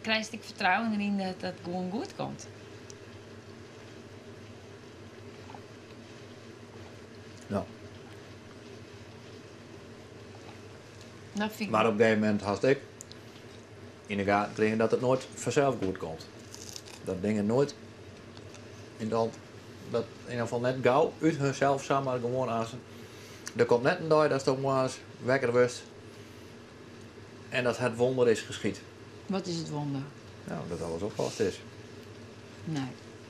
krijst ek fertrouwen deryn dat dat gewoan goed komt. Ja. Dat fyn ik. Mar op in gegeven momint hast ek yn 'e gaten krigen dat it noait fansels goed komt. Dat dingen noait yn dat, dat yn ieder gefal net gau út hunsels samar gewoan as der komt net in dei datsto moarns wekker wurdst en dat het wonder is geschied. Wat is it wonder? Nou, dat alles oplost is. Nee.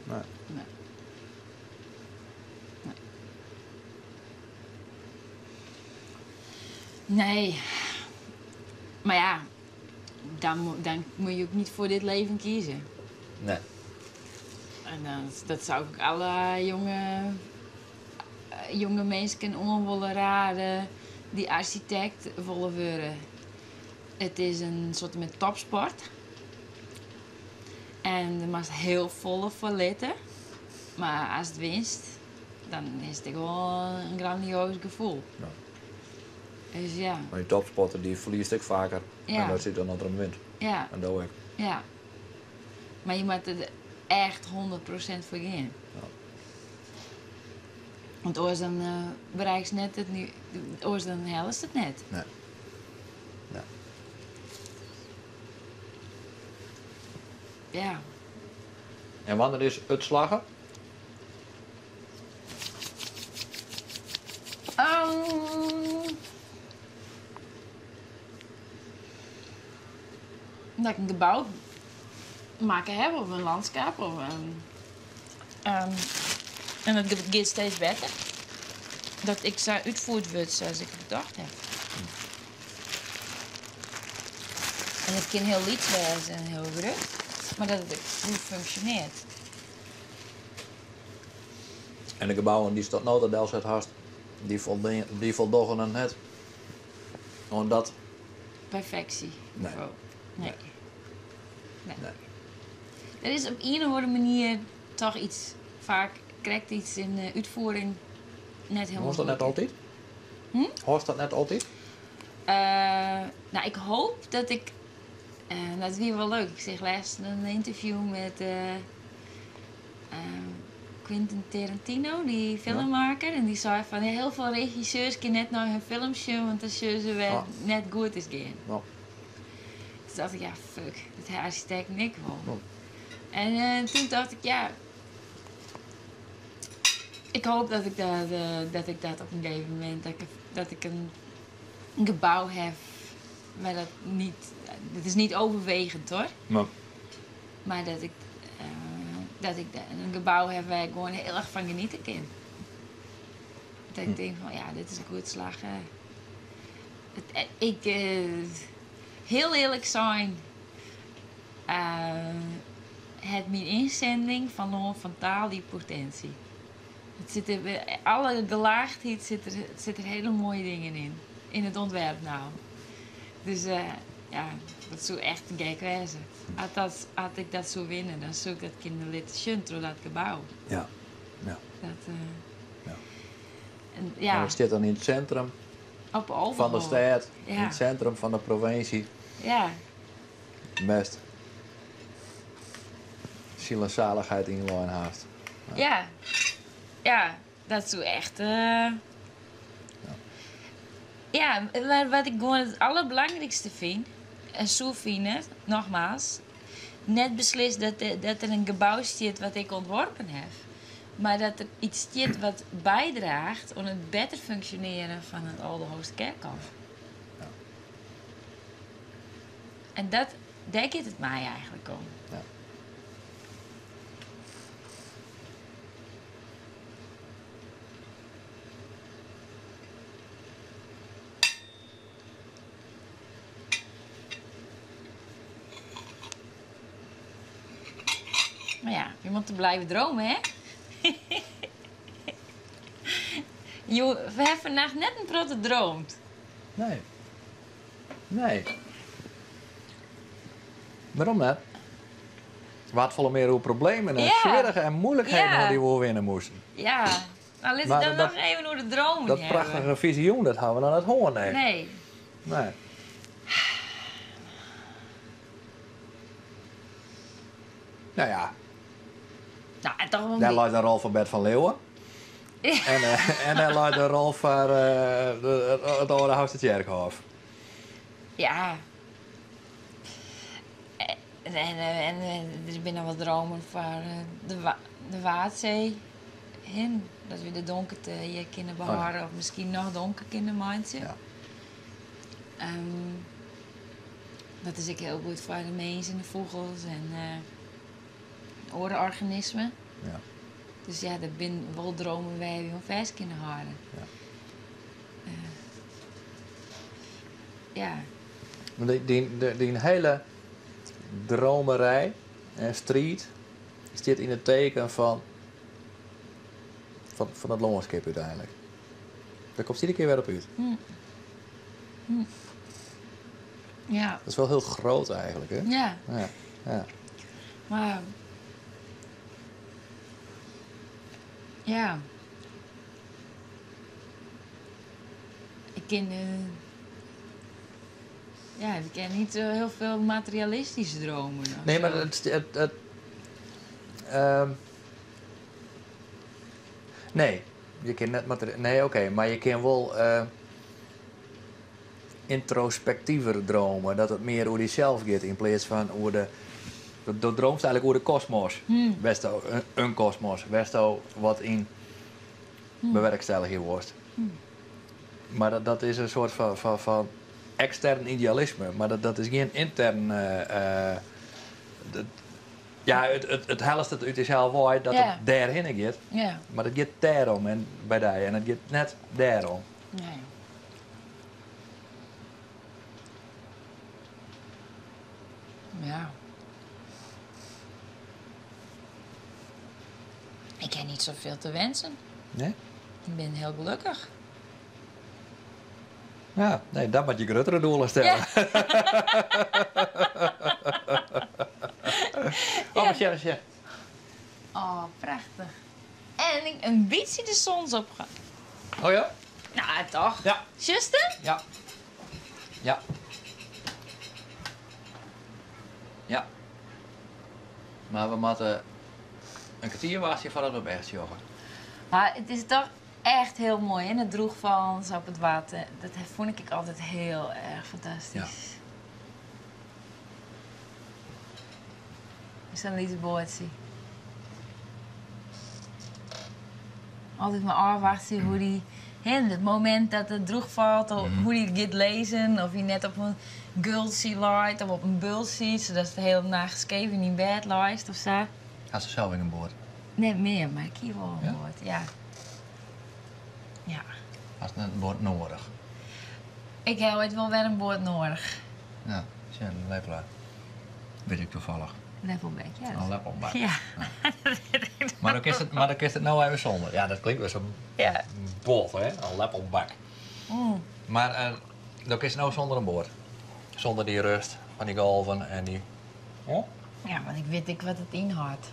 Nee. Nee. Nee. Nee. Mar ja, dan, dan moatte je ek net foar dit leven kieze. Nee. En dan, dat soe ik alle jonge, jonge minsken oan wolle riede dy't arsjitekt wolle wurde. It is in soarte met topsport. En dêr moatst hiel folle foar litte. Mar ast winst, dan is it ek wol in grandioas gefoel. Ja. Dus ja. Mar dy topsporter dy ferliest ek faker Ja. dan dat sy dan dat er him wint. Ja. En do ek. Ja. Mar je moatte der echt 100% foar gean. Ja. Want oars dan bereikst net it oars dan hellest it net. Nee. Nee. Ja. En wannear is it slagge? Um, dat ik in gebou makke ha of in lânskip of in. Um, en dat giet steeds better. Dat ik sa útfierd wurdt sa't ik it betocht ha. En it kin hiel lyts wêze en hiel grut, mar dat it goed funksjonearret. En de gebouwen dy'tst tot no ta delset hast, dy foldogge noch net oan dat. Perfeksje. Nee. Nee. Nee. Nee. Der is op ien of oare manier toch iets, faak krekt iets yn de útfiering net hielendal Hâldst dat net goed. altyd? Hâldst dat net altyd? No, ik hoopje dat ik. Dat wie wol leuk. Ik seach lêsten in ynterview mei Quentin Tarantino, dy filmmakker. En dy sei fan hiel folle regisseurs kinne net nei hun film sjen, want dan sjogge se wêr't it net goed is gien. Toen tocht ik, ja, fuck, dat ha arsjitekten ek wol. En toen tocht ik, ja, ik hoopje dat ik dat op in gegeven momint, dat ik in gebou ha wêr't dat net, dat is net overwegend hoor. Nee. Mar dat ik in gebou ha wêr't ik gewoan hiel erch fan genietsje kin. Dat ik tink fan ja, dit is goed slagge. Ik, hiel earlik sein, hat myn ynstjoering fan Lân fan Taal dy potinsje. It sit der, alle gelaagdheid sit der hiele moaie dingen yn. Yn it ûntwerp no. Dus ja, dat soe echt gek wêze. As ik dat soe winne, dan soe ik dat kinne litte sjen troch dat gebou. Dat, en, ja. En it stiet dan yn it sintrum Op fan de Aldeholve. stêd, yn it sintrum fan de provinsje. Bêst siel en salichheid ynlein hast. Ja. Ja, dat soe echt. Ja, mar wat ik gewoan it alderbelangrykste fyn, en soe fine, nogmaals, net beslist dat der in gebou stiet wat ik ûntworpen ha, mar dat der iets stiet wat bydraacht oan it better funksjonearjen fan it Aldeholtsterkerkhof. En dat, dêr giet it my eigentlik om. Mar ja, je moatte bliuwe dreamen, hè? Jo, we hawwe fannacht net in protte dreamd. Nee. Nee. Wêrom net? Waard folle mear oer problemen en swierrichheden en muoilikheden dy't we oerwinne moasten. Ja. Nou, lit ik dan nog even oer de dromen Dat hebben. prachtige visioen, dat hawwe we noch net hân, nee. Nee. Nee. Nou ja. Nou, en toch wel een Dêr beetje. leit in rol foar Bert van Leeuwen. En, en dêr leit in rol foar it âlde Houtstertsjerkhôf. Ja. En, en, en, der binne noch wat dromen foar de Waadsee hin. Dat we de donkerte hjir kinne behâlde of miskien noch donker kinne meitsje. Ja. Dat is ek hiel goed foar de minsken en de fûgels en oare organismen. Ja. Dus ja, der binne wol dromen wêr't we oan fêst kinne hâlde. Ja. Ja. Want dyn hiele dromerij en striid stiet yn it teken fan it lânskip úteinlik. Dêr komst iedere kear wer op út. Ja. Dat is wel heel groot eigenlijk, hè? Ja. Ja, ja. Maar ja. Ik ken, ja, ik ken niet zo heel veel materialistische dromen of Nee, zo. maar het, nee, je kin net nee, oké, mar je kin wol yntrospektiver drome. Dat it mear oer dysels giet yn pleats fan oer de. Do dreamst eigentlik oer de kosmos. Wêr'tsto, in kosmos, wêr'tsto wat yn bewerkstelligje wolst. Mar dat is in soart fan ekstern idealisme, mar dat is gjin yntern. Ja, it hellest it út dysels wei dat it dêrhinne giet. Mar it giet dêrom en by dy en it giet net dêrom. Nee. Ja. Ik heb niet zoveel te wensen. Nee? Ik ben heel gelukkig. Ja, nee, dan moat je gruttere doelen stelle. Ja. Oh, maar sjen, sjen. Oh, prachtich. En in bytsje de zonsopgang. Oh ja? Nou, toch? Ja. Zuster? Ja. Ja. Ja. Mar we moatte in kertier wachtsje foardat we op echt sjogge. Mar it is toch echt hiel moai, hè? It drûchfallen sa op it wetter. Dat fûn ik altyd hiel erch fantastysk. Sa'n lyts boatsje. Altyd mar ôfwachtsje hoe't dy, hè, it momint dat it drûch falt, hoe't dy giet lizzen, oft hy net op in gultsje leit of op in bultsje, sadatst de hiele nacht skeef yn dyn bêd leist of sa. Hast sels ek in boat? Net mear, mar ik hie wol in Ja? boat, ja. Ja. Hast net in boat nedich? Ik ha oait wol wer in boat nedich. Ja, sjen, in leppelaar. Wit ik tafallich. Leppelbek, ja. In leppelbek. Ja. Mar dan kinst it no even sûnder. Ja, dat klinkt wol sa bot, hè? In leppelbek. Mar dan kinst it no sûnder in boat. Sûnder dy rêst fan dy golven en dy. Ja? Ja, want ik wit ek wat it ynhâldt.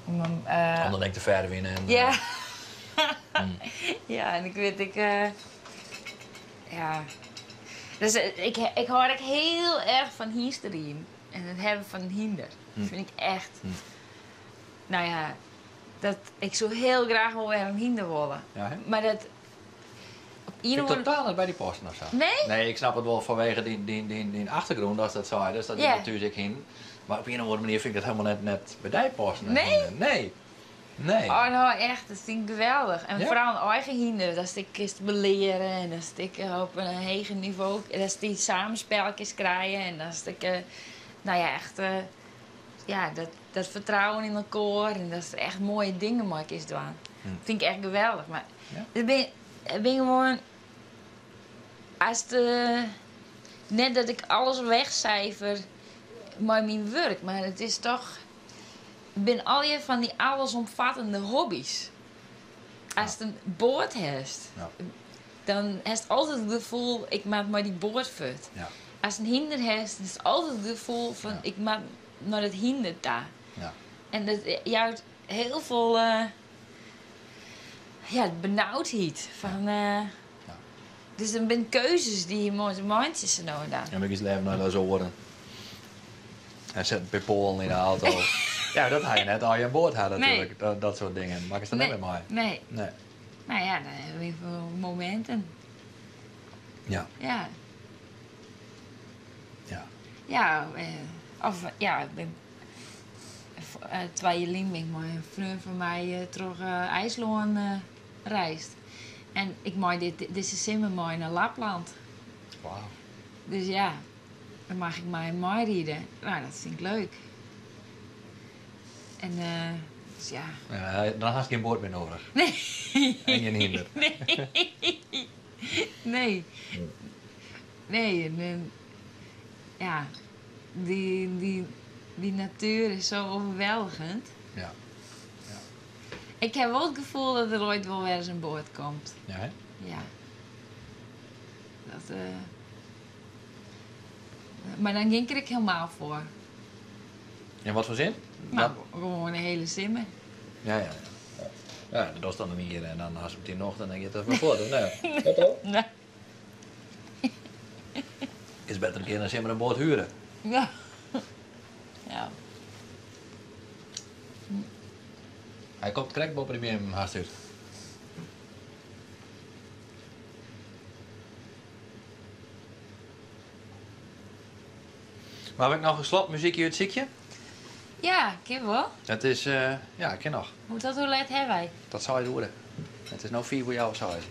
Om, Om dan ek te ferwinen. En, Ja. Ja, en ik wit ek. Ja. Dus ik hâld ek hiel erch fan hynsteriden. En it hawwen fan in hynder. Dat fyn ik echt. Nou ja, ik soe hiel graach wol wer in hynder wolle. Ja, hè? Mar dat. Op ien Ik of oare totaal net by dy passen of sa. Nee? Nee, ik snap it wol fanwege dyn achtergrûn, dat dat sei, dus dat je natuerlik hin. Mar op ien of oare manier fyn ik dat hielendal net by dy passen. Nee? Nee. Nee. Oh, no echt, dat fyn ik geweldich. En Ja? foaral in eigen hynder, dat ik kinst beleare en dat ik op in heger nivo, dat dy samenspelletjes krije en dat ik, nou ja, echt, ja, dat fertrouwen yn elkoar en dat echt moaie dingen mei kinst dwaan. Fyn ik echt geweldich. Mar it bin gewoan, as net dat ik alles wegcijfer mei myn wurk, mar it is toch, it binne allegear fan dy allesomvattende hobby's. Ast in boat hast, dan hast altyd it gefoel, ik moat mei dy boat fuort. Ast in hynder hast, is it altyd it gefoel fan, ik moat nei dat hynder ta. En dat jout hiel folle. Ja, benaudheid. Fan, Dus dan binne keuzes dy't je moatte meitsje sa no en dan. En we giest leven nei de oaren. En set in pear Poalen yn de auto. Ja, dat ha je net as je in boat ha natuerlik. Nee. Dat soart dingen makkest der net mear mei. Nee. Nee. Nou ja, dan ha we wol mominten. Ja. Ja. Ja. Ja, of ja, ik bin twa jier lyn bin ik mei in freon fan my troch IJslân reisd. En ik mei dit, dizze simmer mei nei Lapland. Wauw. Dus ja, dan mag ik mei him meiride. Nou, dat fyn ik leuk. En dus ja. Ja, dan hast gjin boat mear nedich. Nee. En gjin hynder. Nee. Nee. Nee, en ja, dy natuer is zo overweldigend. Ja. Ja. Ik ha wol it gefoel dat der oait wol wer ris in boat komt. Ja, hè? Ja. Dat, mar dan gean ik der ek hielendal foar. In watfoar sin? Nou, gewoan de hiele simmer. Ja, ja, ja. Ja, dat dochst dan in jier en dan hast meteen nocht en dan giet it wer fuort, of net? Ja, toch? Nee. Is better in kear in simmer in boat huren. Ja. Ja. Hy komt krekt boppe de beammen hast út. Mar ik noch in slotmuzykje útsykje? Ja, kin wol. It is, ja, kin noch. Hoe tot hoe let ha wy? Tot seis oere. It is no fiif oer healwei seizen.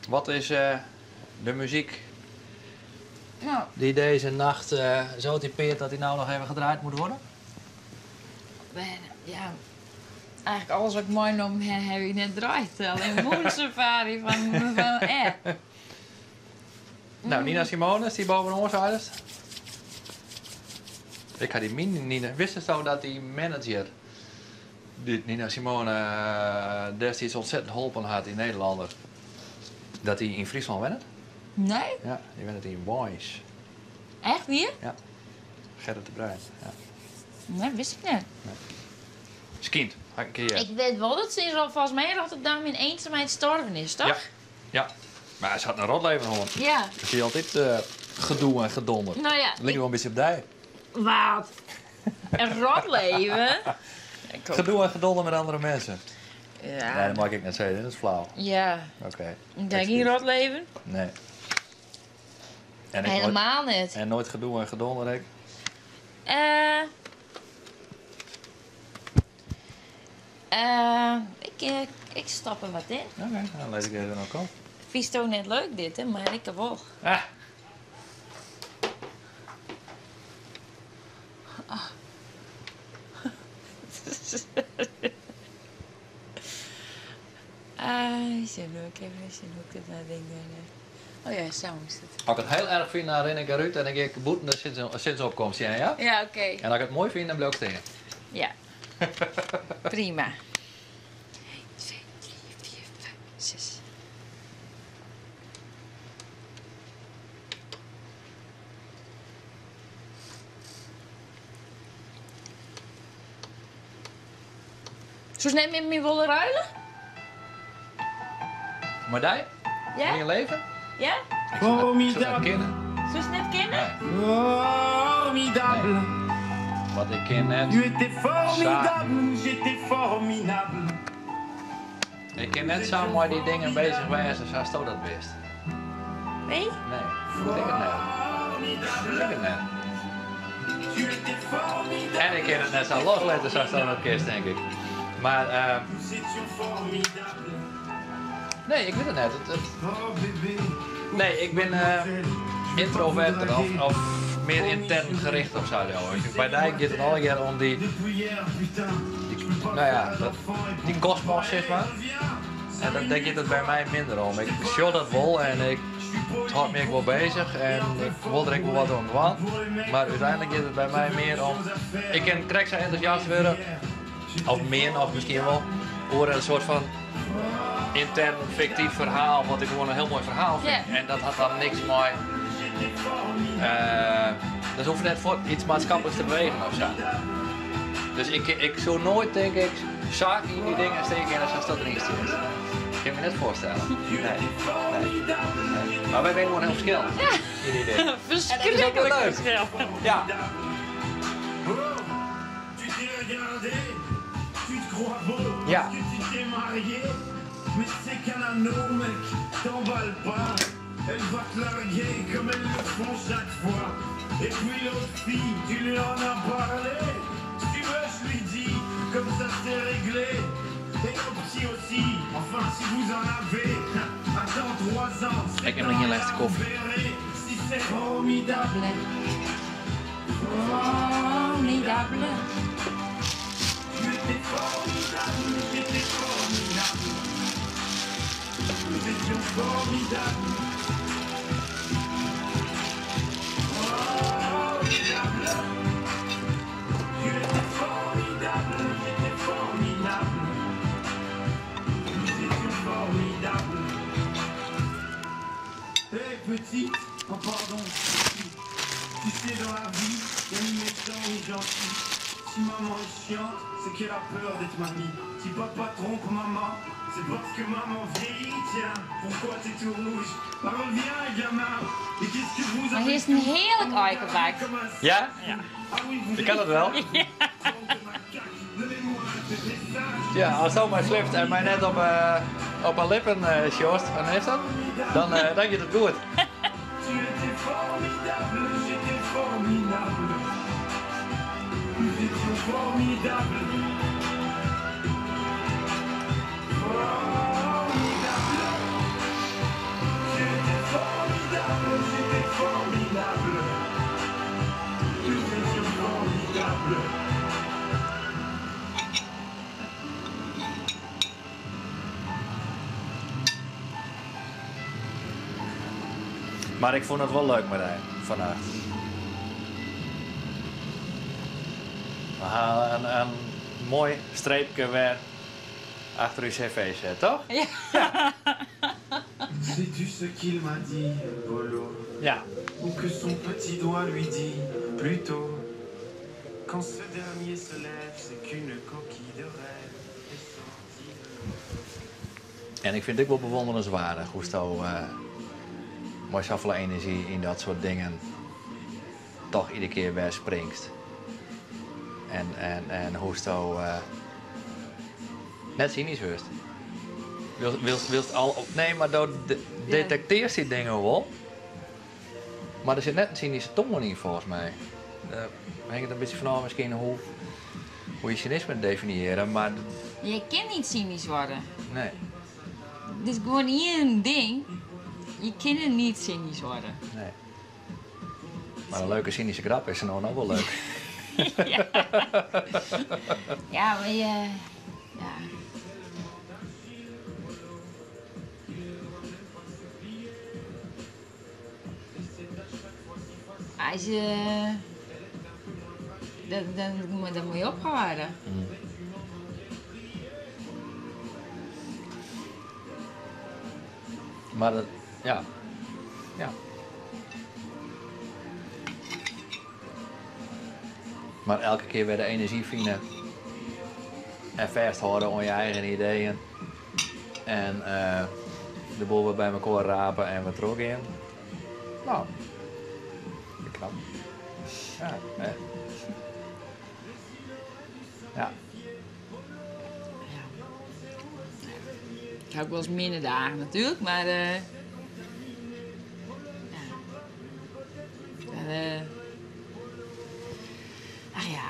Wat is de muzyk dy't dizze nacht zo typeert dat dy no noch even gedraaid moet wurde? Ja, eigentlik alles wat ik meinommen ha, ha ik net draaid. Allinnich Moon Safari fan Air. Nou, Nina Simone, stie bovenaan, seidest. Ik ha dy myn Nina. Witsto dat dy manager dy't Nina Simone destiids ontzettend holpen hat yn Nederlander, dat dy yn Fryslân wennet? Nee. Ja, dy wennet yn Warns. Echt wier? Ja. Gerrit de Bruin, ja. Nee, wist ik net. Nee. Skynt, ha ik in kear heard. Ik wit wol dat se yn, folgens my yn Rotterdam yn eenzaamheid storven is, toch? Ja, ja. Mar se hat in rot leven hân. Ja. Se hie altyd gedoe en gedonder. Nou ja, Liket wol in bytsje op dy. Wat? In rot leven? Gedoe en gedonder met andere mensen. Ja. Nee, dat mag ik net zeggen, dat is flauw. Ja. Oké. Ik denk geen rot leven. Nee. En ik Helemaal nooit, net. En nooit gedoe en gedonder, ik? Ik stop er wat yn. Oké, dan lis ik even oan kant. Fynsto net leuk dit, hè? Mar ik wol. Ah. Oh. Ah, sjen, ik even sjen hoe ik dit nou ding Oh ja, zo is het. As ik it hiel erch fyn, dan rin ik derút en dan gean ik bûten de sinneopkomst sjen, ja? Ja, oké. En as ik it moai fyn, dan bliuw ik stean. Ja. Prima. 1, 2, 3, 4, 5, 6. Soest net mei my wolle ruile? Mei dy? Ja. Yn je leven? Ja. Ik soe net, ik soe net kinne. Soest net kinne? Nee. Formidable. Nee. Want ik kin net. Tu étais formidable, j'étais formidable. Ik kin net sa mei dy dingen beuzich wêze sa'tsto dat bist. Nee? Nee, ik tink it net. Ik tink it net. En ik kin it net sa loslitte sa'tsto dat kinst, tink ik. Mar uh, nee, ik wit it net. It, nee, ik bin uh, yntroverter of, of mear yntern gericht of sa. By dy giet it allegear om dy, dy no ja, dat, dy kosmos, sis mar. En dat, dêr giet it by my minder om. Ik sjoch dat wol en ik hâld my ek wol beuzich en ik wol der ek wol wat oan dwaan. Mar úteinlik giet it by my mear om. Ik kin krekt sa entûsjast wurde, of mear noch miskien wol, oer in soart fan yntern fiktyf ferhaal, wat ik gewoan in hiel moai ferhaal fyn. Ja. En dat hat dan niks mei. Dat hoecht net fuort yts maatskipliks te bewegen of sa. Dus ik, ik soe noait, tink ik. Sa yn dy dingen stean kinne sa't dat deryn stiet. Kin ik my net foarstelle. Nee. Nee. Nee. Mar wy binne gewoan hiel ferskillend yn dy dingen. Ferskriklik ferskillend. Ja. Ja. Ik nim noch ien lêste kofje. Mar hiest in hearlik aike bakt. Ja? Ik kin it wel. Ja, asto mar sliepst en my net op 'e lippen sjochst, dan is dat, dan dan giet it goed. Mar ik fûn it wol leuk mei dy fannacht. We ha in moai streepke wer achter ús CV set, toch? Ja. Sais-tu ce qu'il m'a dit, Bolo? Ja. Ou que son petit doigt lui dit plutôt Quand ce dernier se lève, c'est qu'une coquille de rêve est sortie de l'eau. En ik fyn it ek wol bewonderenswaardich hoe'tsto mei safolle enerzjy yn dat soart dingen toch iedere kear wer springst. En hoe'tsto net synysk wurdst. Wylst al, nee, mar do detektearst dy dingen wol, mar der sit net in synyske toan yn folgens my. Hinget in bytsje fanôf miskien hoe je synisme definiearje, mar. Je kin niet cynisch worden. Nee. It is gewoan ien ding, je kinne niet cynisch worden. Nee. Mar in leuke synyske grap is no noch wol leuk. Ja. Ja, mar je. Ja. As je. Dan, dan, dan moatte je ophâlde. Mar dat, ja. Ja. Mar elke kear wer de enerzjy fine en fêsthâlde oan je eigen ideeën en de boel wer by mekoar rape en wer trochgean. No, knap. Ja, ja. Ik ha ek wolris minne dagen natuerlik, mar ja. Dan, ach ja.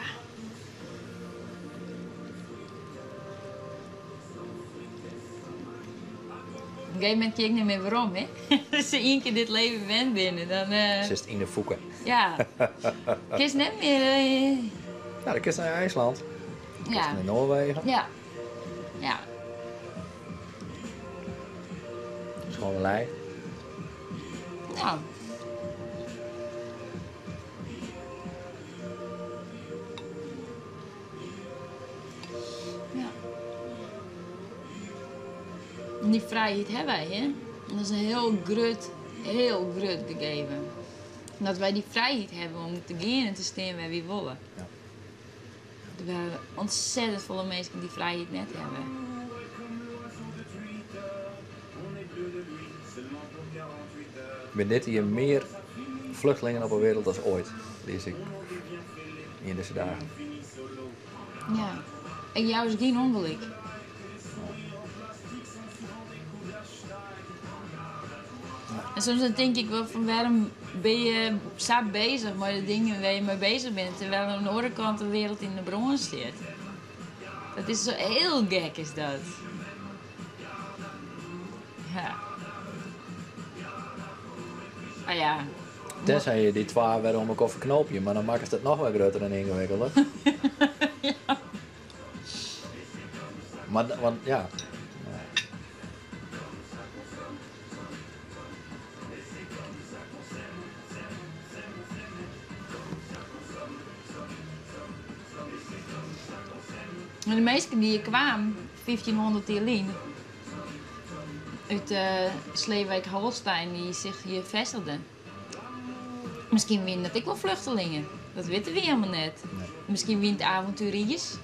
Op in gegeven momint kin ik net mear werom, hè? As je ien kear dit leven wend binne, dan. Sitst yn de fûke. Ja. Kinst net mear. Ja, dan kinst nei IJsland. Kinst nei Noarwegen. Ja. Ja. Skone lei. Ja. Ja. En dy frijheid hawwe wy, hè? En dat is in hiel grut, hiel grut gegeven. Dat wy dy frijheid hawwe om te gean en te stean wêr't wy wolle. Ja. Terwijl ontzettend folle minsken dy frijheid net hawwe. Binne dit jier mear vluchtelingen op 'e wereld as oait, lies ik yn dizze dagen. Ja, ik jou se gjin ûngelyk. En soms dan tink ik wol fan wêrom binne je sa bezich mei de dingen wêr't je mei bezich binne, terwijl oan de oare kant de wereld yn de brân stiet. Dat is zo heel gek is dat. Ja. Ah ja. Tenzij je die twa wer oan elkoar ferknoopje, mar dan makkest it noch wer grutter en yngewikkelder. Ja. Mar, want ja. Mar de minsken dy't hjir kwamen, 1500 jier lyn, út Sleeswijk-Holstein, dy't sich hjir festigden. Miskien wienen dat ek wol vluchtelingen. Dat witte wy helemaal net. Nee. Miskien wienen it avonturiers.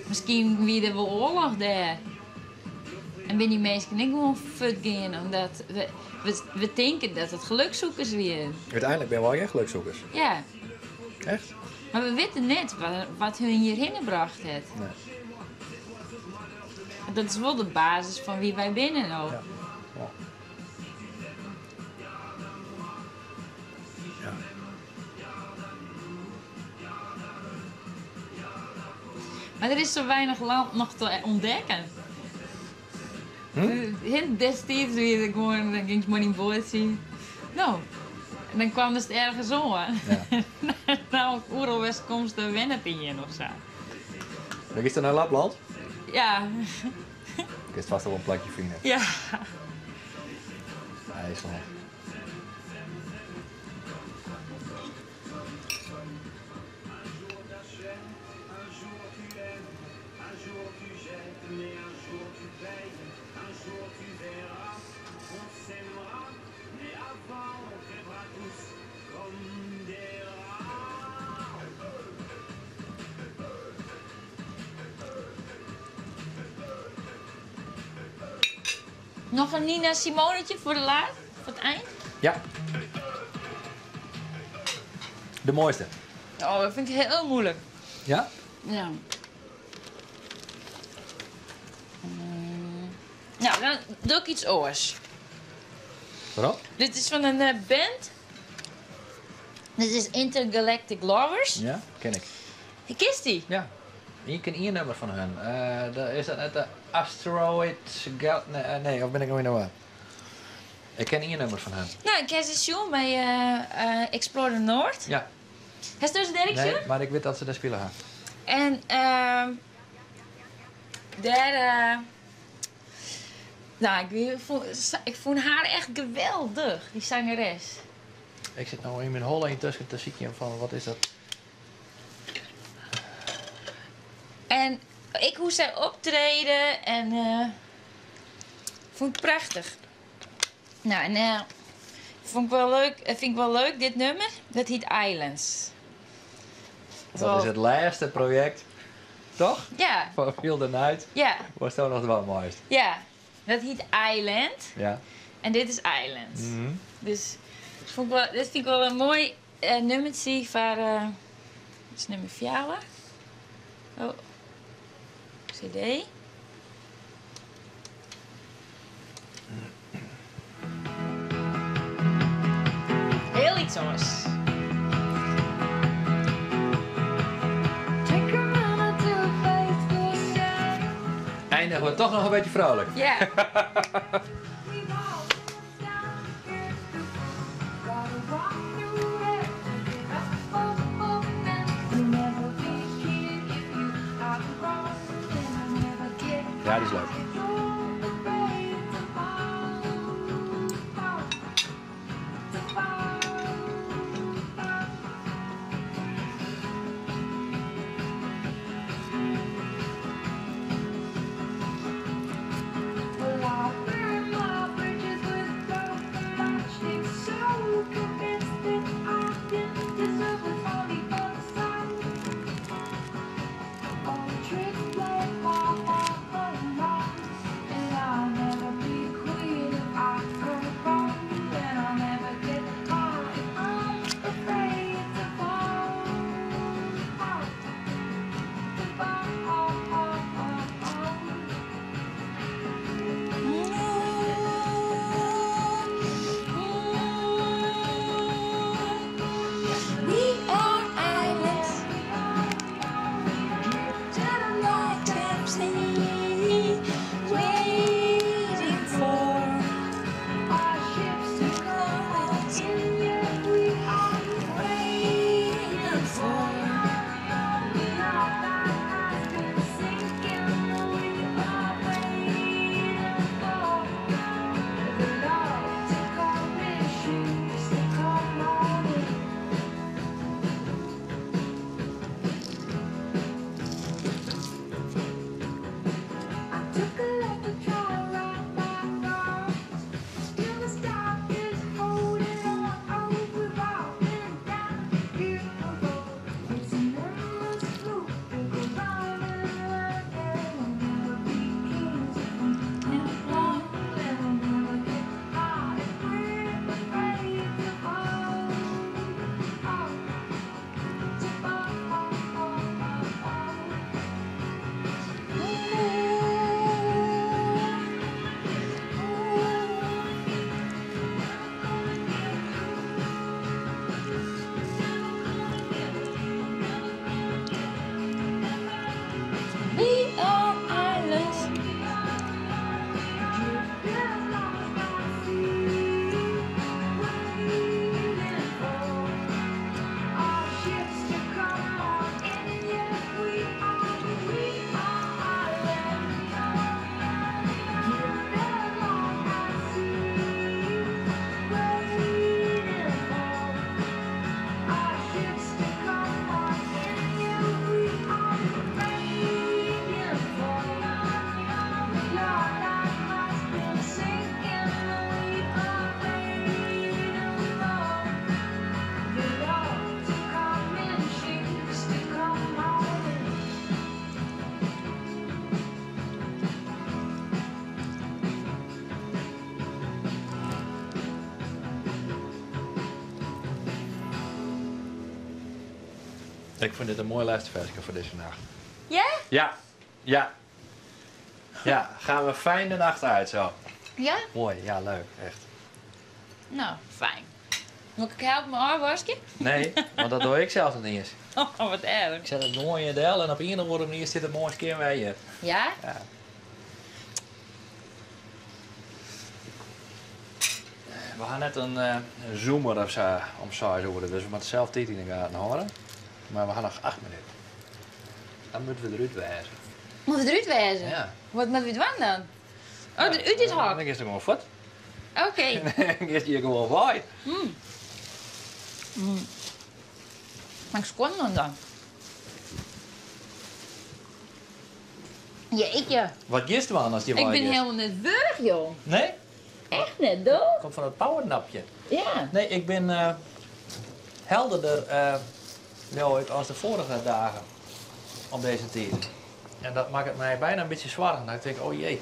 Miskien wie der wol oarloch dêr. En binne dy minsken ek gewoan fuortgien omdat we tinke dat it gelukzoekers wienen. Uteinlik binne we allegear gelukzoekers. Ja. Echt? Mar we witte net wat hun hjirhinne brocht hat. Nee. Dat is wol de basis fan wie wy binne no. Ja. Ja. Ja. Mar der is sa weinich land noch te ûntdekken. Hm? Destiids wie it gewoan, dan gyngst mei dyn boatsje. No, en dan kwamst ergens oan. Ja. No, oeral wêr'tst komst, dêr wennet ien of sa. Dan giest nei Lapland? Ja. Kinst fêst wol in plakje fine. Ja. IJsland. Noch in Nina Simonetje foar de laat, foar it ein? Ja. De moaiste. Oh, dat fyn ik hiel muoilik. Ja? Ja. Nou, dan doch ik iets oars. Waarom? Dit is fan in band. Dit is Intergalactic Lovers. Ja, ken ik. Kenst dy? Ja. Ik ken ien nûmer fan hun. Is dat net de Asteroid Gal... Nee, nee, of bin ik no yn de war? Ik ken ien nûmer fan hun. No, ik ha se sjoen by Explore the North. Ja. Hast se dêr ek Nee, sjoen? mar ik wit dat se dêr spile ha. En dêr. No, ik fûn har echt geweldich, dy sangeres. Ik sit no yn myn holle yntusken te sykjen fan wat is dat. En ik hoe sy optrede en fûn ik prachtich. No, en fûn ik wol leuk, fyn ik wol leuk dit nûmer. Dat hjit Islands. Dat is it lêste projekt, toch? Ja. Fan Feel the Night. Ja. Watsto noch dwaan meist. Ja, dat hjit Island. Ja. En dit is Islands. Dus fûn ik wol, dit fyn ik wol in moai nûmertsje foar, dit is nûmer fjouwer. Oh, CD. Hiel iets oars. Eindigen we toch noch in bytsje frolik. Ja. Ja, dy is leuk. Ik fyn dit in moai lêste ferske foar dizze nacht. Ja? Ja, ja. Ja, gaan we fijn de nacht uit zo. Ja? Mooi, ja, leuk, echt. Nou, fijn. Moet ik helpen mei ôfwaskjen? Nee, want dat doe ik sels net iens. Oh, wat erg. Ik set it moai yn del en op ien of oare manier sit it moai skjin wer hjir. Ja? Ja. We ha net in zoomer of sa om seis oere, dus we moatte sels tiid yn 'e gaten hâlde. Mar we ha noch 8 minuten. Dan moatte we derút wêze. Moatte we derút wêze? Ja. Wat moatte we dwaan dan? Oh, derút it hok? Dan giest der gewoan fuort. Oké. Dan giest hjir gewoan wei. Moat ik skuon oan dan? Jeetje. Wat giest dwaan ast hjir Ik wei bin giest? helemaal net wurch, joh. Nee? Echt net, do? Komt fan it powernapje. Ja. Nee, ik bin helderder, leau ik, as de foarige dagen om dizze tiid. En dat makket my byna in bytsje soargen. Dat ik tink, oh jee,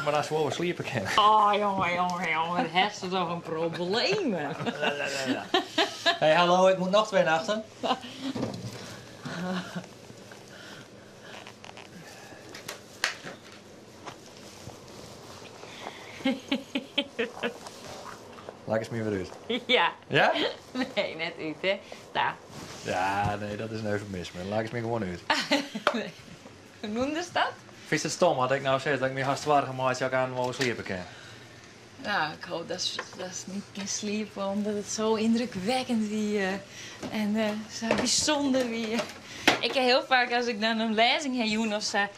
mar dan soe wol sliepe kinne. Oh, jonge, jonge, jonge, wat hast toch in probleem. Hey, hallo, ik moet noch 2 nachten. Lakkest my wer út? Ja. Ja? Nee, net út, hè. Ta. Ja, nee, dat is in eufemisme. Lakkest my gewoan út. Hoe noemdest dat? Fynst it stom as ik no sis dat ik my hast soargen meitsje oft ik aanst wol sliepe kin? Nou, ik hoop datst net kinst sliepe omdat it sa yndrukwekkend wie en sa bysûnder wie. Ik ha hiel faak as ik dan in lêzing ha jûn of sa,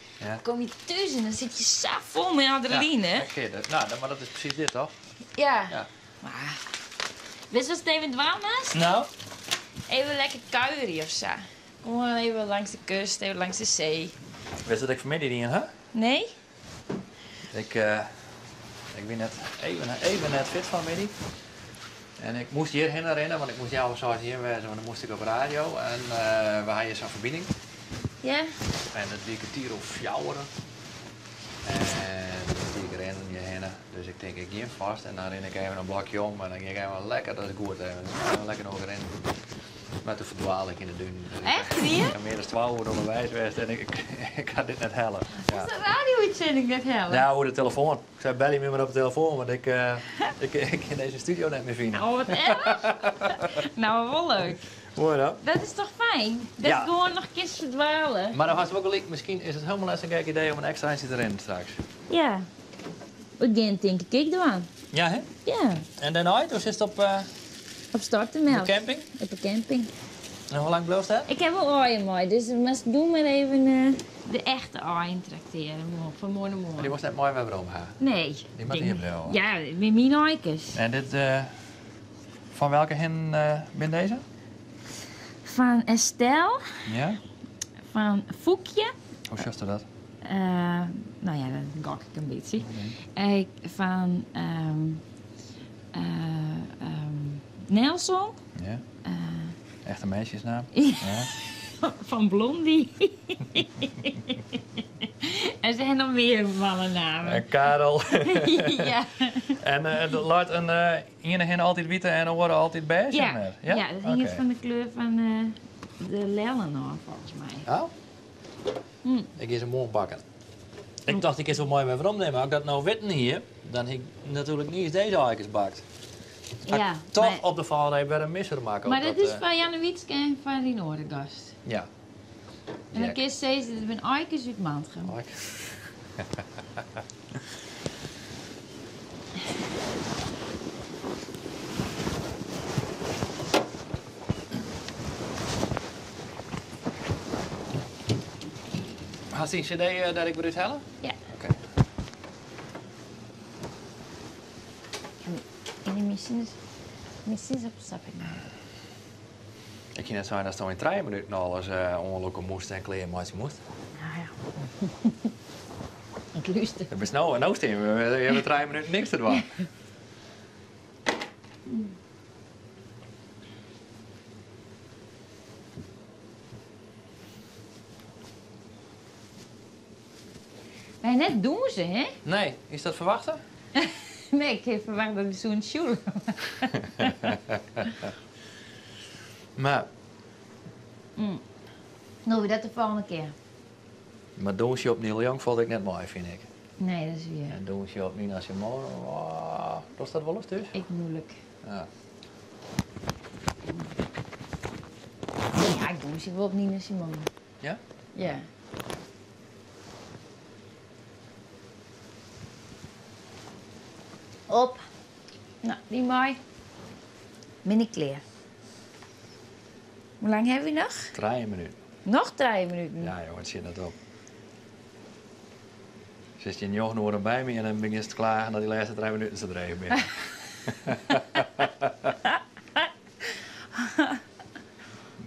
kom je thús en dan sit je sa fol mei adrenaline. Ja, oké, dat, nou, maar dat is presys dit, toch? Ja. Ja. Maar, witst watst even dwaan moatst? Nou? Even lekker kuierje of sa. Gewoan even langs de kust, even langs de see. Witst wat ik fanmiddei dien ha? Nee. Ik, ik wie net even, even net fit fanmiddei. En ik moast hjirhinne rinne, want ik moast healwei seis hjir wêze, want dan moast ik op radio. En we ha hjir sa'n ferbining. Ja. En it wie kertier oer fjouweren. En doe die ik rinnen hjirhinne. Dus ik tink, ik gean fêst en dan rin ik even in blokje om en dan gean ik even lekker, dat is goed, even, even lekker noch rinnen. Mar toen ferdwaalde ik yn de dunen. Dus Echt, wie? Ik ha mear dan 2 oeren ûnderweis west en ik, ik ha dit net helle. Ja. Is de radio-útsending net helle? Ja, oer de telefoan. Ik sei, belje my mar op de telefoan, want ik, ik, ik kin dizze studio net mear fine. Oh, wat erch. Nou, wol leuk. Moai dan. Dat is toch fijn? Dat Ja. gewoan noch kinst ferdwale. Mar dan hast wol gelyk, miskien is it hielendal net sa'n gek idee om in ekstra eintsje te rinnen straks. Ja. We gean tink ik ek dwaan. Ja, hè? Ja. En dêrnei, do sitst op... Op Stortemelk. De camping? Op de camping. En hoe lang bliuwst dêr? Ik ha wol aaien mei, dus moatst doe mar even de echte aaien traktearje foar moarnemoarn. Mar dy wolst net mei wer werom ha? Nee. Dy moatte hjir bliuwe? Ja, dit binne myn aaikes. En dit, fan welke hin binne dizze? Fan Estelle. Ja. Fan Foekje. Hoe sjochst dat? No ja, dat gok ik in bytsje. Fan Nelson. Ja. Echte meisjesnaam. Ja. Fan Blondie. En se ha noch mear mannenammen. En Karel. Ja. En leit in iene hin altyd wite en de oare altyd bêzje? Ja. Ja? Ja, dat hinget Oké. fan de kleur fan de lellen ôf, folgens my. Oh? Ik gean se moarn bakken. Ik tocht, ik kin se wol mei wer weromnimme. As ik dat no witten hie, dan hie ik natuerlik niet eens dizze aaikes bakt. Ha Ja, ik toch mar op de valreep wer in misser makke. Mar op dat dat, is foar Jannewietske en foar dyn oare gast. Ja. En dan kinst sizze, dit binne aaikes út Mantgum. Aaikes. Hast dyn cd dêr ek wer úthelle? Ja. Oké. En dy machines, machines op stap ik nou. Ik hie net sein datsto yn 3 minuten alles oanlûke moast en klear meitsje moast. Nou ja. Ik lúster. Bist no, no stean we, we hawwe 3 minuten niks te dwaan. Wy net dûnse, hè? Nee, is dat ferwachte? Nee, ik hie ferwachte dat we soenen sjoele. Mar. Dogge we dat de folgjende kear. Mar dûnsje op Neil Young falt ek net mei, fyn ik. Nee, dat is wier. En dûnsje op Nina Simone, oh, dochst dat wolris thús? Ek muoilik. Ja. Ja, ik dûnsje wol op Nina Simone. Ja? Ja. Op. No, dy mei. Bin ik klear. Hoe lang hawwe we noch? Trije minuten. Noch trije minuten? Ja, joh, it sjit net op. Sitst hjir njoggen oeren by my en dan begjinst te klagen dat dy lêste trije minuten sa dreech binne.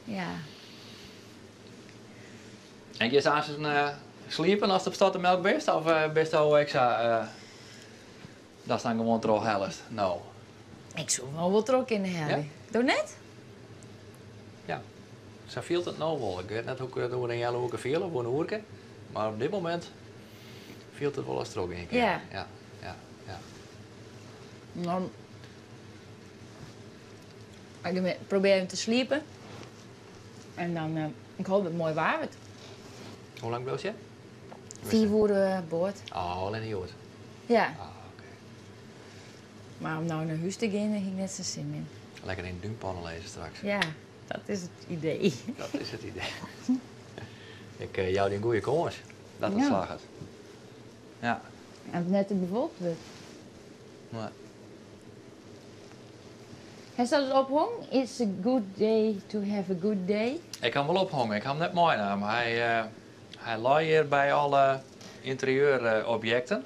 Ja. En giest aansens sliepen ast op Stortemelk bist? Of bisto ek sa datst dan gewoan trochhellest no? Ik soe wol wol troch kinne helje. Ja? Do net? Ja, sa fielt it no wol. Ik wit net hoe't ik it oer in healoerke fiel of oer in oerke. Mar op dit momint fielt it wol as trochgean kinne. Ja. Ja, ja, ja. Dan ik probearje even te sliepen. En dan, ik hoopje dat it moai waar wurdt. Hoe lang bliuwst hjir? Fiif oere boat. Oh, allinne hjoed? Ja. Ah, oké. Mar om no nei hûs te gean, dêr hie ik net sa'n sin yn. Lekker yn de dúnpanne lizze straks. Ja, dat is it idee. Dat is it idee. Ik jou dy in goede kâns dat it Ja. slagget. Ja. As it net te bewolkt wurdt. Nee. Hast dat ophongen? It's a good day to have a good day. Ik ha him wol ophongen, ik ha him net meinaam. Hy, hy lei hjir by alle ynterieurobjekten.